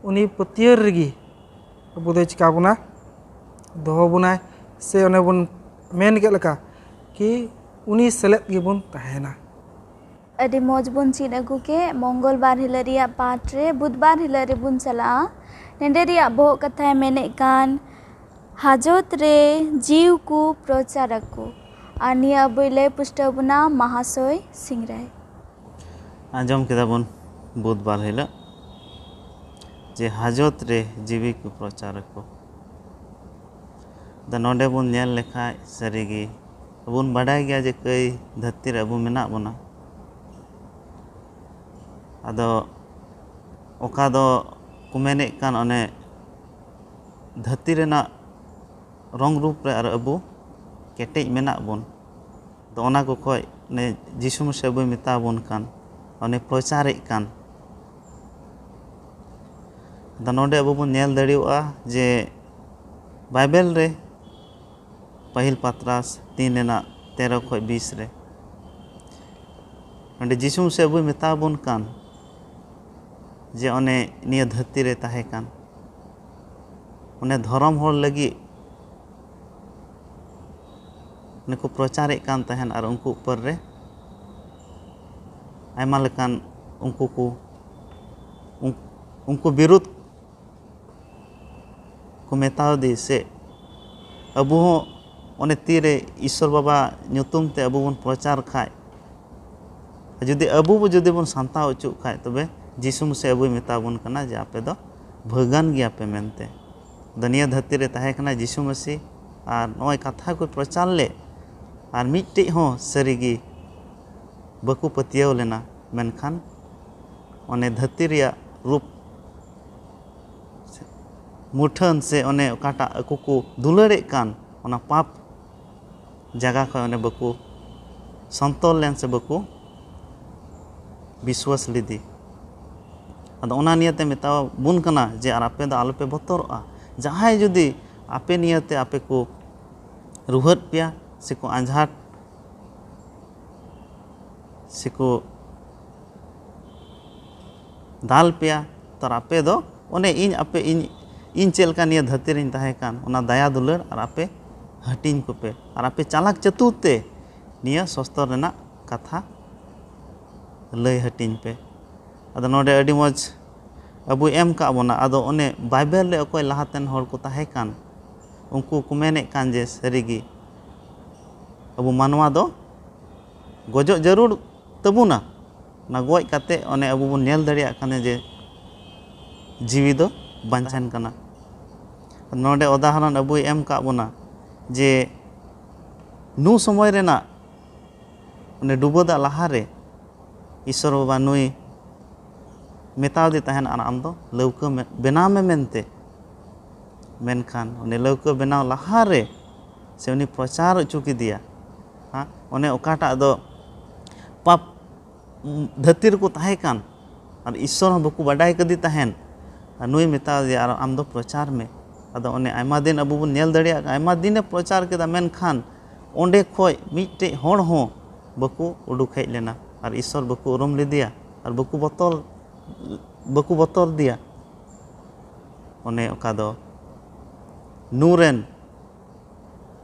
ᱩᱱᱤ ᱯᱟᱹᱛᱭᱟᱹᱣ ᱨᱮᱜᱮ ᱟᱵᱚ ᱫᱚᱭ ᱪᱤᱠᱟ ᱵᱚᱱᱟ, ᱫᱚᱦᱚ ᱵᱚᱱᱟᱭ᱾ ᱥᱮ ᱚᱱᱮ ᱵᱚᱱ ᱢᱮᱱ ᱠᱮᱫ ᱞᱮᱠᱟ ᱠᱤ ᱩᱱᱤ ᱥᱮᱞᱮᱫ ᱜᱮᱵᱚᱱ ᱛᱟᱦᱮᱱᱟ᱾ ᱟᱹᱰᱤ ᱢᱚᱡᱽ ᱵᱚᱱ ᱪᱮᱫ ᱟᱹᱜᱩ ᱠᱮᱫ᱾ ᱢᱚᱝᱜᱚᱞ ᱵᱟᱨ ᱦᱤᱞᱳᱜ ᱨᱮᱭᱟᱜ ᱯᱟᱴ ᱨᱮ ᱵᱩᱫᱷᱵᱟᱨ ᱦᱤᱞᱳᱜ ᱨᱮᱵᱚᱱ ᱪᱟᱞᱟᱜᱼᱟ᱾ ᱱᱚᱸᱰᱮ ᱨᱮᱭᱟᱜ ᱵᱚᱦᱚᱜ ᱠᱟᱛᱷᱟᱭ ᱢᱮᱱᱮᱫ ᱠᱟᱱ, ᱦᱟᱡᱚᱛ ᱨᱮ ᱡᱤᱣ ᱠᱚ ᱯᱨᱚᱪᱟᱨ ᱟᱠᱚ᱾ ᱟᱨ ᱱᱤᱭᱟᱹ ᱟᱵᱚᱭ ᱞᱟᱹᱭ ᱯᱩᱥᱴᱟᱹᱣ ᱵᱚᱱᱟ ᱢᱟᱦᱟᱥᱚᱭ ᱥᱤᱝᱨᱟᱭ᱾ ᱟᱸᱡᱚᱢ ᱠᱮᱫᱟ ᱵᱚᱱ ᱵᱩᱫᱷᱵᱟᱨ ᱦᱤᱞᱳᱜ ᱡᱮ ᱦᱟᱡᱚᱛ ᱨᱮ ᱡᱤᱣᱤ ᱠᱚ ᱯᱨᱚᱪᱟᱨ ᱟᱠᱚ᱾ ᱟᱫᱚ ᱱᱚᱰᱮ ᱵᱚᱱ ᱧᱮᱞ ᱞᱮᱠᱷᱟᱡ ᱥᱟᱹᱨᱤᱜᱮ ᱟᱵᱚ ᱵᱚᱱ ᱵᱟᱰᱟᱭ ᱜᱮᱭᱟ ᱡᱮ ᱠᱟᱹᱭ ᱫᱷᱟᱹᱨᱛᱤ ᱨᱮ ᱟᱵᱚ ᱢᱮᱱᱟᱜ ᱵᱚᱱᱟ᱾ ᱟᱫᱚ ᱚᱠᱟ ᱫᱚ ᱠᱚ ᱢᱮᱱᱮᱫ ᱠᱟᱱ ᱚᱱᱮ ᱫᱷᱟᱹᱨᱛᱤ ᱨᱮᱱᱟᱜ ᱨᱚᱝ ᱨᱩᱯ ᱨᱮ ᱟᱨ ᱟᱵᱚ ᱠᱮᱴᱮᱡ ᱢᱮᱱᱟᱜ ᱵᱚᱱ᱾ ᱛᱚ ᱚᱱᱟ ᱠᱚ ᱠᱷᱚᱡ ᱚᱱᱮ ᱡᱤᱥᱩ ᱢᱟᱥᱤ ᱟᱵᱚᱭ ᱢᱮᱛᱟ ᱵᱚᱱ ᱠᱟᱱ, ᱚᱱᱮ ᱯᱨᱚᱪᱟᱨᱮᱫ ᱠᱟᱱ, ᱟᱫᱚ ᱱᱚᱰᱮ ᱟᱵᱚ ᱵᱚᱱ ᱧᱮᱞ ᱫᱟᱲᱮᱭᱟᱜᱼᱟ ᱡᱮ ᱵᱟᱭᱵᱮᱞ ᱨᱮ ᱯᱟᱹᱦᱤᱞ ᱯᱟᱛᱨᱟᱥ ᱛᱤᱱ ᱨᱮᱱᱟᱜ ᱛᱮᱨᱚ ᱠᱷᱚᱡ ᱵᱤᱥ ᱨᱮ ᱱᱚᱰᱮ ᱡᱤᱥᱩ ᱢᱟᱥᱤ ᱟᱵᱚᱭ ᱢᱮᱛᱟ ᱵᱚᱱ ᱠᱟᱱ ᱡᱮ ᱚᱱᱮ ᱱᱤᱭᱟᱹ ᱫᱷᱟᱹᱨᱛᱤ ᱨᱮ ᱛᱟᱦᱮᱸ ᱠᱟᱱ ᱚᱱᱮ ᱫᱷᱚᱨᱚᱢ ᱦᱚᱲ ᱞᱟᱹᱜᱤᱫ ᱱᱩᱠᱩ ᱯᱨᱚᱪᱟᱨᱮᱫ ᱠᱟᱱ ᱛᱟᱦᱮᱱ ᱟᱨ ᱩᱱᱠᱩ ᱩᱯᱚᱨ ᱨᱮ ᱟᱭᱢᱟ ᱞᱮᱠᱟᱱ ᱩᱱᱠᱩ ᱠᱚ ᱩᱱᱠᱩ ᱵᱤᱨᱩᱫᱷ ᱠᱚ ᱢᱮᱛᱟᱣ ᱫᱮ ᱥᱮ ᱟᱵᱚ ᱦᱚᱸ ᱚᱱᱮ ᱛᱤᱨᱮ ᱤᱥᱥᱚᱨ ᱵᱟᱵᱟ ᱧᱩᱛᱩᱢ ᱛᱮ ᱟᱵᱚ ᱵᱚᱱ ᱯᱨᱚᱪᱟᱨ ᱠᱷᱟᱡ, ᱡᱩᱫᱤ ᱟᱵᱚ ᱵᱚ ᱡᱩᱫᱤ ᱵᱚᱱ ᱥᱟᱱᱛᱟᱣ ᱚᱪᱚᱜ ᱠᱷᱟᱡ, ᱛᱚᱵᱮ ᱡᱤᱥᱩ ᱢᱟᱥᱤ ᱟᱵᱚᱭ ᱢᱮᱛᱟ ᱵᱚᱱ ᱠᱟᱱᱟ ᱡᱮ ᱟᱯᱮ ᱫᱚ ᱵᱷᱟᱹᱜᱟᱹᱱ ᱜᱮᱭᱟ ᱯᱮ ᱢᱮᱱᱛᱮ᱾ ᱫᱚ ᱱᱤᱭᱟᱹ ᱫᱷᱟᱹᱨᱛᱤ ᱨᱮ ᱛᱟᱦᱮᱸ ᱠᱟᱱᱟ ᱡᱤᱥᱩ ᱢᱟᱹᱥᱤ, ᱟᱨ ᱱᱚᱜᱼᱚᱭ ᱠᱟᱛᱷᱟ ᱠᱚ ᱯᱨᱚᱪᱟᱨ ᱞᱮᱫ, ᱟᱨ ᱢᱤᱫᱴᱮᱡ ᱦᱚᱸ ᱥᱟᱹᱨᱤᱜᱮ ᱵᱟᱠᱚ ᱯᱟᱹᱛᱭᱟᱹᱣ ᱞᱮᱱᱟ᱾ ᱢᱮᱱᱠᱷᱟᱱ ᱚᱱᱮ ᱫᱷᱟᱹᱨᱛᱤ ᱨᱮᱭᱟᱜ ᱨᱩᱯ ᱢᱩᱴᱷᱟᱹᱱ ᱥᱮ ᱚᱱᱮ ᱚᱠᱟᱴᱟᱜ ᱟᱠᱚ ᱠᱚ ᱫᱩᱞᱟᱹᱲᱮᱫ ᱠᱟᱱ, ᱚᱱᱟ ᱯᱟᱯ ᱡᱟᱭᱜᱟ ᱠᱷᱚᱱ ᱚᱸᱰᱮ ᱵᱟᱠᱚ ᱥᱚᱱᱛᱚᱨ ᱞᱮᱱ ᱥᱮ ᱵᱟᱠᱚ ᱵᱤᱥᱣᱟᱥ ᱞᱮᱫᱮ᱾ ᱟᱫᱚ ᱚᱱᱟ ᱱᱤᱭᱮᱛᱮ ᱢᱮᱛᱟ ᱵᱚᱱ ᱠᱟᱱᱟ ᱡᱮ, ᱟᱨ ᱟᱯᱮ ᱫᱚ ᱟᱞᱚᱯᱮ ᱵᱚᱛᱚᱨᱚᱜᱼᱟ᱾ ᱡᱟᱦᱟᱸᱭ ᱡᱩᱫᱤ ᱟᱯᱮ ᱱᱤᱭᱮᱛᱮ ᱟᱯᱮ ᱠᱚ ᱨᱩᱦᱟᱹᱫ ᱯᱮᱭᱟ ᱥᱮᱠᱚ ᱟᱸᱡᱷᱟᱴ ᱥᱮᱠᱚ ᱫᱟᱞ ᱯᱮᱭᱟ, ᱛᱟᱨ ᱟᱯᱮ ᱫᱚ ᱚᱱᱮ ᱤᱧ ᱟᱯᱮ ᱤᱧ, ᱤᱧ ᱪᱮᱫ ᱞᱮᱠᱟ ᱱᱤᱭᱟᱹ ᱫᱷᱟᱹᱨᱛᱤ ᱨᱤᱧ ᱛᱟᱦᱮᱸ ᱠᱟᱱ, ᱚᱱᱟ ᱫᱟᱭᱟ ᱫᱩᱞᱟᱹᱲ ᱟᱨ ᱟᱯᱮ ᱦᱟᱹᱴᱤᱧ ᱠᱚᱯᱮ, ᱟᱨ ᱟᱯᱮ ᱪᱟᱞᱟᱠ ᱪᱟᱹᱛᱩᱨ ᱛᱮ ᱱᱤᱭᱟᱹ ᱥᱚᱥᱛᱚᱨ ᱨᱮᱱᱟᱜ ᱠᱟᱛᱷᱟ ᱞᱟᱹᱭ ᱦᱟᱹᱴᱤᱧ ᱯᱮ᱾ ᱟᱫᱚ ᱱᱚᱰᱮ ᱟᱹᱰᱤ ᱢᱚᱡᱽ ᱟᱵᱚᱭ ᱮᱢ ᱠᱟᱜ ᱵᱚᱱᱟ᱾ ᱟᱫᱚ ᱚᱱᱮ ᱵᱟᱭᱵᱮᱞ ᱨᱮ ᱚᱠᱚᱭ ᱞᱟᱦᱟᱛᱮᱱ ᱦᱚᱲ ᱠᱚ ᱛᱟᱦᱮᱸ ᱠᱟᱱ, ᱩᱱᱠᱩ ᱠᱚ ᱢᱮᱱᱮᱫ ᱠᱟᱱ ᱡᱮ ᱥᱟᱹᱨᱤᱜᱮ ᱟᱵᱚ ᱢᱟᱱᱣᱟ ᱫᱚ ᱜᱚᱡᱚᱜ ᱡᱟᱹᱨᱩᱲ ᱛᱟᱵᱚᱱᱟ᱾ ᱚᱱᱟ ᱜᱚᱡ ᱠᱟᱛᱮ ᱚᱱᱮ ᱟᱵᱚ ᱵᱚᱱ ᱧᱮᱞ ᱫᱟᱲᱮᱭᱟᱜ ᱠᱟᱱᱟ ᱡᱮ ᱡᱤᱣᱤ ᱫᱚ ᱵᱟᱧᱪᱟᱣ ᱠᱟᱱᱟ᱾ ᱱᱚᱰᱮ ᱩᱫᱟᱦᱚᱨᱚᱱ ᱟᱵᱚᱭ ᱮᱢ ᱠᱟᱜ ᱵᱚᱱᱟ ᱡᱮ ᱱᱩ ᱥᱚᱢᱚᱭ ᱨᱮᱱᱟᱜ ᱚᱱᱮ ᱰᱩᱵᱟᱹ ᱫᱟᱜ ᱞᱟᱦᱟᱨᱮ ᱤᱥᱚᱨ ᱵᱟᱵᱟ ᱱᱩᱭ ᱢᱮᱛᱟᱣᱫᱮ ᱛᱟᱦᱮᱱ, "ᱟᱨ ᱟᱢ ᱫᱚ ᱞᱟᱹᱣᱠᱟᱹ ᱢᱮ-, ᱵᱮᱱᱟᱣ ᱢᱮ" ᱢᱮᱱᱛᱮ᱾ ᱢᱮᱱᱠᱷᱟᱱ ᱩᱱᱤ ᱞᱟᱹᱣᱠᱟᱹ ᱵᱮᱱᱟᱣ ᱞᱟᱦᱟᱨᱮ ᱥᱮ ᱩᱱᱤ ᱯᱨᱚᱪᱟᱨ ᱦᱚᱪᱚ ᱠᱮᱫᱮᱭᱟ, ᱦᱟᱸ, ᱚᱱᱮ ᱚᱠᱟᱴᱟᱜ ᱫᱚ ᱯᱟᱯ ᱫᱷᱟᱹᱨᱛᱤ ᱨᱮᱠᱚ ᱛᱟᱦᱮᱸ ᱠᱟᱱ ᱟᱨ ᱤᱥᱥᱚᱨ ᱦᱚᱸ ᱵᱟᱠᱚ ᱵᱟᱰᱟᱭ ᱠᱟᱫᱮ ᱛᱟᱦᱮᱱ, ᱟᱨ ᱱᱩᱭ ᱢᱮᱛᱟ ᱫᱮᱭᱟ, "ᱟᱨ ᱟᱢ ᱫᱚ ᱯᱨᱚᱪᱟᱨ ᱢᱮ᱾" ᱟᱫᱚ ᱚᱱᱮ ᱟᱭᱢᱟ ᱫᱤᱱ ᱟᱵᱚ ᱵᱚᱱ ᱧᱮᱞ ᱫᱟᱲᱮᱭᱟᱜ ᱠᱟᱱᱟ, ᱟᱭᱢᱟ ᱫᱤᱱᱮ ᱯᱨᱚᱪᱟᱨ ᱠᱮᱫᱟ, ᱢᱮᱱᱠᱷᱟᱱ ᱚᱸᱰᱮ ᱠᱷᱚᱡ ᱢᱤᱫᱴᱮᱡ ᱦᱚᱲ ᱦᱚᱸ ᱵᱟᱠᱚ ᱩᱰᱩᱠ ᱦᱮᱡ ᱞᱮᱱᱟ, ᱟᱨ ᱤᱥᱥᱚᱨ ᱵᱟᱠᱚ ᱩᱨᱩᱢ ᱞᱮᱫᱮᱭᱟ, ᱟᱨ ᱵᱟᱠᱚ ᱵᱚᱛᱚᱨ, ᱵᱟᱠᱚ ᱵᱚᱛᱚᱨ ᱫᱮᱭᱟ᱾ ᱚᱱᱮ ᱚᱠᱟ ᱫᱚ ᱱᱩ ᱨᱮᱱ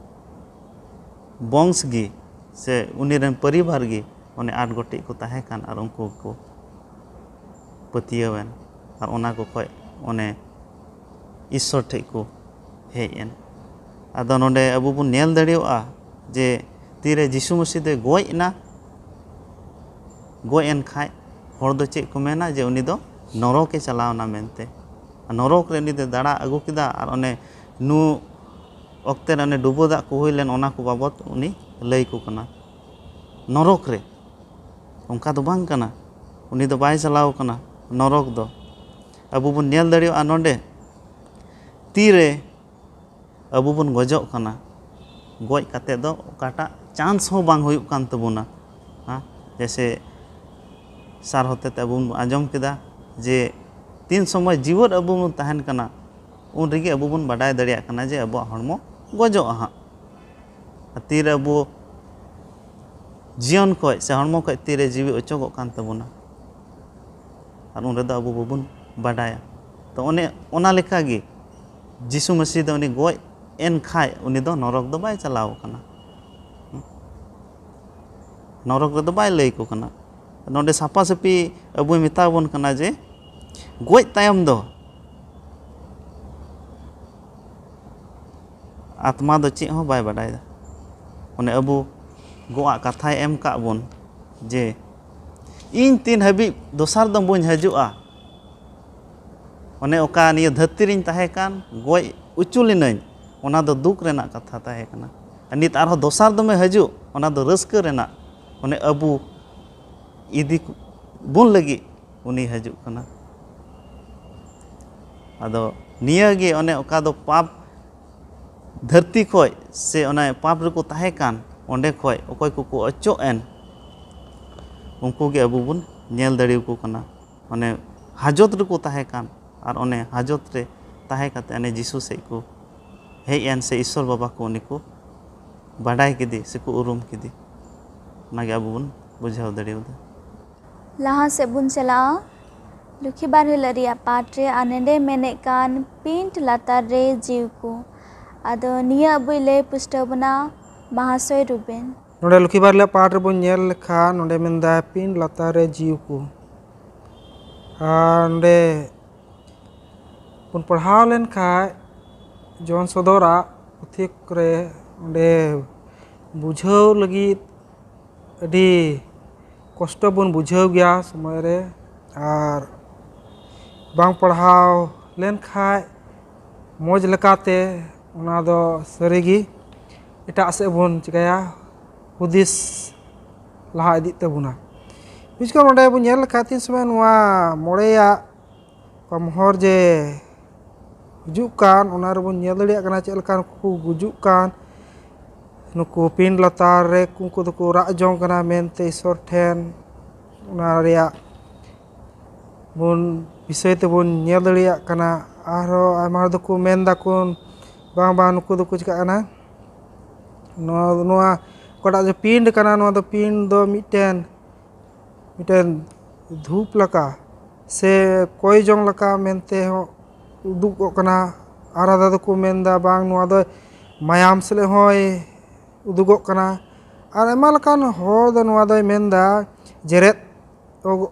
ᱵᱚᱝᱥ ᱜᱮ ᱥᱮ ᱩᱱᱤ ᱨᱮᱱ ᱯᱚᱨᱤᱵᱟᱨ ᱜᱮ ᱚᱱᱮ ᱟᱴ ᱜᱚᱴᱮᱡ ᱠᱚ ᱛᱟᱦᱮᱸ ᱠᱟᱱ, ᱟᱨ ᱩᱱᱠᱩ ᱠᱚ ᱯᱟᱹᱛᱭᱟᱹᱣ ᱮᱱ, ᱟᱨ ᱚᱱᱟ ᱠᱚ ᱠᱷᱚᱡ ᱚᱱᱮ ᱤᱥᱥᱚᱨ ᱴᱷᱮᱡ ᱠᱚ ᱦᱮᱡ ᱮᱱ᱾ ᱟᱫᱚ ᱱᱚᱰᱮ ᱟᱵᱚ ᱵᱚᱱ ᱧᱮᱞ ᱫᱟᱲᱮᱭᱟᱜᱼᱟ ᱡᱮ ᱛᱤᱨᱮ ᱡᱤᱥᱩ ᱢᱟᱹᱥᱤ ᱫᱚᱭ ᱜᱚᱡ ᱮᱱᱟ, ᱜᱚᱡ ᱮᱱ ᱠᱷᱟᱡ ᱦᱚᱲ ᱫᱚ ᱪᱮᱫ ᱠᱚ ᱢᱮᱱᱟ? ᱡᱮ ᱩᱱᱤ ᱫᱚ ᱱᱚᱨᱚᱠᱮ ᱪᱟᱞᱟᱣ ᱮᱱᱟ ᱢᱮᱱᱛᱮ᱾ ᱱᱚᱨᱚᱠ ᱨᱮ ᱩᱱᱤ ᱫᱚᱭ ᱫᱟᱬᱟ ᱟᱹᱜᱩ ᱠᱮᱫᱟ, ᱟᱨ ᱚᱱᱮ ᱱᱩ ᱚᱠᱛᱮ ᱨᱮ ᱚᱱᱮ ᱰᱩᱵᱟᱹ ᱫᱟᱜ ᱠᱚ ᱦᱩᱭ ᱞᱮᱱ, ᱚᱱᱟ ᱠᱚ ᱵᱟᱵᱚᱛ ᱩᱱᱤ ᱞᱟᱹᱭ ᱟᱠᱚ ᱠᱟᱱᱟ᱾ ᱱᱚᱨᱚᱠ ᱨᱮ ᱚᱱᱠᱟ ᱫᱚ ᱵᱟᱝ ᱠᱟᱱᱟ, ᱩᱱᱤ ᱫᱚ ᱵᱟᱭ ᱪᱟᱞᱟᱣ ᱠᱟᱱᱟ ᱱᱚᱨᱚᱠ ᱫᱚ᱾ ᱟᱵᱚ ᱵᱚᱱ ᱧᱮᱞ ᱫᱟᱲᱮᱭᱟᱜᱼᱟ ᱱᱚᱰᱮ, ᱛᱤᱨᱮ ᱟᱵᱚ ᱵᱚᱱ ᱜᱚᱡᱚᱜ ᱠᱟᱱᱟ, ᱜᱚᱡ ᱠᱟᱛᱮ ᱫᱚ ᱚᱠᱟᱴᱟᱜ ᱪᱟᱱᱥ ᱦᱚᱸ ᱵᱟᱝ ᱦᱩᱭᱩᱜ ᱠᱟᱱ ᱛᱟᱵᱚᱱᱟ᱾ ᱦᱮᱸ, ᱡᱮᱭᱥᱮ ᱥᱟᱨ ᱦᱚᱛᱮᱛᱮ ᱟᱵᱚ ᱵᱚᱱ ᱟᱸᱡᱚᱢ ᱠᱮᱫᱟ ᱡᱮ ᱛᱤᱱ ᱥᱚᱢᱚᱭ ᱡᱤᱣᱮᱫ ᱟᱵᱚ ᱵᱚᱱ ᱛᱟᱦᱮᱱ ᱠᱟᱱᱟ, ᱩᱱ ᱨᱮᱜᱮ ᱟᱵᱚ ᱵᱚᱱ ᱵᱟᱰᱟᱭ ᱫᱟᱲᱮᱭᱟᱜ ᱠᱟᱱᱟ ᱡᱮ ᱟᱵᱚᱣᱟᱜ ᱦᱚᱲᱢᱚ ᱜᱚᱡᱚᱜᱼᱟ ᱦᱟᱸᱜ᱾ ᱟᱨ ᱛᱤᱨᱮ ᱟᱵᱚ ᱡᱤᱭᱚᱱ ᱠᱷᱚᱡ ᱥᱮ ᱦᱚᱲᱢᱚ ᱠᱷᱚᱡ ᱛᱤᱨᱮ ᱡᱤᱣᱤ ᱚᱪᱚᱜᱚᱜ ᱠᱟᱱ ᱛᱟᱵᱚᱱᱟ, ᱟᱨ ᱩᱱ ᱨᱮᱫᱚ ᱟᱵᱚ ᱵᱟᱵᱚᱱ ᱵᱟᱰᱟᱭᱟ᱾ ᱛᱚ ᱚᱱᱮ ᱚᱱᱟ ᱞᱮᱠᱟ ᱜᱮ ᱡᱤᱥᱩ ᱢᱟᱹᱥᱤ ᱫᱚ ᱩᱱᱤ ᱜᱚᱡ ᱮᱱ ᱠᱷᱟᱡ ᱩᱱᱤ ᱫᱚ ᱱᱚᱨᱚᱠ ᱫᱚ ᱵᱟᱭ ᱪᱟᱞᱟᱣ ᱠᱟᱱᱟ, ᱱᱚᱨᱚᱠ ᱨᱮᱫᱚ ᱵᱟᱭ ᱞᱟᱹᱭ ᱟᱠᱚ ᱠᱟᱱᱟ᱾ ᱱᱚᱰᱮ ᱥᱟᱯᱷᱟ ᱥᱟᱹᱯᱷᱤ ᱟᱵᱚᱭ ᱢᱮᱛᱟ ᱵᱚᱱ ᱠᱟᱱᱟ ᱡᱮ ᱜᱚᱡ ᱛᱟᱭᱚᱢ ᱫᱚ ᱟᱛᱢᱟ ᱫᱚ ᱪᱮᱫ ᱦᱚᱸ ᱵᱟᱭ ᱵᱟᱰᱟᱭᱟ᱾ ᱚᱱᱮ ᱟᱵᱚ ᱜᱚᱜᱼᱟᱜ ᱠᱟᱛᱷᱟᱭ ᱮᱢ ᱠᱟᱜ ᱵᱚᱱ ᱡᱮ ᱤᱧ ᱛᱤᱱ ᱦᱟᱹᱵᱤᱡ ᱫᱚᱥᱟᱨ ᱫᱚ ᱵᱟᱹᱧ ᱦᱤᱡᱩᱜᱼᱟ, ᱚᱱᱮ ᱚᱠᱟ ᱱᱤᱭᱟᱹ ᱫᱷᱟᱹᱨᱛᱤ ᱨᱤᱧ ᱛᱟᱦᱮᱸ ᱠᱟᱱ, ᱜᱚᱡ ᱚᱪᱚ ᱞᱮᱱᱟᱹᱧ, ᱚᱱᱟ ᱫᱚ ᱫᱩᱠ ᱨᱮᱱᱟᱜ ᱠᱟᱛᱷᱟ ᱛᱟᱦᱮᱸ ᱠᱟᱱᱟ᱾ ᱟᱨ ᱱᱤᱛ ᱟᱨᱦᱚᱸ ᱫᱚᱥᱟᱨ ᱫᱚᱢᱮ ᱦᱤᱡᱩᱜ, ᱚᱱᱟ ᱫᱚ ᱨᱟᱹᱥᱠᱟᱹ ᱨᱮᱱᱟᱜ, ᱚᱱᱮ ᱟᱵᱚ ᱤᱫᱤ ᱵᱚᱱ ᱞᱟᱹᱜᱤᱫ ᱩᱱᱤ ᱦᱤᱡᱩᱜ ᱠᱟᱱᱟ᱾ ᱟᱫᱚ ᱱᱤᱭᱟᱹ ᱜᱮ ᱚᱱᱮ ᱚᱠᱟ ᱫᱚ ᱯᱟᱯ ᱫᱷᱟᱹᱨᱛᱤ ᱠᱷᱚᱡ ᱥᱮ ᱚᱱᱮ ᱯᱟᱯ ᱨᱮᱠᱚ ᱛᱟᱦᱮᱸ ᱠᱟᱱ, ᱚᱸᱰᱮ ᱠᱷᱚᱡ ᱚᱠᱚᱭ ᱠᱚᱠᱚ ᱚᱪᱚᱜ ᱮᱱ, ᱩᱱᱠᱩ ᱜᱮ ᱟᱵᱚ ᱵᱚᱱ ᱧᱮᱞ ᱫᱟᱲᱮᱭᱟᱠᱚ ᱠᱟᱱᱟ᱾ ᱚᱱᱮ ᱦᱟᱡᱚᱛ ᱨᱮᱠᱚ ᱛᱟᱦᱮᱸ ᱠᱟᱱ, ᱟᱨ ᱚᱱᱮ ᱦᱟᱡᱚᱛ ᱨᱮ ᱛᱟᱦᱮᱸ ᱠᱟᱛᱮ ᱚᱱᱮ ᱡᱤᱥᱩ ᱥᱮᱫ ᱠᱚ ᱦᱮᱡ ᱮᱱ ᱥᱮ ᱤᱥᱥᱚᱨ ᱵᱟᱵᱟ ᱠᱚ ᱩᱱᱤ ᱠᱚ ᱵᱟᱰᱟᱭ ᱠᱮᱫᱮ ᱥᱮᱠᱚ ᱩᱨᱩᱢ ᱠᱮᱫᱮ, ᱚᱱᱟᱜᱮ ᱟᱵᱚ ᱵᱚᱱ ᱵᱩᱡᱷᱟᱹᱣ ᱫᱟᱲᱮᱭᱟᱫᱟ᱾ ᱞᱟᱦᱟ ᱥᱮᱫ ᱵᱚᱱ ᱪᱟᱞᱟᱜᱼᱟ ᱞᱩᱠᱷᱤ ᱵᱟᱨ ᱦᱤᱞᱳᱜ ᱨᱮᱭᱟᱜ ᱯᱟᱴ ᱨᱮ᱾ ᱟᱨ ᱱᱚᱰᱮ ᱢᱮᱱᱮᱫ ᱠᱟᱱ ᱯᱤᱱᱴ ᱞᱟᱛᱟᱨ ᱨᱮ ᱡᱤᱣᱤ ᱠᱚ᱾ ᱟᱫᱚ ᱱᱤᱭᱟᱹ ᱟᱵᱚᱭ ᱞᱟᱹᱭ ᱯᱩᱥᱴᱟᱹᱣ ᱵᱚᱱᱟ ᱢᱟᱦᱟᱥᱚᱭ ᱨᱩᱵᱮᱱ᱾ ᱱᱚᱰᱮ ᱞᱩᱠᱷᱤ ᱵᱟᱨ ᱦᱤᱞᱳᱜ ᱯᱟᱴ ᱨᱮᱵᱚᱱ ᱧᱮᱞ ᱞᱮᱠᱷᱟᱱ ᱱᱚᱰᱮ ᱢᱮᱱᱫᱟᱭ ᱯᱤᱱᱴ ᱞᱟᱛᱟᱨ ᱨᱮ ᱡᱤᱣᱤ ᱠᱚ᱾ ᱟᱨ ᱱᱚᱰᱮ ᱵᱚᱱ ᱯᱟᱲᱦᱟᱣ ᱞᱮᱱᱠᱷᱟᱱ ᱡᱚᱱ ᱥᱚᱫᱚᱨᱟᱜ ᱯᱩᱛᱷᱤ ᱠᱚᱨᱮ ᱚᱸᱰᱮ ᱵᱩᱡᱷᱟᱹᱣ ᱞᱟᱹᱜᱤᱫ ᱟᱹᱰᱤ ᱠᱚᱥᱴᱚ ᱵᱚᱱ ᱵᱩᱡᱷᱟᱹᱣ ᱜᱮᱭᱟ ᱥᱚᱢᱚᱭ ᱨᱮ, ᱟᱨ ᱵᱟᱝ ᱯᱟᱲᱦᱟᱣ ᱞᱮᱱᱠᱷᱟᱡ ᱢᱚᱡᱽ ᱞᱮᱠᱟᱛᱮ, ᱚᱱᱟ ᱫᱚ ᱥᱟᱹᱨᱤᱜᱮ ᱮᱴᱟᱜ ᱥᱮᱫ ᱵᱚᱱ ᱪᱤᱠᱟᱹᱭᱟ, ᱦᱩᱫᱤᱥ ᱞᱟᱦᱟ ᱤᱫᱤᱜ ᱛᱟᱵᱚᱱᱟ᱾ ᱵᱤᱥᱮᱥ ᱠᱚᱨᱮ ᱱᱚᱰᱮ ᱵᱚᱱ ᱧᱮᱞ ᱞᱮᱠᱷᱟᱡ, ᱛᱤᱱ ᱥᱚᱢᱚᱭ ᱱᱚᱣᱟ ᱢᱚᱬᱮᱭᱟᱜ ᱠᱚᱢᱦᱚᱨ ᱡᱮ ᱦᱤᱡᱩᱜ ᱠᱟᱱ, ᱚᱱᱟ ᱨᱮᱵᱚᱱ ᱧᱮᱞ ᱫᱟᱲᱮᱭᱟᱜ ᱠᱟᱱᱟ ᱪᱮᱫ ᱞᱮᱠᱟ ᱱᱩᱠᱩ ᱠᱚ ᱜᱩᱡᱩᱜ ᱠᱟᱱ, ᱱᱩᱠᱩ ᱯᱤᱸᱰ ᱞᱟᱛᱟᱨ ᱨᱮ ᱩᱱᱠᱩ ᱫᱚᱠᱚ ᱨᱟᱜ ᱡᱚᱝ ᱠᱟᱱᱟ ᱢᱮᱱᱛᱮ ᱤᱥᱚᱨ ᱴᱷᱮᱱ᱾ ᱚᱱᱟ ᱨᱮᱭᱟᱜ ᱵᱚᱱ ᱵᱤᱥᱚᱭ ᱛᱮᱵᱚᱱ ᱧᱮᱞ ᱫᱟᱲᱮᱭᱟᱜ ᱠᱟᱱᱟ᱾ ᱟᱨᱦᱚᱸ ᱟᱭᱢᱟ ᱦᱚᱲ ᱫᱚᱠᱚ ᱢᱮᱱ ᱫᱟᱠᱚ, ᱵᱟᱝ ᱵᱟᱝ, ᱱᱩᱠᱩ ᱫᱚᱠᱚ ᱪᱤᱠᱟᱹᱜ ᱠᱟᱱᱟ, ᱱᱚᱣᱟ ᱱᱚᱣᱟ ᱚᱠᱟᱴᱟᱜ ᱡᱮ ᱯᱤᱸᱰ ᱠᱟᱱᱟ, ᱱᱚᱣᱟ ᱫᱚ ᱯᱤᱸᱰ ᱫᱚ ᱢᱤᱫᱴᱮᱱ ᱢᱤᱫᱴᱮᱱ ᱫᱷᱩᱯ ᱞᱮᱠᱟ ᱥᱮ ᱠᱚᱭ ᱡᱚᱝ ᱞᱮᱠᱟ ᱢᱮᱱᱛᱮ ᱦᱚᱸ ᱩᱫᱩᱜᱚᱜ ᱠᱟᱱᱟ᱾ ᱟᱨ ᱟᱫᱷᱟ ᱫᱚᱠᱚ ᱢᱮᱱᱫᱟ, ᱵᱟᱝ, ᱱᱚᱣᱟ ᱫᱚ ᱢᱟᱭᱟᱢ ᱥᱮᱞᱮᱫ ᱦᱚᱸᱭ ᱩᱫᱩᱜᱚᱜ ᱠᱟᱱᱟ᱾ ᱟᱨ ᱟᱭᱢᱟ ᱞᱮᱠᱟᱱ ᱦᱚᱲ ᱫᱚ ᱱᱚᱣᱟ ᱫᱚᱭ ᱢᱮᱱᱫᱟ ᱡᱮᱨᱮᱫ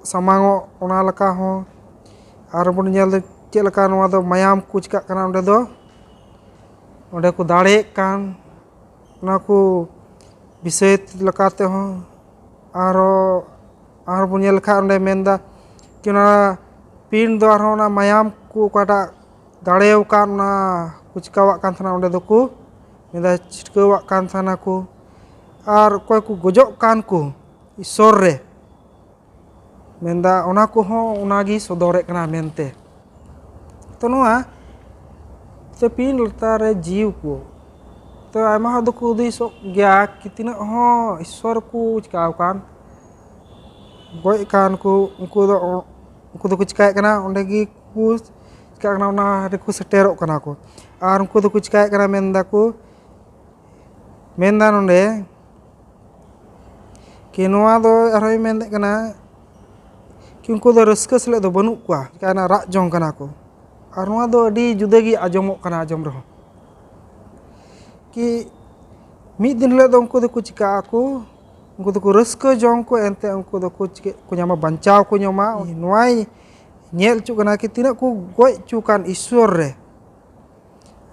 ᱥᱟᱢᱟᱝᱚᱜ, ᱚᱱᱟ ᱞᱮᱠᱟ ᱦᱚᱸ᱾ ᱟᱨ ᱵᱚᱱ ᱧᱮᱞ ᱫᱟ ᱪᱮᱫ ᱞᱮᱠᱟ ᱱᱚᱣᱟ ᱫᱚ ᱢᱟᱭᱟᱢ ᱠᱚ ᱪᱤᱠᱟᱹᱜ ᱠᱟᱱᱟ ᱚᱸᱰᱮ ᱫᱚ, ᱚᱸᱰᱮ ᱠᱚ ᱫᱟᱲᱮᱭᱮᱫ ᱠᱟᱱ, ᱚᱱᱟ ᱠᱚ ᱵᱤᱥᱚᱭ ᱞᱮᱠᱟ ᱛᱮᱦᱚᱸ᱾ ᱟᱨᱦᱚᱸ ᱟᱨᱦᱚᱸ ᱵᱚᱱ ᱧᱮᱞ ᱞᱮᱠᱷᱟᱱ ᱚᱸᱰᱮ ᱢᱮᱱᱫᱟ ᱠᱤ ᱚᱱᱟ ᱯᱤᱸᱰ ᱫᱚ ᱟᱨᱦᱚᱸ ᱚᱱᱟ ᱢᱟᱭᱟᱢ ᱠᱚ ᱚᱠᱟᱴᱟᱜ ᱫᱟᱲᱮᱣ ᱠᱟᱱ, ᱚᱱᱟ ᱠᱚ ᱪᱤᱠᱟᱹᱣᱟᱜ ᱠᱟᱱ ᱛᱟᱦᱮᱱᱟ, ᱚᱸᱰᱮ ᱫᱚᱠᱚ ᱢᱮᱱᱫᱟ ᱪᱷᱤᱴᱠᱟᱹᱣᱟᱜ ᱠᱟᱱ ᱛᱟᱦᱮᱱᱟ ᱠᱚ᱾ ᱟᱨ ᱚᱠᱚᱭ ᱠᱚ ᱜᱚᱡᱚᱜ ᱠᱟᱱ ᱠᱚ ᱤᱥᱚᱨ ᱨᱮ, ᱢᱮᱱᱫᱟ ᱚᱱᱟ ᱠᱚᱦᱚᱸ ᱚᱱᱟᱜᱮ ᱥᱚᱫᱚᱨᱮᱫ ᱠᱟᱱᱟ ᱢᱮᱱᱛᱮ᱾ ᱛᱚ ᱱᱚᱣᱟ ᱛᱮ ᱯᱤᱸᱰ ᱞᱟᱛᱟᱨ ᱨᱮ ᱡᱤᱣᱤ ᱠᱚ, ᱛᱚ ᱟᱭᱢᱟ ᱦᱚᱲ ᱫᱚᱠᱚ ᱦᱩᱫᱤᱥᱚᱜ ᱜᱮᱭᱟ ᱠᱤ ᱛᱤᱱᱟᱹᱜ ᱦᱚᱸ ᱤᱥᱚᱨ ᱠᱚ ᱪᱤᱠᱟᱹᱣ ᱠᱟᱱ, ᱜᱚᱡ ᱠᱟᱱ ᱠᱚ, ᱩᱱᱠᱩ ᱫᱚ ᱩᱱᱠᱩ ᱫᱚᱠᱚ ᱪᱤᱠᱟᱹᱭᱮᱫ ᱠᱟᱱᱟ, ᱚᱸᱰᱮ ᱜᱮᱠᱚ ᱪᱤᱠᱟᱹᱜ ᱠᱟᱱᱟ, ᱚᱱᱟ ᱨᱮᱠᱚ ᱥᱮᱴᱮᱨᱚᱜ ᱠᱟᱱᱟ ᱠᱚ᱾ ᱟᱨ ᱩᱱᱠᱩ ᱫᱚᱠᱚ ᱪᱤᱠᱟᱹᱭᱮᱫ ᱠᱟᱱᱟ, ᱢᱮᱱ ᱫᱟᱠᱚ, ᱢᱮᱱᱫᱟ ᱱᱚᱰᱮ ᱠᱤ ᱱᱚᱣᱟ ᱫᱚ ᱟᱨᱦᱚᱸᱭ ᱢᱮᱱᱮᱫ ᱠᱟᱱᱟ ᱠᱤ ᱩᱱᱠᱩ ᱫᱚ ᱨᱟᱹᱥᱠᱟᱹ ᱥᱮᱞᱮᱫ ᱫᱚ ᱵᱟᱹᱱᱩᱜ ᱠᱚᱣᱟ, ᱪᱤᱠᱟᱹᱭᱱᱟ, ᱨᱟᱜ ᱡᱚᱝ ᱠᱟᱱᱟ ᱠᱚ᱾ ᱟᱨ ᱱᱚᱣᱟ ᱫᱚ ᱟᱹᱰᱤ ᱡᱩᱫᱟᱹ ᱜᱮ ᱟᱸᱡᱚᱢᱚᱜ ᱠᱟᱱᱟ ᱟᱸᱡᱚᱢ ᱨᱮᱦᱚᱸ᱾ ᱠᱤ ᱢᱤᱫ ᱫᱤᱱ ᱦᱤᱞᱳᱜ ᱫᱚ ᱩᱱᱠᱩ ᱫᱚᱠᱚ ᱪᱤᱠᱟᱹᱜ ᱟᱠᱚ, ᱩᱱᱠᱩ ᱫᱚᱠᱚ ᱨᱟᱹᱥᱠᱟᱹ ᱡᱚᱝ ᱠᱚ, ᱮᱱᱛᱮ ᱩᱱᱠᱩ ᱫᱚᱠᱚ ᱪᱤᱠᱟᱹ ᱠᱚ ᱧᱟᱢᱟ, ᱵᱟᱧᱪᱟᱣ ᱠᱚ ᱧᱟᱢᱟ᱾ ᱱᱚᱣᱟᱭ ᱧᱮᱞ ᱦᱚᱪᱚᱜ ᱠᱟᱱᱟ ᱠᱤ ᱛᱤᱱᱟᱹᱜ ᱠᱚ ᱜᱚᱡ ᱦᱚᱪᱚ ᱠᱟᱱ ᱤᱥᱥᱚᱨ ᱨᱮ,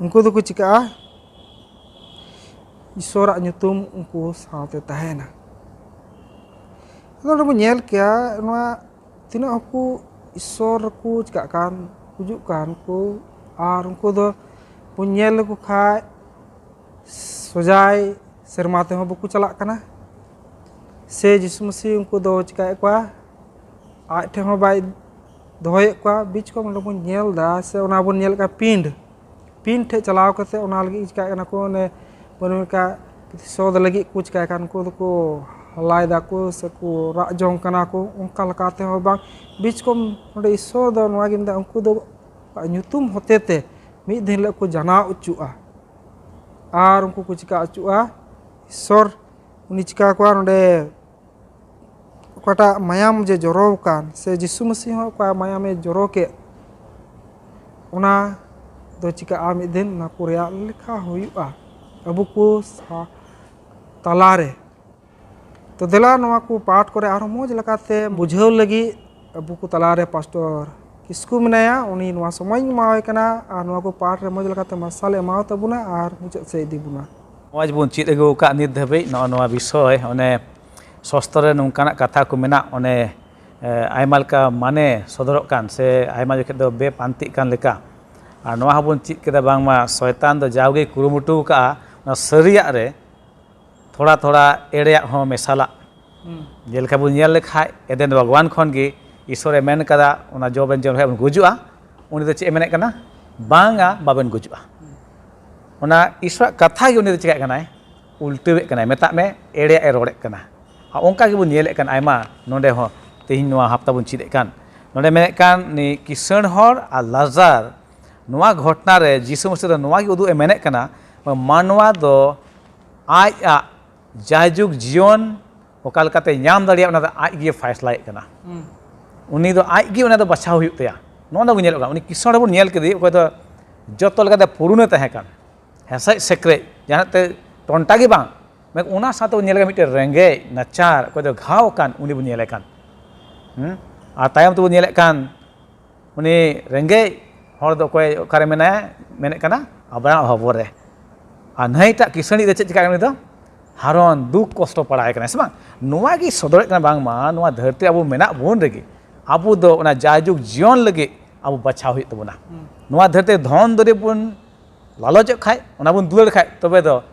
ᱩᱱᱠᱩ ᱫᱚᱠᱚ ᱪᱤᱠᱟᱹᱜᱼᱟ, ᱤᱥᱥᱚᱨᱟᱜ ᱧᱩᱛᱩᱢ ᱩᱱᱠᱩ ᱥᱟᱶᱛᱮ ᱛᱟᱦᱮᱱᱟ᱾ ᱟᱫᱚ ᱱᱚᱰᱮ ᱵᱚᱱ ᱧᱮᱞ ᱠᱮᱭᱟ, ᱱᱚᱣᱟ ᱛᱤᱱᱟᱹᱜ ᱦᱚᱸᱠᱚ ᱤᱥᱥᱚᱨ ᱨᱮᱠᱚ ᱪᱤᱠᱟᱹᱜ ᱠᱟᱱ, ᱜᱩᱡᱩᱜ ᱠᱟᱱ ᱠᱚ, ᱟᱨ ᱩᱱᱠᱩ ᱫᱚ ᱵᱚᱱ ᱧᱮᱞ ᱞᱮᱠᱚ ᱠᱷᱟᱱ ᱥᱚᱡᱟᱭ ᱥᱮᱨᱢᱟ ᱛᱮᱦᱚᱸ ᱵᱟᱠᱚ ᱪᱟᱞᱟᱜ ᱠᱟᱱᱟ, ᱥᱮ ᱡᱤᱥᱩ ᱢᱟᱹᱥᱤ ᱩᱱᱠᱩ ᱫᱚ ᱪᱤᱠᱟᱹᱭᱮᱫ ᱠᱚᱣᱟ, ᱟᱡ ᱴᱷᱮᱱ ᱦᱚᱸ ᱵᱟᱭ ᱫᱚᱦᱚᱭᱮᱫ ᱠᱚᱣᱟ᱾ ᱵᱤᱪ ᱠᱚᱢ ᱚᱸᱰᱮ ᱵᱚᱱ ᱧᱮᱞ ᱮᱫᱟ, ᱥᱮ ᱚᱱᱟ ᱵᱚᱱ ᱧᱮᱞ ᱠᱟᱜᱼᱟ ᱯᱤᱸᱰ, ᱯᱤᱸᱰ ᱴᱷᱮᱡ ᱪᱟᱞᱟᱣ ᱠᱟᱛᱮ ᱚᱱᱟ ᱞᱟᱹᱜᱤᱫ ᱪᱤᱠᱟᱹᱜ ᱠᱟᱱᱟ ᱠᱚ, ᱚᱱᱮ ᱵᱚᱱ ᱢᱮᱱ ᱠᱟᱜ ᱯᱨᱚᱛᱤᱥᱳᱫᱷ ᱞᱟᱹᱜᱤᱫ ᱠᱚ ᱪᱤᱠᱟᱹᱭ ᱠᱷᱟᱱ ᱩᱱᱠᱩ ᱫᱚᱠᱚ ᱦᱟᱞᱟᱭ ᱫᱟᱠᱚ ᱥᱮᱠᱚ ᱨᱟᱜ ᱡᱚᱝ ᱠᱟᱱᱟ ᱠᱚ, ᱚᱱᱠᱟ ᱞᱮᱠᱟ ᱛᱮᱦᱚᱸ ᱵᱟᱝ᱾ ᱵᱤᱪ ᱠᱚᱢ ᱚᱸᱰᱮ ᱤᱥᱥᱚᱨ ᱫᱚ ᱱᱚᱣᱟ ᱜᱮ ᱢᱮᱱᱫᱟ, ᱩᱱᱠᱩ ᱫᱚ ᱧᱩᱛᱩᱢ ᱦᱚᱛᱮ ᱛᱮ ᱢᱤᱫ ᱫᱤᱱ ᱦᱤᱞᱳᱜ ᱠᱚ ᱡᱟᱱᱟᱣ ᱚᱪᱚᱜᱼᱟ, ᱟᱨ ᱩᱱᱠᱩ ᱠᱚ ᱪᱤᱠᱟ ᱚᱪᱚᱜᱼᱟ, ᱤᱥᱥᱚᱨ ᱩᱱᱤ ᱪᱤᱠᱟ ᱠᱚᱣᱟ ᱱᱚᱰᱮ ᱚᱠᱟᱴᱟᱜ ᱢᱟᱭᱟᱢ ᱡᱮ ᱡᱚᱨᱚ ᱟᱠᱟᱱ, ᱥᱮ ᱡᱤᱥᱩ ᱢᱟᱹᱥᱤ ᱦᱚᱸ ᱚᱠᱟ ᱢᱟᱭᱟᱢᱮ ᱡᱚᱨᱚ ᱠᱮᱫ, ᱚᱱᱟ ᱫᱚ ᱪᱤᱠᱟᱹᱜᱼᱟ, ᱢᱤᱫ ᱫᱤᱱ ᱚᱱᱟ ᱠᱚ ᱨᱮᱭᱟᱜ ᱞᱮᱠᱷᱟ ᱦᱩᱭᱩᱜᱼᱟ ᱟᱵᱚ ᱠᱚ ᱥᱟ-, ᱛᱟᱞᱟᱨᱮ᱾ ᱛᱚ ᱫᱮᱞᱟ, ᱱᱚᱣᱟ ᱠᱚ ᱯᱟᱴ ᱠᱚᱨᱮ ᱟᱨᱦᱚᱸ ᱢᱚᱡᱽ ᱞᱮᱠᱟᱛᱮ ᱵᱩᱡᱷᱟᱹᱣ ᱞᱟᱹᱜᱤᱫ ᱟᱵᱚ ᱠᱚ ᱛᱟᱞᱟᱨᱮ ᱯᱟᱥᱴᱚᱨ ᱠᱤᱥᱠᱩ ᱢᱮᱱᱟᱭᱟ, ᱩᱱᱤ ᱱᱚᱣᱟ ᱥᱚᱢᱚᱭ ᱤᱧ ᱮᱢᱟᱣᱟᱭ ᱠᱟᱱᱟ ᱟᱨ ᱱᱚᱣᱟ ᱠᱚ ᱯᱟᱴ ᱨᱮ ᱢᱚᱡᱽ ᱞᱮᱠᱟᱛᱮ ᱢᱟᱨᱥᱟᱞᱮ ᱮᱢᱟᱣ ᱛᱟᱵᱚᱱᱟ ᱟᱨ ᱢᱩᱪᱟᱹᱫ ᱥᱮᱫ ᱤᱫᱤ ᱵᱚᱱᱟ᱾ ᱢᱚᱡᱽ ᱵᱚᱱ ᱪᱮᱫ ᱟᱹᱜᱩ ᱟᱠᱟᱫ ᱱᱤᱛ ᱫᱷᱟᱹᱵᱤᱡ ᱱᱚᱜᱼᱚ ᱱᱚᱣᱟ ᱵᱤᱥᱚᱭ, ᱚᱱᱮ ᱥᱚᱥᱛᱨᱚ ᱨᱮ ᱱᱚᱝᱠᱟᱱᱟᱜ ᱠᱟᱛᱷᱟ ᱠᱚ ᱢᱮᱱᱟᱜ, ᱚᱱᱮ, ᱮ, ᱟᱭᱢᱟ ᱞᱮᱠᱟ ᱢᱟᱱᱮ ᱥᱚᱫᱚᱨᱚᱜ ᱠᱟᱱ ᱥᱮ ᱟᱭᱢᱟ ᱡᱚᱠᱷᱮᱡ ᱫᱚ ᱵᱮᱯᱟᱱᱛᱤᱜ ᱠᱟᱱ ᱞᱮᱠᱟ᱾ ᱟᱨ ᱱᱚᱣᱟ ᱦᱚᱸᱵᱚᱱ ᱪᱮᱫ ᱠᱮᱫᱟ ᱵᱟᱝᱢᱟ ᱥᱚᱭᱛᱟᱱ ᱫᱚ ᱡᱟᱣᱜᱮ ᱠᱩᱨᱩᱢᱩᱴᱩ ᱟᱠᱟᱫᱼᱟ ᱚᱱᱟ ᱥᱟᱹᱨᱤᱭᱟᱜ ᱨᱮ ᱛᱷᱚᱲᱟ ᱛᱷᱚᱲᱟ ᱮᱲᱮᱭᱟᱜ ᱦᱚᱸ ᱢᱮᱥᱟᱞᱟᱜ᱾ ᱡᱮᱞᱮᱠᱟ ᱵᱚᱱ ᱧᱮᱞ ᱞᱮᱠᱷᱟᱡ ᱮᱫᱮᱱ ᱵᱟᱜᱽᱣᱟᱱ ᱠᱷᱚᱱ ᱜᱮ ᱤᱥᱚᱨᱮ ᱢᱮᱱ ᱠᱟᱫᱟ, ᱚᱱᱟ ᱡᱚ ᱵᱮᱱ ᱡᱚᱢ ᱞᱮᱠᱷᱟᱡ ᱵᱚᱱ ᱜᱩᱡᱩᱜᱼᱟ᱾ ᱩᱱᱤ ᱫᱚ ᱪᱮᱫ ᱮ ᱢᱮᱱᱮᱫ ᱠᱟᱱᱟ? ᱵᱟᱝᱟ, ᱵᱟᱵᱮᱱ ᱜᱩᱡᱩᱜᱼᱟ᱾ ᱚᱱᱟ ᱤᱥᱚᱨᱟᱜ ᱠᱟᱛᱷᱟ ᱜᱮ ᱩᱱᱤ ᱫᱚ ᱪᱤᱠᱟᱹᱜ ᱠᱟᱱᱟᱭ? ᱩᱞᱴᱟᱹᱣᱮᱫ ᱠᱟᱱᱟᱭ, ᱢᱮᱛᱟᱜ ᱢᱮ ᱮᱲᱮᱭᱟᱜ ᱮ ᱨᱚᱲᱮᱫ ᱠᱟᱱᱟ᱾ ᱟᱨ ᱚᱱᱠᱟ ᱜᱮᱵᱚᱱ ᱧᱮᱞᱮᱫ ᱠᱟᱱ ᱟᱭᱢᱟ ᱱᱚᱰᱮ ᱦᱚᱸ, ᱛᱮᱦᱮᱧ ᱱᱚᱣᱟ ᱦᱟᱯᱛᱟ ᱵᱚᱱ ᱪᱮᱫ ᱮᱫ ᱠᱟᱱ, ᱱᱚᱰᱮ ᱢᱮᱱᱮᱫ ᱠᱟᱱ ᱱᱩᱭ ᱠᱤᱥᱟᱹᱬ ᱦᱚᱲ ᱟᱨ ᱞᱟᱡᱟᱨ, ᱱᱚᱣᱟ ᱜᱷᱚᱴᱱᱟ ᱨᱮ ᱡᱤᱥᱩ ᱢᱟᱹᱥᱤ ᱫᱚ ᱱᱚᱣᱟ ᱜᱮ ᱩᱫᱩᱜ ᱮ ᱢᱮᱱᱮᱫ ᱠᱟᱱᱟ, ᱢᱟᱱᱣᱟ ᱫᱚ ᱟᱡᱟᱜ ᱡᱟᱭᱡᱩᱜᱽ ᱡᱤᱭᱚᱱ ᱚᱠᱟ ᱞᱮᱠᱟᱛᱮ ᱧᱟᱢ ᱫᱟᱲᱮᱭᱟᱜᱼᱟ, ᱚᱱᱟ ᱫᱚ ᱟᱡ ᱜᱮ ᱯᱷᱟᱭᱥᱞᱟᱭᱮᱫ ᱠᱟᱱᱟ᱾ ᱩᱱᱤ ᱫᱚ ᱟᱡ ᱜᱮ ᱚᱱᱟ ᱫᱚ ᱵᱟᱪᱷᱟᱣ ᱦᱩᱭᱩᱜ ᱛᱟᱭᱟ᱾ ᱱᱚᱜᱼᱚ ᱱᱚᱣᱟ ᱵᱚᱱ ᱧᱮᱞᱚᱜ ᱠᱟᱱᱟ, ᱩᱱᱤ ᱠᱤᱥᱟᱹᱬ ᱵᱚᱱ ᱧᱮᱞ ᱠᱮᱫᱮ, ᱚᱠᱚᱭ ᱫᱚ ᱡᱚᱛᱚ ᱞᱮᱠᱟᱛᱮ ᱯᱩᱨᱩᱱᱮ ᱛᱟᱦᱮᱸ ᱠᱟᱱ, ᱦᱮᱸᱥᱮᱡ ᱥᱮᱠᱨᱮᱡ, ᱡᱟᱦᱟᱱᱟᱜ ᱛᱮ ᱴᱚᱱᱴᱟ ᱜᱮ ᱵᱟᱝ᱾ ᱢᱮᱱ ᱚᱱᱟ ᱥᱟᱶᱛᱮ ᱵᱚᱱ ᱧᱮᱞ ᱠᱮᱫᱟ ᱢᱤᱫᱴᱮᱱ ᱨᱮᱸᱜᱮᱡ ᱱᱟᱪᱟᱨ, ᱚᱠᱚᱭ ᱫᱚ ᱜᱷᱟᱣ ᱟᱠᱟᱱ, ᱩᱱᱤ ᱵᱚᱱ ᱧᱮᱞᱮ ᱠᱟᱱ᱾ ᱦᱩᱸ? ᱟᱨ ᱛᱟᱭᱚᱢ ᱛᱮᱵᱚᱱ ᱧᱮᱞᱮᱫ ᱠᱟᱱ ᱩᱱᱤ ᱨᱮᱸᱜᱮᱡ ᱦᱚᱲ ᱫᱚ ᱚᱠᱚᱭ ᱚᱠᱟᱨᱮ ᱢᱮᱱᱟᱭᱟ? ᱢᱮᱱᱮᱫ ᱠᱟᱱᱟ ᱟᱵᱨᱟᱦᱟᱢ ᱦᱚᱵᱚᱨ ᱨᱮ᱾ ᱟᱨ ᱱᱟᱹᱭᱴᱟᱜ ᱠᱤᱥᱟᱹᱬᱤᱡ ᱫᱚ ᱪᱮᱫ ᱪᱤᱠᱟᱹ ᱠᱟᱱᱟ? ᱩᱱᱤ ᱫᱚ ᱦᱟᱨᱚᱱ ᱫᱩᱠ ᱠᱚᱥᱴᱚ ᱯᱟᱲᱟᱣ ᱠᱟᱱᱟ, ᱥᱮ ᱵᱟᱝ? ᱱᱚᱣᱟ ᱜᱮ ᱥᱚᱫᱚᱨᱮᱫ ᱠᱟᱱᱟ ᱵᱟᱝᱢᱟ ᱱᱚᱣᱟ ᱫᱷᱟᱹᱨᱛᱤ ᱨᱮ ᱟᱵᱚ ᱢᱮᱱᱟᱜ ᱵᱚᱱ ᱨᱮᱜᱮ ᱟᱵᱚ ᱫᱚ ᱚᱱᱟ ᱡᱟᱭᱡᱩᱜᱽ ᱡᱤᱭᱚᱱ ᱞᱟᱹᱜᱤᱫ ᱟᱵᱚ ᱵᱟᱪᱷᱟᱣ ᱦᱩᱭᱩᱜ ᱛᱟᱵᱚᱱᱟ᱾ ᱱᱚᱣᱟ ᱫᱷᱟᱹᱨᱛᱤ ᱨᱮ ᱫᱷᱚᱱ ᱫᱩᱨᱤᱵ ᱵᱚᱱ ᱞᱟᱞᱚᱪᱚᱜ ᱠᱷᱟᱡ, ᱚᱱᱟ ᱵᱚᱱ ᱫᱩᱞᱟᱹᱲ ᱠᱷᱟᱡ, ᱛᱚᱵᱮ ᱫᱚ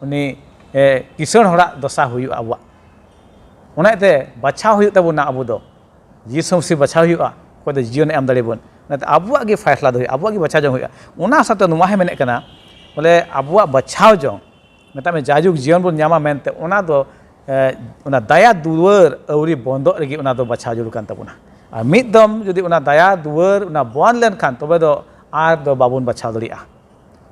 ᱩᱱᱤ ᱮ, ᱠᱤᱥᱟᱹᱬ ᱦᱚᱲᱟᱜ ᱫᱚᱥᱟ ᱦᱩᱭᱩᱜᱼᱟ ᱟᱵᱚᱣᱟᱜ᱾ ᱚᱱᱟ ᱤᱭᱟᱹᱛᱮ ᱵᱟᱪᱷᱟᱣ ᱦᱩᱭᱩᱜ ᱛᱟᱵᱚᱱᱟ ᱟᱵᱚ ᱫᱚ᱾ ᱡᱤᱥᱩ ᱢᱟᱹᱥᱤ ᱵᱟᱪᱷᱟᱣ ᱦᱩᱭᱩᱜᱼᱟ, ᱚᱠᱚᱭ ᱫᱚ ᱡᱤᱭᱚᱱᱮ ᱮᱢ ᱫᱟᱲᱮᱭᱟᱵᱚᱱ᱾ ᱚᱱᱟᱛᱮ ᱟᱵᱚᱣᱟᱜ ᱜᱮ ᱯᱷᱟᱭᱥᱞᱟ ᱫᱚ ᱦᱩᱭᱩᱜᱼᱟ, ᱟᱵᱚᱣᱟᱜ ᱜᱮ ᱵᱟᱪᱷᱟᱣ ᱡᱚᱝ ᱦᱩᱭᱩᱜᱼᱟ᱾ ᱚᱱᱟ ᱥᱟᱶᱛᱮ ᱱᱚᱣᱟ ᱦᱚᱸ ᱢᱮᱱᱮᱫ ᱠᱟᱱᱟ, ᱵᱚᱞᱮ ᱟᱵᱚᱣᱟᱜ ᱵᱟᱪᱷᱟᱣ ᱡᱚᱝ, ᱢᱮᱛᱟᱜ ᱢᱮ ᱡᱟᱭᱡᱩᱜᱽ ᱡᱤᱭᱚᱱ ᱵᱚᱱ ᱧᱟᱢᱟ ᱢᱮᱱᱛᱮ, ᱚᱱᱟ ᱫᱚ ᱮ, ᱚᱱᱟ ᱫᱟᱭᱟ ᱫᱩᱣᱟᱹᱨ ᱟᱹᱣᱨᱤ ᱵᱚᱱᱫᱚᱜ ᱨᱮᱜᱮ ᱚᱱᱟ ᱫᱚ ᱵᱟᱪᱷᱟᱣ ᱡᱟᱹᱨᱩᱲ ᱠᱟᱱ ᱛᱟᱵᱚᱱᱟ᱾ ᱟᱨ ᱢᱤᱫ ᱫᱚᱢ ᱡᱩᱫᱤ ᱚᱱᱟ ᱫᱟᱭᱟ ᱫᱩᱣᱟᱹᱨ ᱚᱱᱟ ᱵᱚᱱᱫ ᱞᱮᱱᱠᱷᱟᱱ, ᱛᱚᱵᱮ ᱫᱚ ᱟᱨ ᱫᱚ ᱵᱟᱵᱚᱱ ᱵᱟᱪᱷᱟᱣ ᱫᱟᱲᱮᱭᱟᱜᱼᱟ᱾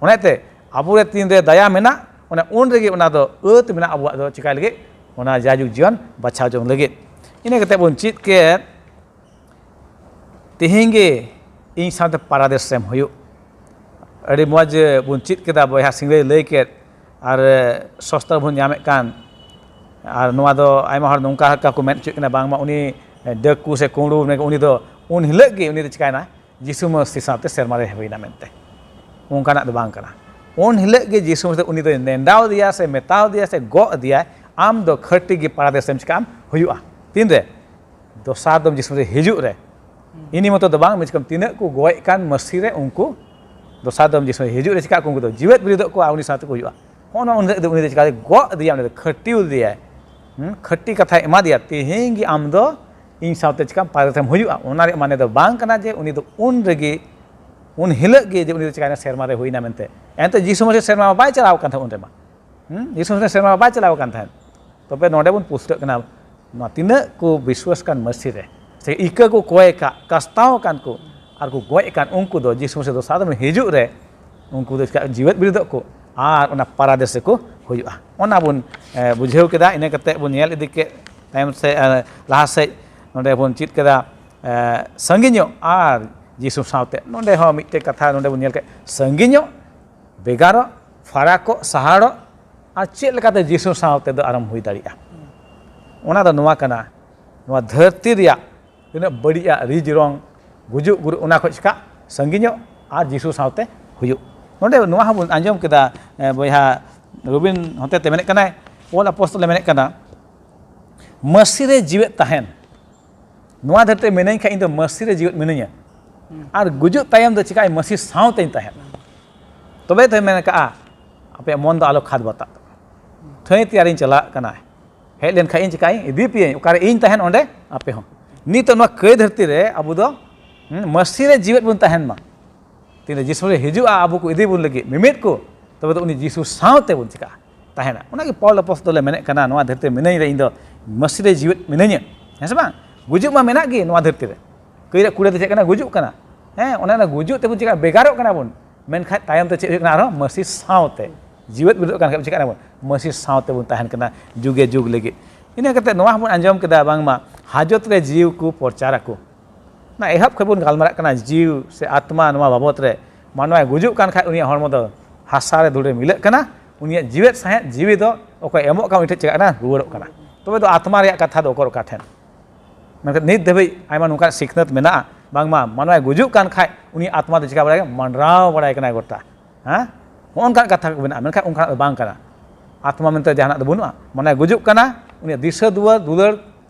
ᱚᱱᱟᱛᱮ ᱟᱵᱚᱨᱮ ᱛᱤᱱᱨᱮ ᱫᱟᱭᱟ ᱢᱮᱱᱟᱜ, ᱚᱱᱮ ᱩᱱ ᱨᱮᱜᱮ ᱚᱱᱟ ᱫᱚ ᱟᱹᱛ ᱢᱮᱱᱟᱜ ᱟᱵᱚᱣᱟᱜ ᱫᱚ ᱪᱤᱠᱟᱭ ᱞᱟᱹᱜᱤᱫ, ᱚᱱᱟ ᱡᱟᱭᱡᱩᱜᱽ ᱡᱤᱭᱚᱱ ᱵᱟᱪᱷᱟᱣ ᱡᱚᱝ ᱞᱟᱹᱜᱤᱫ᱾ ᱤᱱᱟᱹ ᱠᱟᱛᱮ ᱵᱚᱱ ᱪᱮᱫ ᱠᱮᱫ, ᱛᱮᱦᱮᱧ ᱜᱮ ᱤᱧ ᱥᱟᱶᱛᱮ ᱯᱟᱨᱟᱫᱮᱥ ᱨᱮᱢ ᱦᱩᱭᱩᱜ᱾ ᱟᱹᱰᱤ ᱢᱚᱡᱽ ᱵᱚᱱ ᱪᱮᱫ ᱠᱮᱫᱟ, ᱵᱚᱭᱦᱟ ᱥᱤᱝᱨᱟᱹᱭ ᱞᱟᱹᱭ ᱠᱮᱫ, ᱟᱨ ᱥᱚᱥᱛᱨᱚ ᱵᱚᱱ ᱧᱟᱢᱮᱫ ᱠᱟᱱ᱾ ᱟᱨ ᱱᱚᱣᱟ ᱫᱚ ᱟᱭᱢᱟ ᱦᱚᱲ ᱱᱚᱝᱠᱟ ᱠᱚ ᱢᱮᱱ ᱦᱚᱪᱚᱭᱮᱫ ᱠᱟᱱᱟ, ᱵᱟᱝᱢᱟ ᱩᱱᱤ ᱰᱟᱹᱠᱩ ᱥᱮ ᱠᱩᱢᱵᱽᱲᱩ, ᱩᱱᱤ ᱫᱚ ᱩᱱ ᱦᱤᱞᱳᱜ ᱜᱮ ᱩᱱᱤ ᱫᱚ ᱪᱤᱠᱟᱭᱱᱟ, ᱡᱤᱥᱩ ᱢᱟᱹᱥᱤ ᱥᱟᱶᱛᱮ ᱥᱮᱨᱢᱟ ᱨᱮ ᱦᱩᱭᱱᱟ ᱢᱮᱱᱛᱮ᱾ ᱚᱱᱠᱟᱱᱟᱜ ᱫᱚ ᱵᱟᱝ ᱠᱟᱱᱟ᱾ ᱩᱱ ᱦᱤᱞᱳᱜ ᱜᱮ ᱡᱤᱥᱩ ᱢᱟᱹᱥᱤ ᱩᱱᱤ ᱫᱚᱭ ᱱᱮᱰᱟᱣ ᱫᱮᱭᱟ ᱥᱮ ᱢᱮᱛᱟᱣ ᱫᱮᱭᱟ ᱥᱮ ᱜᱚᱜ ᱤᱫᱤᱭᱟᱭ, ᱟᱢ ᱫᱚ ᱠᱷᱟᱹᱴᱤ ᱜᱮ ᱯᱟᱨᱟᱫᱮᱥ ᱨᱮᱢ ᱪᱤᱠᱟᱢ ᱦᱩᱭᱩᱜᱼᱟ᱾ ᱛᱤᱱᱨᱮ? ᱫᱚᱥᱟᱨ ᱫᱚᱢ ᱡᱤᱥᱩ ᱢᱟᱹᱥᱤ ᱦᱤᱡᱩᱜ ᱨᱮ᱾ ᱤᱱᱤ ᱢᱚᱛᱚ ᱫᱚ ᱵᱟᱝ, ᱢᱤᱫ ᱠᱟᱢ ᱛᱤᱱᱟᱹᱜ ᱠᱚ ᱜᱚᱡ ᱠᱟᱱ ᱢᱟᱹᱥᱤ ᱨᱮ, ᱩᱱᱠᱩ ᱫᱚᱥᱟᱨ ᱫᱚᱢ ᱡᱤᱥᱩ ᱢᱟᱹᱥᱤ ᱦᱤᱡᱩᱜ ᱨᱮ ᱪᱤᱠᱟ ᱠᱚ? ᱩᱱᱠᱩ ᱫᱚ ᱡᱤᱣᱮᱫ ᱵᱤᱨᱤᱫᱚᱜ ᱠᱚ ᱟᱨ ᱩᱱᱤ ᱥᱟᱶᱛᱮ ᱠᱚ ᱦᱩᱭᱩᱜᱼᱟ᱾ ᱦᱚᱸᱜᱼᱚ ᱱᱚᱣᱟ ᱩᱱ ᱦᱤᱞᱳᱜ ᱫᱚ ᱩᱱᱤ ᱫᱚ ᱪᱤᱠᱟ ᱜᱚᱜ ᱤᱫᱤᱭᱟ, ᱩᱱᱤ ᱫᱚ ᱠᱷᱟᱹᱴᱤ ᱞᱮᱫᱮᱭᱟᱭ᱾ ᱦᱩᱸ, ᱠᱷᱟᱹᱴᱤ ᱠᱟᱛᱷᱟᱭ ᱮᱢᱟ ᱫᱮᱭᱟ, ᱛᱮᱦᱮᱧ ᱜᱮ ᱟᱢ ᱫᱚ ᱤᱧ ᱥᱟᱶᱛᱮ ᱪᱤᱠᱟᱢ ᱯᱟᱨᱟᱫᱮᱥ ᱨᱮᱢ ᱦᱩᱭᱩᱜᱼᱟ᱾ ᱚᱱᱟ ᱨᱮᱭᱟᱜ ᱢᱟᱱᱮ ᱫᱚ ᱵᱟᱝ ᱠᱟᱱᱟ ᱡᱮ ᱩᱱᱤ ᱫᱚ ᱩᱱ ᱨᱮᱜᱮ, ᱩᱱ ᱦᱤᱞᱳᱜ ᱜᱮ ᱡᱮ ᱩᱱᱤ ᱫᱚ ᱪᱤᱠᱟᱭᱱᱟ, ᱥᱮᱨᱢᱟ ᱨᱮ ᱦᱩᱭᱱᱟ ᱢᱮᱱᱛᱮ᱾ ᱮᱱᱛᱮ ᱡᱤᱥᱩ ᱢᱟᱹᱥᱤ ᱥᱮᱨᱢᱟ ᱢᱟ ᱵᱟᱭ ᱪᱟᱞᱟᱣ ᱠᱟᱱ ᱛᱟᱦᱮᱸᱫ ᱩᱱ ᱨᱮᱢᱟ᱾ ᱦᱩᱸ, ᱡᱤᱥᱩ ᱢᱟᱹᱥᱤ ᱥᱮᱨᱢᱟ ᱢᱟ ᱵᱟᱭ ᱪᱟᱞᱟᱣ ᱠᱟᱱ ᱛᱟᱦᱮᱸᱫ᱾ ᱛᱚᱵᱮ ᱱᱚᱰᱮ ᱵᱚᱱ ᱯᱩᱥᱴᱟᱹᱜ ᱠᱟᱱᱟ, ᱱᱚᱣᱟ ᱛᱤᱱᱟᱹᱜ ᱠᱚ ᱵᱤᱥᱣᱟᱥ ᱠᱟᱱ ᱢᱟᱹᱥᱤ ᱨᱮ, ᱥᱮ ᱤᱠᱟᱹ ᱠᱚ ᱠᱚᱭ ᱠᱟᱜ, ᱠᱟᱥᱛᱟᱣ ᱟᱠᱟᱱ ᱠᱚ, ᱟᱨ ᱠᱚ ᱜᱚᱡ ᱟᱠᱟᱱ, ᱩᱱᱠᱩ ᱫᱚ ᱡᱤᱥᱩ ᱢᱟᱹᱥᱤ ᱫᱚᱥᱟᱨ ᱫᱚᱢ ᱦᱤᱡᱩᱜ ᱨᱮ ᱩᱱᱠᱩ ᱫᱚ ᱪᱤᱠᱟ ᱡᱤᱣᱮᱫ ᱵᱤᱨᱤᱫᱚᱜ ᱠᱚ ᱟᱨ ᱚᱱᱟ ᱯᱟᱨᱟᱫᱮᱥ ᱨᱮᱠᱚ ᱦᱩᱭᱩᱜᱼᱟ᱾ ᱚᱱᱟ ᱵᱚᱱ, ᱮ, ᱵᱩᱡᱷᱟᱹᱣ ᱠᱮᱫᱟ᱾ ᱤᱱᱟᱹ ᱠᱟᱛᱮ ᱵᱚᱱ ᱧᱮᱞ ᱤᱫᱤ ᱠᱮᱫ ᱛᱟᱭᱚᱢ ᱥᱮᱫ, ᱮ, ᱞᱟᱦᱟ ᱥᱮᱫ ᱱᱚᱰᱮ ᱵᱚᱱ ᱪᱮᱫ ᱠᱮᱫᱟ, ᱮ, ᱥᱟᱺᱜᱤᱧᱚᱜ ᱟᱨ ᱡᱤᱥᱩ ᱥᱟᱶᱛᱮ᱾ ᱱᱚᱰᱮ ᱦᱚᱸ ᱢᱤᱫᱴᱮᱱ ᱠᱟᱛᱷᱟ ᱱᱚᱰᱮ ᱵᱚᱱ ᱧᱮᱞ ᱠᱮᱫ, ᱥᱟᱺᱜᱤᱧᱚᱜ, ᱵᱷᱮᱜᱟᱨᱚᱜ, ᱯᱷᱟᱨᱟᱠᱚᱜ, ᱥᱟᱦᱟᱲᱚᱜ, ᱟᱨ ᱪᱮᱫ ᱞᱮᱠᱟᱛᱮ ᱡᱤᱥᱩ ᱥᱟᱶᱛᱮ ᱫᱚ ᱟᱨᱦᱚᱸ ᱦᱩᱭ ᱫᱟᱲᱮᱭᱟᱜᱼᱟ᱾ ᱚᱱᱟ ᱫᱚ ᱱᱚᱣᱟ ᱠᱟᱱᱟ, ᱱᱚᱣᱟ ᱫᱷᱟᱹᱨᱛᱤ ᱨᱮᱭᱟᱜ ᱛᱤᱱᱟᱹᱜ ᱵᱟᱹᱲᱤᱡᱟᱜ ᱨᱤᱡ ᱨᱚᱝ, ᱜᱩᱡᱩᱜ ᱜᱩᱨᱩᱜ, ᱚᱱᱟ ᱠᱷᱚᱱ ᱪᱤᱠᱟ ᱥᱟᱺᱜᱤᱧᱚᱜ ᱟᱨ ᱡᱤᱥᱩ ᱥᱟᱶᱛᱮ ᱦᱩᱭᱩᱜ᱾ ᱱᱚᱰᱮ ᱱᱚᱣᱟ ᱦᱚᱸᱵᱚᱱ ᱟᱸᱡᱚᱢ ᱠᱮᱫᱟ, ᱮ, ᱵᱚᱭᱦᱟ ᱨᱚᱵᱤᱱ ᱦᱚᱛᱮᱛᱮ ᱢᱮᱱᱮᱫ ᱠᱟᱱᱟᱭ, ᱯᱚᱞ ᱟᱯᱚᱥᱛᱚᱞᱮ ᱢᱮᱱᱮᱫ ᱠᱟᱱᱟ, ᱢᱟᱹᱥᱤ ᱨᱮ ᱡᱤᱣᱮᱫ ᱛᱟᱦᱮᱱ᱾ ᱱᱚᱣᱟ ᱫᱷᱟᱹᱨᱛᱤ ᱨᱮ ᱢᱤᱱᱟᱹᱧ ᱠᱷᱟᱱ ᱤᱧ ᱫᱚ ᱢᱟᱹᱥᱤ ᱨᱮ ᱡᱤᱣᱮᱫ ᱢᱤᱱᱟᱹᱧᱟ᱾ ᱟᱨ ᱜᱩᱡᱩᱜ ᱛᱟᱭᱚᱢ ᱫᱚ ᱪᱤᱠᱟᱹᱭ? ᱢᱟᱹᱥᱤ ᱥᱟᱶᱛᱮᱧ ᱛᱟᱦᱮᱱᱟ᱾ ᱛᱚᱵᱮ ᱛᱚᱭ ᱢᱮᱱ ᱠᱟᱜᱼᱟ, ᱟᱯᱮᱭᱟᱜ ᱢᱚᱱ ᱫᱚ ᱟᱞᱚ ᱠᱷᱟᱫᱽ ᱵᱟᱛᱟᱜ ᱛᱟᱯᱮ, ᱴᱷᱟᱹᱭ ᱛᱮᱭᱟᱨᱤᱧ ᱪᱟᱞᱟᱜ ᱠᱟᱱᱟ, ᱦᱮᱡ ᱞᱮᱱᱠᱷᱟᱡ ᱤᱧ ᱪᱤᱠᱟᱹᱭᱟᱹᱧ? ᱤᱫᱤ ᱯᱮᱭᱟᱹᱧ, ᱚᱠᱟᱨᱮ ᱤᱧ ᱛᱟᱦᱮᱱ ᱚᱸᱰᱮ ᱟᱯᱮ ᱦᱚᱸ᱾ ᱱᱤᱛᱚᱜ ᱱᱚᱣᱟ ᱠᱟᱹᱭ ᱫᱷᱟᱹᱨᱛᱤ ᱨᱮ ᱟᱵᱚ ᱫᱚ, ᱦᱩᱸ, ᱢᱟᱹᱥᱤ ᱨᱮ ᱡᱤᱣᱮᱫ ᱵᱚᱱ ᱛᱟᱦᱮᱱ ᱢᱟ᱾ ᱛᱤᱱᱨᱮ ᱡᱤᱥᱩ ᱦᱤᱡᱩᱜᱼᱟ, ᱟᱵᱚ ᱠᱚ ᱤᱫᱤ ᱵᱚᱱ ᱞᱟᱹᱜᱤᱫ ᱢᱤᱢᱤᱫ ᱠᱚ, ᱛᱚᱵᱮ ᱫᱚ ᱩᱱᱤ ᱡᱤᱥᱩ ᱥᱟᱶᱛᱮ ᱵᱚᱱ ᱪᱤᱠᱟᱹᱜᱼᱟ? ᱛᱟᱦᱮᱱᱟ᱾ ᱚᱱᱟᱜᱮ ᱯᱚᱞ ᱟᱯᱚᱥᱛᱚᱞᱮ ᱢᱮᱱᱮᱫ ᱠᱟᱱᱟ, ᱱᱚᱣᱟ ᱫᱷᱟᱹᱨᱛᱤ ᱨᱮ ᱢᱤᱱᱟᱹᱧ ᱨᱮ ᱤᱧ ᱫᱚ ᱢᱟᱹᱥᱤ ᱨᱮ ᱡᱤᱣᱮᱫ ᱢᱤᱱᱟᱹᱧᱟ, ᱦᱮᱸ ᱥᱮ ᱵᱟᱝ? ᱜᱩᱡᱩᱜ ᱢᱟ ᱢᱮᱱᱟᱜ ᱜᱮ ᱱᱚᱣᱟ ᱫᱷᱟᱹᱨᱛᱤ ᱨᱮ᱾ ᱠᱟᱹᱭ ᱨᱮᱭᱟᱜ ᱠᱩᱲᱟᱹ ᱫᱚ ᱪᱮᱫ ᱠᱟᱱᱟ? ᱜᱩᱡᱩᱜ ᱠᱟᱱᱟ᱾ ᱦᱮᱸ, ᱚᱱᱮ ᱚᱱᱟ ᱜᱩᱡᱩᱜ ᱛᱮᱵᱚᱱ ᱪᱤᱠᱟᱹᱜᱼᱟ? ᱵᱷᱮᱜᱟᱨᱚᱜ ᱠᱟᱱᱟ ᱵᱚᱱ᱾ ᱢᱮᱱᱠᱷᱟᱱ ᱛᱟᱭᱚᱢ ᱛᱮ ᱪᱮᱫ ᱦᱩᱭᱩᱜ ᱠᱟᱱᱟ? ᱟᱨᱦᱚᱸ ᱢᱟᱹᱥᱤ ᱥᱟᱶᱛᱮ ᱡᱤᱣᱮᱫ ᱵᱮᱨᱮᱫᱚᱜ ᱠᱟᱱ ᱠᱷᱟᱡ ᱪᱤᱠᱟᱹᱜ ᱠᱟᱱᱟ ᱵᱚᱱ? ᱢᱟᱹᱥᱤ ᱥᱟᱶᱛᱮ ᱵᱚᱱ ᱛᱟᱦᱮᱱ ᱠᱟᱱᱟ ᱡᱩᱜᱮ ᱡᱩᱜᱽ ᱞᱟᱹᱜᱤᱫ᱾ ᱤᱱᱟᱹ ᱠᱟᱛᱮ ᱱᱚᱣᱟ ᱦᱚᱸᱵᱚᱱ ᱟᱸᱡᱚᱢ ᱠᱮᱫᱟ, ᱵᱟᱝᱢᱟ ᱦᱟᱡᱚᱛ ᱨᱮ ᱡᱤᱣᱤ ᱠᱚ ᱯᱚᱨᱪᱟᱨᱟᱠᱚ᱾ ᱚᱱᱟ ᱮᱦᱚᱵ ᱠᱷᱚᱱ ᱵᱚᱱ ᱜᱟᱞᱢᱟᱨᱟᱜ ᱠᱟᱱᱟ, ᱡᱤᱣᱤ ᱥᱮ ᱟᱛᱢᱟ, ᱱᱚᱣᱟ ᱵᱟᱵᱚᱛ ᱨᱮ᱾ ᱢᱟᱱᱣᱟᱭ ᱜᱩᱡᱩᱜ ᱠᱟᱱ ᱠᱷᱟᱡ ᱩᱱᱤᱭᱟᱜ ᱦᱚᱲᱢᱚ ᱫᱚ ᱦᱟᱥᱟ ᱨᱮ ᱫᱷᱩᱲᱤ ᱨᱮ ᱢᱤᱞᱟᱹᱜ ᱠᱟᱱᱟ, ᱩᱱᱤᱭᱟᱜ ᱡᱤᱣᱮᱫ ᱥᱟᱦᱮᱫ ᱡᱤᱣᱤ ᱫᱚ ᱚᱠᱚᱭ ᱮᱢᱚᱜ ᱠᱟᱱ ᱩᱱᱤ ᱴᱷᱮᱱ ᱪᱟᱞᱟᱜ ᱠᱟᱱᱟ, ᱨᱩᱣᱟᱹᱲᱚᱜ ᱠᱟᱱᱟ᱾ ᱛᱚᱵᱮ ᱫᱚ ᱟᱛᱢᱟ ᱨᱮᱭᱟᱜ ᱠᱟᱛᱷᱟ ᱫᱚ ᱚᱠᱚᱨ ᱚᱠᱟ ᱴᱷᱮᱱ? ᱢᱮᱱᱠᱷᱟᱱ ᱱᱤᱛ ᱫᱷᱟᱹᱵᱤᱡ ᱟᱭᱢᱟ ᱱᱚᱝᱠᱟᱱ ᱥᱤᱠᱷᱱᱟᱹᱛ ᱢᱮᱱᱟᱜᱼᱟ, ᱵᱟᱝᱢᱟ ᱢᱟᱱᱣᱟᱭ ᱜᱩᱡᱩᱜ ᱠᱟᱱ ᱠᱷᱟᱡ ᱩᱱᱤ ᱟᱛᱢᱟ ᱫᱚ ᱪᱤᱠᱟ ᱵᱟᱲᱟᱭ ᱠᱟᱱᱟ? ᱢᱟᱱᱰᱨᱟᱣ ᱵᱟᱲᱟᱭ ᱠᱟᱱᱟᱭ ᱜᱚᱴᱟ᱾ ᱦᱮᱸ, ᱱᱚᱜᱼᱚ ᱱᱚᱝᱠᱟᱱ ᱠᱟᱛᱷᱟ ᱠᱚ ᱢᱮᱱᱟᱜᱼᱟ, ᱢᱮᱱᱠᱷᱟᱱ ᱚᱱᱠᱟᱱᱟᱜ ᱫᱚ ᱵᱟᱝ ᱠᱟᱱᱟ᱾ ᱟᱛᱢᱟ ᱢᱮᱱᱛᱮ ᱡᱟᱦᱟᱱᱟᱜ ᱫᱚ ᱵᱟᱹᱱᱩᱜᱼᱟ᱾ ᱢᱟᱱᱮ ᱜᱩᱡᱩᱜ ᱠᱟᱱᱟ, ᱩᱱᱤᱭᱟᱜ ᱫᱤᱥᱟᱹ ᱫᱩᱣᱟᱹᱨ ᱫᱩᱞᱟᱹᱲ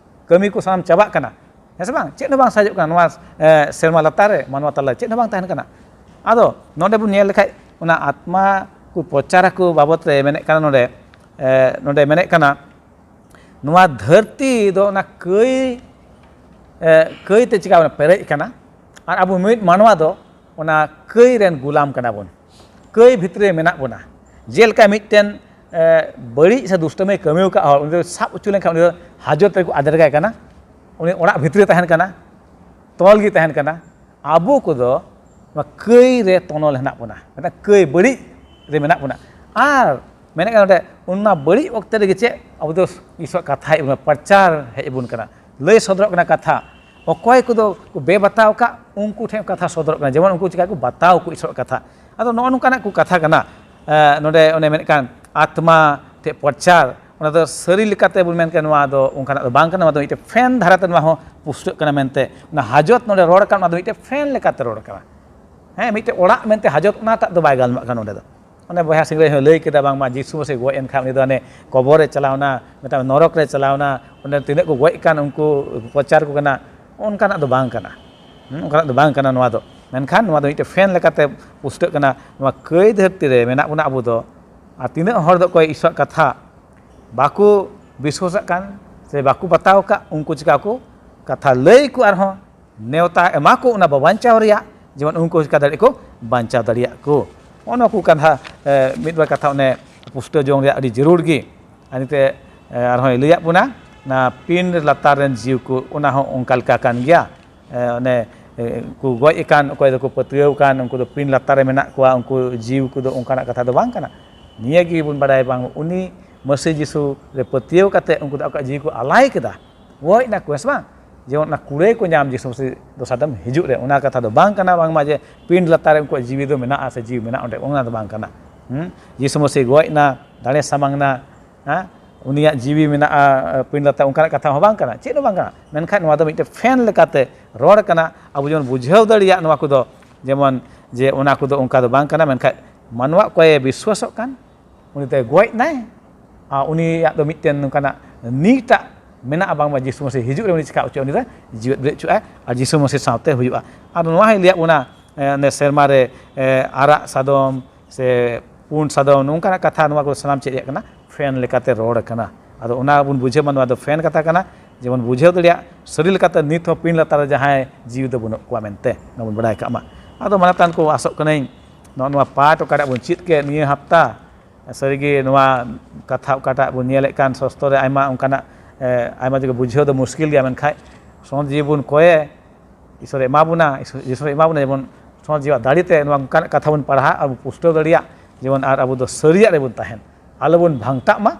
ᱠᱟᱹᱢᱤ ᱠᱚ ᱥᱟᱱᱟᱢ ᱪᱟᱵᱟᱜ ᱠᱟᱱᱟ, ᱦᱮᱸ ᱥᱮ ᱵᱟᱝ? ᱪᱮᱫ ᱦᱚᱸ ᱵᱟᱝ ᱥᱟᱡᱚᱜ ᱠᱟᱱᱟ ᱱᱚᱣᱟ, ᱮ, ᱥᱮᱨᱢᱟ ᱞᱟᱛᱟᱨ ᱨᱮ, ᱢᱟᱱᱣᱟ ᱛᱟᱞᱟ ᱨᱮ ᱪᱮᱫ ᱦᱚᱸ ᱵᱟᱝ ᱛᱟᱦᱮᱱ ᱠᱟᱱᱟ᱾ ᱟᱫᱚ ᱱᱚᱰᱮ ᱵᱚᱱ ᱧᱮᱞ ᱞᱮᱠᱷᱟᱡ ᱚᱱᱟ ᱟᱛᱢᱟ ᱠᱚ ᱯᱚᱪᱟᱨ ᱟᱠᱚ ᱵᱟᱵᱚᱛ ᱨᱮ ᱢᱮᱱᱮᱫ ᱠᱟᱱᱟ ᱱᱚᱰᱮ, ᱮ, ᱱᱚᱰᱮ ᱢᱮᱱᱮᱫ ᱠᱟᱱᱟ, ᱱᱚᱣᱟ ᱫᱷᱟᱹᱨᱛᱤ ᱫᱚ ᱚᱱᱟ ᱠᱟᱹᱭ, ᱮ, ᱠᱟᱹᱭ ᱛᱮ ᱪᱤᱠᱟ ᱯᱮᱨᱮᱡ ᱠᱟᱱᱟ, ᱟᱨ ᱟᱵᱚ ᱢᱤᱫ ᱢᱟᱱᱣᱟ ᱫᱚ ᱚᱱᱟ ᱠᱟᱹᱭ ᱨᱮᱱ ᱜᱩᱞᱟᱢ ᱠᱟᱱᱟ ᱵᱚᱱ᱾ ᱠᱟᱹᱭ ᱵᱷᱤᱛᱨᱤ ᱨᱮ ᱢᱮᱱᱟᱜ ᱵᱚᱱᱟ᱾ ᱡᱮᱞᱮᱠᱟ ᱢᱤᱫᱴᱮᱱ, ᱮ, ᱵᱟᱹᱲᱤᱡ ᱥᱮ ᱫᱩᱥᱴᱟᱹᱢᱤ ᱠᱟᱹᱢᱤ ᱟᱠᱟᱫ ᱦᱚᱲ, ᱩᱱᱤ ᱫᱚ ᱥᱟᱵ ᱦᱚᱪᱚ ᱞᱮᱱᱠᱷᱟᱱ ᱩᱱᱤ ᱫᱚ ᱦᱟᱡᱚᱛ ᱨᱮᱠᱚ ᱟᱫᱮᱨ ᱠᱟᱭ ᱠᱟᱱᱟ, ᱩᱱᱤ ᱚᱲᱟᱜ ᱵᱷᱤᱛᱨᱤ ᱨᱮ ᱛᱟᱦᱮᱱ ᱠᱟᱱᱟ, ᱛᱚᱞ ᱜᱮ ᱛᱟᱦᱮᱱ ᱠᱟᱱᱟ᱾ ᱟᱵᱚ ᱠᱚᱫᱚ ᱱᱚᱣᱟ ᱠᱟᱹᱭ ᱨᱮ ᱛᱚᱱᱚᱞ ᱦᱮᱱᱟᱜ ᱵᱚᱱᱟ, ᱢᱤᱫᱴᱟᱝ ᱠᱟᱹᱭ ᱵᱟᱹᱲᱤᱡ ᱨᱮ ᱢᱮᱱᱟᱜ ᱵᱚᱱᱟ᱾ ᱟᱨ ᱢᱮᱱᱮᱫ ᱠᱟᱱᱟ ᱱᱚᱰᱮ, ᱚᱱᱟ ᱵᱟᱹᱲᱤᱡ ᱚᱠᱛᱮ ᱨᱮᱜᱮ ᱪᱮᱫ ᱟᱵᱚ ᱫᱚ ᱤᱥᱚᱨ ᱠᱟᱛᱷᱟ ᱦᱮᱡ ᱵᱚᱱᱟ, ᱯᱨᱚᱪᱟᱨ ᱦᱮᱡ ᱵᱚᱱ ᱠᱟᱱᱟ, ᱞᱟᱹᱭ ᱥᱚᱫᱚᱨᱚᱜ ᱠᱟᱱᱟ ᱠᱟᱛᱷᱟ᱾ ᱚᱠᱚᱭ ᱠᱚᱫᱚ ᱠᱚ ᱵᱮᱵᱟᱛᱟᱣ ᱠᱟᱜ, ᱩᱱᱠᱩ ᱴᱷᱮᱱ ᱠᱟᱛᱷᱟ ᱥᱚᱫᱚᱨᱚᱜ ᱠᱟᱱᱟ, ᱡᱮᱢᱚᱱ ᱩᱱᱠᱩ ᱪᱤᱠᱟ ᱠᱚ ᱵᱟᱛᱟᱣ ᱠᱚ ᱤᱥᱚᱨ ᱠᱟᱛᱷᱟ᱾ ᱟᱫᱚ ᱱᱚᱜᱼᱚ ᱱᱚᱝᱠᱟᱱᱟᱜ ᱠᱚ ᱠᱟᱛᱷᱟ ᱠᱟᱱᱟ᱾ ᱮ, ᱱᱚᱰᱮ ᱚᱱᱮ ᱢᱮᱱᱮᱫ ᱠᱟᱱ ᱟᱛᱢᱟ ᱴᱷᱮᱡ ᱯᱨᱚᱪᱟᱨ, ᱚᱱᱟ ᱫᱚ ᱥᱟᱹᱨᱤ ᱞᱮᱠᱟᱛᱮ ᱵᱚᱱ ᱢᱮᱱ ᱠᱮᱭᱟ, ᱱᱚᱣᱟ ᱫᱚ ᱚᱱᱠᱟᱱᱟᱜ ᱫᱚ ᱵᱟᱝ ᱠᱟᱱᱟ, ᱱᱚᱣᱟ ᱫᱚ ᱢᱤᱫᱴᱮᱱ ᱯᱷᱮᱱ ᱫᱷᱟᱨᱟᱛᱮ ᱱᱚᱣᱟ ᱦᱚᱸ ᱯᱩᱥᱴᱟᱹᱜ ᱠᱟᱱᱟ ᱢᱮᱱᱛᱮ᱾ ᱚᱱᱟ ᱦᱟᱡᱚᱛ ᱱᱚᱰᱮ ᱨᱚᱲ ᱠᱟᱱ, ᱚᱱᱟ ᱫᱚ ᱢᱤᱫᱴᱮᱱ ᱯᱷᱮᱱ ᱞᱮᱠᱟᱛᱮ ᱨᱚᱲ ᱠᱟᱱᱟ᱾ ᱦᱮᱸ, ᱢᱤᱫᱴᱮᱱ ᱚᱲᱟᱜ ᱢᱮᱱᱛᱮ ᱦᱟᱡᱚᱛ ᱚᱱᱟᱴᱟᱜ ᱫᱚ ᱵᱟᱭ ᱜᱟᱱᱚᱜ ᱠᱟᱱᱟ ᱱᱚᱰᱮ ᱫᱚ᱾ ᱚᱱᱮ ᱵᱚᱭᱦᱟ ᱥᱤᱝᱨᱟᱹᱭ ᱦᱚᱸ ᱞᱟᱹᱭ ᱠᱮᱫᱟ, ᱵᱟᱝᱢᱟ ᱡᱤᱥᱩ ᱢᱟᱥᱮ ᱜᱚᱡ ᱮᱱ ᱠᱷᱟᱱ ᱩᱱᱤ ᱫᱚ ᱦᱟᱱᱮ ᱠᱚᱵᱚᱨ ᱨᱮ ᱪᱟᱞᱟᱣᱱᱟ, ᱢᱤᱫᱴᱟᱝ ᱱᱚᱨᱚᱠ ᱨᱮ ᱪᱟᱞᱟᱣᱱᱟ, ᱚᱸᱰᱮ ᱛᱤᱱᱟᱹᱜ ᱠᱚ ᱜᱚᱡ ᱠᱟᱱ ᱩᱱᱠᱩ ᱯᱨᱚᱪᱟᱨ ᱠᱚ ᱠᱟᱱᱟ, ᱚᱱᱠᱟᱱᱟᱜ ᱫᱚ ᱵᱟᱝ ᱠᱟᱱᱟ᱾ ᱦᱩᱸ, ᱚᱱᱠᱟᱱᱟᱜ ᱫᱚ ᱵᱟᱝ ᱠᱟᱱᱟ ᱱᱚᱣᱟ ᱫᱚ᱾ ᱢᱮᱱᱠᱷᱟᱱ ᱱᱚᱣᱟ ᱫᱚ ᱢᱤᱫᱴᱮᱱ ᱯᱷᱮᱱ ᱞᱮᱠᱟᱛᱮ ᱯᱩᱥᱴᱟᱹᱜ ᱠᱟᱱᱟ᱾ ᱱᱚᱣᱟ ᱠᱟᱹᱭ ᱫᱷᱟᱹᱨᱛᱤ ᱨᱮ ᱢᱮᱱᱟᱜ ᱵᱚᱱᱟ ᱟᱵᱚ ᱫᱚ, ᱟᱨ ᱛᱤᱱᱟᱹᱜ ᱦᱚᱲ ᱫᱚ ᱚᱠᱚᱭ ᱤᱥᱚᱨᱟᱜ ᱠᱟᱛᱷᱟ ᱵᱟᱠᱚ ᱵᱤᱥᱣᱟᱥᱟᱜ ᱠᱟᱱ ᱥᱮ ᱵᱟᱠᱚ ᱵᱟᱛᱟᱣ ᱟᱠᱟᱫ, ᱩᱱᱠᱩ ᱪᱤᱠᱟ ᱠᱚ ᱠᱟᱛᱷᱟ ᱞᱟᱹᱭ ᱠᱚ ᱟᱨᱦᱚᱸ ᱱᱮᱣᱛᱟ ᱮᱢᱟ ᱠᱚ ᱚᱱᱟ ᱵᱟᱧᱪᱟᱣ ᱨᱮᱭᱟᱜ, ᱡᱮᱢᱚᱱ ᱩᱱᱠᱩ ᱪᱤᱠᱟ ᱫᱟᱲᱮᱭᱟᱜ ᱠᱚ, ᱵᱟᱧᱪᱟᱣ ᱫᱟᱲᱮᱭᱟᱜ ᱠᱚ᱾ ᱱᱚᱜᱼᱚ ᱱᱚᱣᱟ ᱠᱚ ᱠᱟᱛᱷᱟ, ᱮ, ᱢᱤᱫ ᱵᱟᱨ ᱠᱟᱛᱷᱟ ᱚᱱᱮ ᱯᱩᱥᱴᱟᱹᱣ ᱡᱚᱝ ᱨᱮᱭᱟᱜ ᱟᱹᱰᱤ ᱡᱟᱹᱨᱩᱲ ᱜᱮ᱾ ᱟᱨ ᱱᱤᱛᱮ, ᱮ, ᱟᱨᱦᱚᱸᱭ ᱞᱟᱹᱭᱟᱫ ᱵᱚᱱᱟ, ᱚᱱᱟ ᱯᱤᱸᱰ ᱞᱟᱛᱟᱨ ᱨᱮᱱ ᱡᱤᱣᱤ ᱠᱚ, ᱚᱱᱟ ᱦᱚᱸ ᱚᱱᱠᱟ ᱞᱮᱠᱟ ᱠᱟᱱ ᱜᱮᱭᱟ᱾ ᱮ, ᱚᱱᱮ, ᱮ, ᱠᱚ ᱜᱚᱡ ᱟᱠᱟᱱ, ᱚᱠᱚᱭ ᱫᱚᱠᱚ ᱯᱟᱹᱛᱭᱟᱹᱣ ᱟᱠᱟᱱ, ᱩᱱᱠᱩ ᱫᱚ ᱯᱤᱸᱰ ᱞᱟᱛᱟᱨ ᱨᱮ ᱢᱮᱱᱟᱜ ᱠᱚᱣᱟ, ᱩᱱᱠᱩ ᱡᱤᱣᱤ ᱠᱚᱫᱚ ᱚᱱᱠᱟᱱᱟᱜ ᱠᱟᱛᱷᱟ ᱫᱚ ᱵᱟᱝ ᱠᱟᱱᱟ᱾ ᱱᱤᱭᱟᱹ ᱜᱮᱵᱚᱱ ᱵᱟᱲᱟᱭᱟ, ᱵᱟᱝ, ᱩᱱᱤ ᱢᱟᱹᱥᱤ ᱡᱤᱥᱩ ᱨᱮ ᱯᱟᱹᱛᱭᱟᱹᱣ ᱠᱟᱛᱮ ᱩᱱᱠᱩ ᱫᱚ ᱟᱠᱚᱣᱟᱜ ᱡᱤᱣᱤ ᱠᱚ ᱟᱞᱟᱭ ᱠᱮᱫᱟ, ᱜᱚᱡ ᱱᱟᱠᱚ, ᱦᱮᱸ ᱥᱮ ᱵᱟᱝ? ᱡᱮᱢᱚᱱ ᱚᱱᱟ ᱠᱩᱲᱟᱹᱭ ᱠᱚ ᱧᱟᱢ ᱡᱤᱥᱩ ᱢᱟᱹᱥᱤ ᱫᱚᱥᱟᱨ ᱫᱚᱢ ᱦᱤᱡᱩᱜ ᱨᱮ᱾ ᱚᱱᱟ ᱠᱟᱛᱷᱟ ᱫᱚ ᱵᱟᱝ ᱠᱟᱱᱟ ᱵᱟᱝᱢᱟ ᱡᱮ ᱯᱤᱸᱰ ᱞᱟᱛᱟᱨ ᱨᱮ ᱩᱱᱠᱩᱣᱟᱜ ᱡᱤᱣᱤ ᱫᱚ ᱢᱮᱱᱟᱜᱼᱟ ᱥᱮ ᱡᱤᱣᱤ ᱢᱮᱱᱟᱜᱼᱟ ᱚᱸᱰᱮ, ᱚᱱᱟ ᱫᱚ ᱵᱟᱝ ᱠᱟᱱᱟ᱾ ᱦᱩᱸ? ᱡᱤᱥᱩ ᱢᱟᱹᱥᱤ ᱜᱚᱡ ᱱᱟ, ᱫᱟᱲᱮ ᱥᱟᱢᱟᱝ ᱱᱟ, ᱦᱮᱸ? ᱩᱱᱤᱭᱟᱜ ᱡᱤᱣᱤ ᱢᱮᱱᱟᱜᱼᱟ, ᱯᱤᱸᱰ ᱞᱟᱛᱟᱨ, ᱚᱱᱠᱟᱱᱟᱜ ᱠᱟᱛᱷᱟ ᱦᱚᱸ ᱵᱟᱝ ᱠᱟᱱᱟ, ᱪᱮᱫ ᱦᱚᱸ ᱵᱟᱝ ᱠᱟᱱᱟ᱾ ᱢᱮᱱᱠᱷᱟᱱ ᱱᱚᱣᱟ ᱫᱚ ᱢᱤᱫᱴᱮᱱ ᱯᱷᱮᱱ ᱞᱮᱠᱟᱛᱮ ᱨᱚᱲ ᱠᱟᱱᱟ᱾ ᱟᱵᱚ ᱡᱮᱢᱚᱱ ᱵᱩᱡᱷᱟᱹᱣ ᱫᱟᱲᱮᱭᱟᱜ ᱱᱚᱣᱟ ᱠᱚᱫᱚ, ᱡᱮᱢᱚᱱ ᱡᱮ ᱚᱱᱟ ᱠᱚᱫᱚ ᱚᱱᱠᱟ ᱫᱚ ᱵᱟᱝ ᱠᱟᱱᱟ, ᱢᱮᱱᱠᱷᱟᱱ ᱢᱟᱱᱣᱟ ᱚᱠᱚᱭᱮ ᱵᱤᱥᱣᱟᱥᱚᱜ ᱠᱟᱱ, ᱩᱱᱤ ᱫᱚᱭ ᱜᱚᱡ ᱱᱟᱭ, ᱟᱨ ᱩᱱᱤᱭᱟᱜ ᱫᱚ ᱢᱤᱫᱴᱮᱱ ᱱᱚᱝᱠᱟᱱᱟᱜ ᱱᱤᱴᱟᱜ ᱢᱮᱱᱟᱜᱼᱟ, ᱵᱟᱝᱢᱟ ᱡᱤᱥᱩ ᱢᱟᱹᱥᱤ ᱦᱤᱡᱩᱜ ᱨᱮ ᱩᱱᱤ ᱪᱤᱠᱟ ᱦᱚᱪᱚᱜᱼᱟ, ᱩᱱᱤ ᱫᱚ ᱡᱤᱣᱮᱫ ᱵᱮᱨᱮᱫ ᱦᱚᱪᱚᱜᱼᱟᱭ, ᱟᱨ ᱡᱤᱥᱩ ᱢᱟᱹᱥᱤ ᱥᱟᱶᱛᱮ ᱦᱩᱭᱩᱜᱼᱟ᱾ ᱟᱨ ᱱᱚᱣᱟ ᱦᱚᱸᱭ ᱞᱟᱹᱭᱟᱫ ᱵᱚᱱᱟ, ᱮ, ᱚᱱᱮ ᱥᱮᱨᱢᱟ ᱨᱮ, ᱮ, ᱟᱨᱟᱜ ᱥᱟᱫᱚᱢ ᱥᱮ ᱯᱩᱸᱰ ᱥᱟᱫᱚᱢ, ᱱᱚᱝᱠᱟᱱᱟᱜ ᱠᱟᱛᱷᱟ, ᱱᱚᱣᱟ ᱠᱚ ᱥᱟᱱᱟᱢ ᱪᱮᱫ ᱨᱮᱭᱟᱜ ᱠᱟᱱᱟ? ᱯᱷᱮᱱ ᱞᱮᱠᱟᱛᱮ ᱨᱚᱲ ᱠᱟᱱᱟ᱾ ᱟᱫᱚ ᱚᱱᱟ ᱵᱚᱱ ᱵᱩᱡᱷᱟᱹᱣ ᱢᱟ, ᱱᱚᱣᱟ ᱫᱚ ᱯᱷᱮᱱ ᱠᱟᱛᱷᱟ ᱠᱟᱱᱟ᱾ ᱡᱮᱢᱚᱱ ᱵᱩᱡᱷᱟᱹᱣ ᱫᱟᱲᱮᱭᱟᱜ, ᱥᱟᱹᱨᱤ ᱞᱮᱠᱟᱛᱮ ᱱᱤᱛ ᱦᱚᱸ ᱯᱤᱸᱰ ᱞᱟᱛᱟᱨ ᱨᱮ ᱡᱟᱦᱟᱸᱭ ᱡᱤᱣᱤ ᱫᱚ ᱵᱟᱹᱱᱩᱜ ᱠᱚᱣᱟ ᱢᱮᱱᱛᱮ, ᱚᱱᱟ ᱵᱚᱱ ᱵᱟᱲᱟᱭ ᱠᱟᱜ ᱢᱟ᱾ ᱟᱫᱚ ᱢᱟᱱᱚᱛᱟᱱ ᱠᱚ, ᱟᱥᱚᱜ ᱠᱟᱹᱱᱟᱹᱧ ᱱᱚᱜᱼᱚ ᱱᱚᱣᱟ ᱯᱟᱴ ᱚᱠᱟᱴᱟᱜ ᱵᱚᱱ ᱪᱮᱫ ᱠᱮᱫ ᱱᱤᱭᱟᱹ ᱦᱟᱯᱛᱟ, ᱥᱟᱹᱨᱤᱜᱮ ᱱᱚᱣᱟ ᱠᱟᱛᱷᱟ ᱚᱠᱟᱴᱟᱜ ᱵᱚᱱ ᱧᱮᱞᱮᱫ ᱠᱟᱱ ᱥᱚᱥᱛᱚ ᱨᱮ ᱟᱭᱢᱟ ᱚᱱᱠᱟᱱᱟᱜ, ᱮ, ᱟᱭᱢᱟ ᱡᱟᱭᱜᱟ ᱵᱩᱡᱷᱟᱹᱣ ᱫᱚ ᱢᱩᱥᱠᱤᱞ ᱜᱮᱭᱟ, ᱢᱮᱱᱠᱷᱟᱱ ᱥᱚᱱᱚᱛ ᱡᱤᱣᱤ ᱵᱚᱱ ᱠᱚᱭᱮ, ᱤᱥᱚᱨᱮ ᱮᱢᱟ ᱵᱚᱱᱟ, ᱤᱥᱚᱨ, ᱤᱥᱚᱨᱮ ᱮᱢᱟ ᱵᱚᱱᱟ, ᱡᱮᱢᱚᱱ ᱥᱚᱱᱚᱛ ᱡᱤᱣᱤ ᱫᱟᱲᱮ ᱛᱮ ᱱᱚᱣᱟ ᱚᱱᱠᱟᱱᱟᱜ ᱠᱟᱛᱷᱟ ᱵᱚᱱ ᱯᱟᱲᱦᱟᱜ ᱟᱨ ᱵᱚᱱ ᱯᱩᱥᱴᱟᱹᱣ ᱫᱟᱲᱮᱭᱟᱜ, ᱡᱮᱢᱚᱱ ᱟᱨ ᱟᱵᱚ ᱫᱚ ᱥᱟᱹᱨᱤᱭᱟᱜ ᱨᱮᱵᱚᱱ ᱛᱟᱦᱮᱱ, ᱟᱞᱚᱵᱚᱱ ᱵᱷᱟᱝᱴᱟᱜ ᱢᱟ,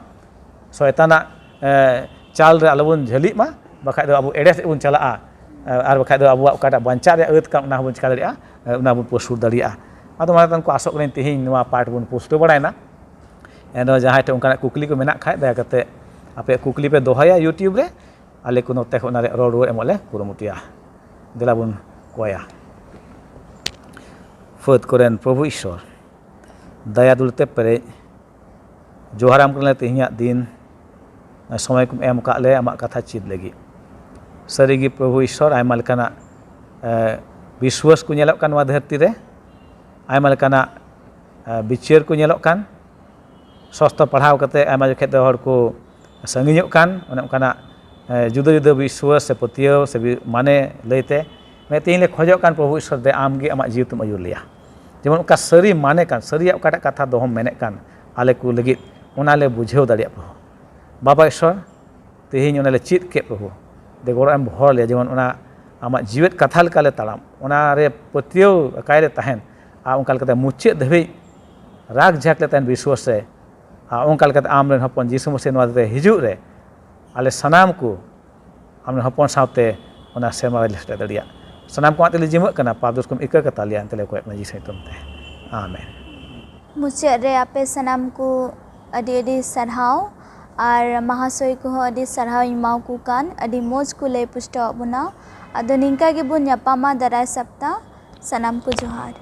ᱥᱚᱭᱛᱟᱱᱟᱜ, ᱮ, ᱪᱟᱞ ᱨᱮ ᱟᱞᱚᱵᱚᱱ ᱡᱷᱟᱹᱞᱤᱜ ᱢᱟ, ᱵᱟᱠᱷᱟᱡ ᱫᱚ ᱟᱵᱚ ᱮᱲᱮ ᱥᱮᱫ ᱵᱚᱱ ᱪᱟᱞᱟᱜᱼᱟ᱾ ᱮ, ᱟᱨ ᱵᱟᱠᱷᱟᱡ ᱫᱚ ᱟᱵᱚᱣᱟᱜ ᱚᱠᱟᱴᱟᱜ ᱵᱟᱧᱪᱟᱜ ᱨᱮᱭᱟᱜ ᱟᱹᱛ ᱠᱟᱱ, ᱚᱱᱟ ᱦᱚᱸᱵᱚᱱ ᱪᱤᱠᱟ ᱫᱟᱲᱮᱭᱟᱜᱼᱟ, ᱮ, ᱚᱱᱟ ᱵᱚᱱ ᱯᱟᱹᱥᱩᱨ ᱫᱟᱲᱮᱭᱟᱜᱼᱟ᱾ ᱟᱫᱚ ᱢᱟᱱᱚᱛᱟᱱ ᱠᱚ, ᱟᱥᱚᱜ ᱠᱟᱹᱱᱟᱹᱧ ᱛᱮᱦᱮᱧ ᱱᱚᱣᱟ ᱯᱟᱴ ᱵᱚᱱ ᱯᱩᱥᱴᱟᱹᱣ ᱵᱟᱲᱟᱭᱮᱱᱟ᱾ ᱮᱱᱨᱮᱦᱚᱸ ᱡᱟᱦᱟᱸᱭ ᱴᱷᱮᱱ ᱚᱱᱠᱟᱱᱟᱜ ᱠᱩᱠᱞᱤ ᱠᱚ ᱢᱮᱱᱟᱜ ᱠᱷᱟᱡ, ᱫᱟᱭᱟ ᱠᱟᱛᱮ ᱟᱯᱮᱭᱟᱜ ᱠᱩᱠᱞᱤ ᱯᱮ ᱫᱚᱦᱚᱭᱟ YouTube ᱨᱮ, ᱟᱞᱮ ᱠᱚ ᱱᱚᱛᱮ ᱠᱷᱚᱱ ᱚᱱᱟ ᱨᱮᱭᱟᱜ ᱨᱚᱲ ᱨᱩᱣᱟᱹᱲ ᱮᱢᱚᱜ ᱞᱮ ᱠᱩᱨᱩᱢᱩᱴᱩᱭᱟ᱾ ᱫᱮᱞᱟ ᱵᱚᱱ ᱠᱚᱭᱟ᱾ ᱯᱷᱟᱹᱫ ᱠᱚᱨᱮᱱ ᱯᱨᱚᱵᱷᱩ ᱤᱥᱚᱨ, ᱫᱟᱭᱟ ᱫᱩᱞᱟᱹᱲ ᱛᱮ ᱯᱮᱨᱮᱡ, ᱡᱚᱦᱟᱨᱟᱢ ᱠᱟᱱᱟᱞᱮ ᱛᱮᱦᱮᱧᱟᱜ ᱫᱤᱱ, ᱥᱚᱢᱚᱭ ᱠᱚᱢ ᱮᱢ ᱟᱠᱟᱫ ᱞᱮ ᱟᱢᱟᱜ ᱠᱟᱛᱷᱟ ᱪᱮᱫ ᱞᱟᱹᱜᱤᱫ᱾ ᱥᱟᱹᱨᱤᱜᱮ ᱯᱨᱚᱵᱷᱩ ᱤᱥᱚᱨ, ᱟᱭᱢᱟ ᱞᱮᱠᱟᱱᱟᱜ ᱵᱤᱥᱣᱟᱹᱥ ᱠᱚ ᱧᱮᱞᱚᱜ ᱠᱟᱱ ᱱᱚᱣᱟ ᱫᱷᱟᱹᱨᱛᱤ ᱨᱮ, ᱟᱭᱢᱟ ᱞᱮᱠᱟᱱᱟᱜ ᱵᱤᱪᱟᱹᱨ ᱠᱚ ᱧᱮᱞᱚᱜ ᱠᱟᱱ, ᱥᱚᱥᱛᱚ ᱯᱟᱲᱦᱟᱣ ᱠᱟᱛᱮ ᱟᱭᱢᱟ ᱡᱚᱠᱷᱮᱡ ᱫᱚ ᱦᱚᱲ ᱠᱚ ᱥᱟᱺᱜᱤᱧᱚᱜ ᱠᱟᱱ, ᱚᱱᱮ ᱚᱱᱠᱟᱱᱟᱜ ᱡᱩᱫᱟᱹ ᱡᱩᱫᱟᱹ ᱵᱤᱥᱣᱟᱹᱥ ᱥᱮ ᱯᱟᱹᱛᱭᱟᱹᱣ ᱥᱮ ᱢᱟᱱᱮ ᱞᱟᱹᱭᱛᱮ᱾ ᱢᱮᱱ ᱛᱮ ᱤᱧ ᱞᱮ ᱠᱷᱚᱡᱚᱜ ᱠᱟᱱ, ᱯᱨᱚᱵᱷᱩ ᱤᱥᱥᱚᱨ ᱫᱮ, ᱟᱢ ᱜᱮ ᱟᱢᱟᱜ ᱡᱤᱣᱤ ᱛᱮᱢ ᱟᱹᱭᱩᱨ ᱞᱮᱭᱟ᱾ ᱡᱮᱢᱚᱱ ᱚᱠᱟ ᱥᱟᱹᱨᱤ ᱢᱟᱱᱮ ᱠᱟᱱ, ᱥᱟᱹᱨᱤᱭᱟᱜ ᱚᱠᱟᱴᱟᱜ ᱠᱟᱛᱷᱟ ᱫᱚᱦᱚᱢ ᱢᱮᱱᱮᱫ ᱠᱟᱱ ᱟᱞᱮ ᱠᱚ ᱞᱟᱹᱜᱤᱫ, ᱚᱱᱟ ᱞᱮ ᱵᱩᱡᱷᱟᱹᱣ ᱫᱟᱲᱮᱭᱟᱜ, ᱯᱨᱚᱵᱷᱩ᱾ ᱵᱟᱵᱟ ᱤᱥᱥᱚᱨ, ᱛᱮᱦᱮᱧ ᱚᱱᱟ ᱞᱮ ᱪᱮᱫ ᱠᱮᱫ, ᱯᱨᱚᱵᱷᱩ, ᱫᱮ ᱜᱚᱲᱚ ᱮᱢ ᱦᱚᱲ ᱞᱮᱭᱟ, ᱡᱮᱢᱚᱱ ᱚᱱᱟ ᱟᱢᱟᱜ ᱡᱤᱣᱮᱫ ᱠᱟᱛᱷᱟ ᱞᱮᱠᱟ ᱞᱮ ᱛᱟᱲᱟᱢ, ᱚᱱᱟ ᱨᱮ ᱯᱟᱹᱛᱭᱟᱹᱣ ᱟᱠᱟᱭ ᱞᱮ ᱛᱟᱦᱮᱱ, ᱟᱨ ᱚᱱᱠᱟ ᱞᱮᱠᱟᱛᱮ ᱢᱩᱪᱟᱹᱫ ᱫᱷᱟᱹᱵᱤᱡ ᱨᱟᱜᱽ ᱡᱷᱟᱠ ᱞᱮ ᱛᱟᱦᱮᱱ ᱵᱤᱥᱣᱟᱥ ᱨᱮ᱾ ᱟᱨ ᱚᱱᱠᱟ ᱞᱮᱠᱟᱛᱮ ᱟᱢ ᱨᱮᱱ ᱦᱚᱯᱚᱱ ᱡᱤᱥᱩ ᱢᱟᱹᱥᱤ ᱱᱚᱣᱟ ᱫᱷᱟᱹᱨᱛᱤ ᱨᱮ ᱦᱤᱡᱩᱜ ᱨᱮ ᱟᱞᱮ ᱥᱟᱱᱟᱢ ᱠᱚ ᱟᱢ ᱨᱮᱱ ᱦᱚᱯᱚᱱ ᱥᱟᱶᱛᱮ ᱚᱱᱟ ᱥᱮᱨᱢᱟ ᱨᱮᱞᱮ ᱥᱮᱴᱮᱨ ᱫᱟᱲᱮᱭᱟᱜ᱾ ᱥᱟᱱᱟᱢ ᱠᱚ ᱟᱢ ᱛᱮᱞᱮ ᱡᱤᱢᱟᱹᱜ ᱠᱟᱱᱟ, ᱯᱟᱯ ᱫᱳᱥ ᱠᱚᱢ ᱤᱠᱟᱹ ᱠᱟᱛᱟ ᱞᱮᱭᱟ, ᱮᱱᱛᱮ ᱞᱮ ᱠᱚᱭᱚᱜ ᱠᱟᱱᱟ ᱡᱤᱥᱩ ᱧᱩᱛᱩᱢ ᱛᱮ᱾ ᱟᱢᱮᱱ᱾ ᱢᱩᱪᱟᱹᱫ ᱨᱮ ᱟᱯᱮ ᱥᱟᱱᱟᱢ ᱠᱚ ᱟᱹᱰᱤ ᱟᱹᱰᱤ ᱥᱟᱨᱦᱟᱣ, ᱟᱨ ᱢᱟᱦᱟᱥᱚᱭ ᱠᱚᱦᱚᱸ ᱟᱹᱰᱤ ᱥᱟᱨᱦᱟᱣ ᱤᱧ ᱮᱢᱟ ᱠᱚ ᱠᱟᱱ, ᱟᱹᱰᱤ ᱢᱚᱡᱽ ᱠᱚ ᱞᱟᱹᱭ ᱯᱩᱥᱴᱟᱹᱣᱟᱜ ᱵᱚᱱᱟ᱾ ᱟᱫᱚ ᱱᱤᱝᱠᱟ ᱜᱮᱵᱚᱱ ᱧᱟᱯᱟᱢᱟ ᱫᱟᱨᱟᱭ ᱥᱟᱯᱛᱟ᱾ ᱥᱟᱱᱟᱢ ᱠᱚ ᱡᱚᱦᱟᱨ᱾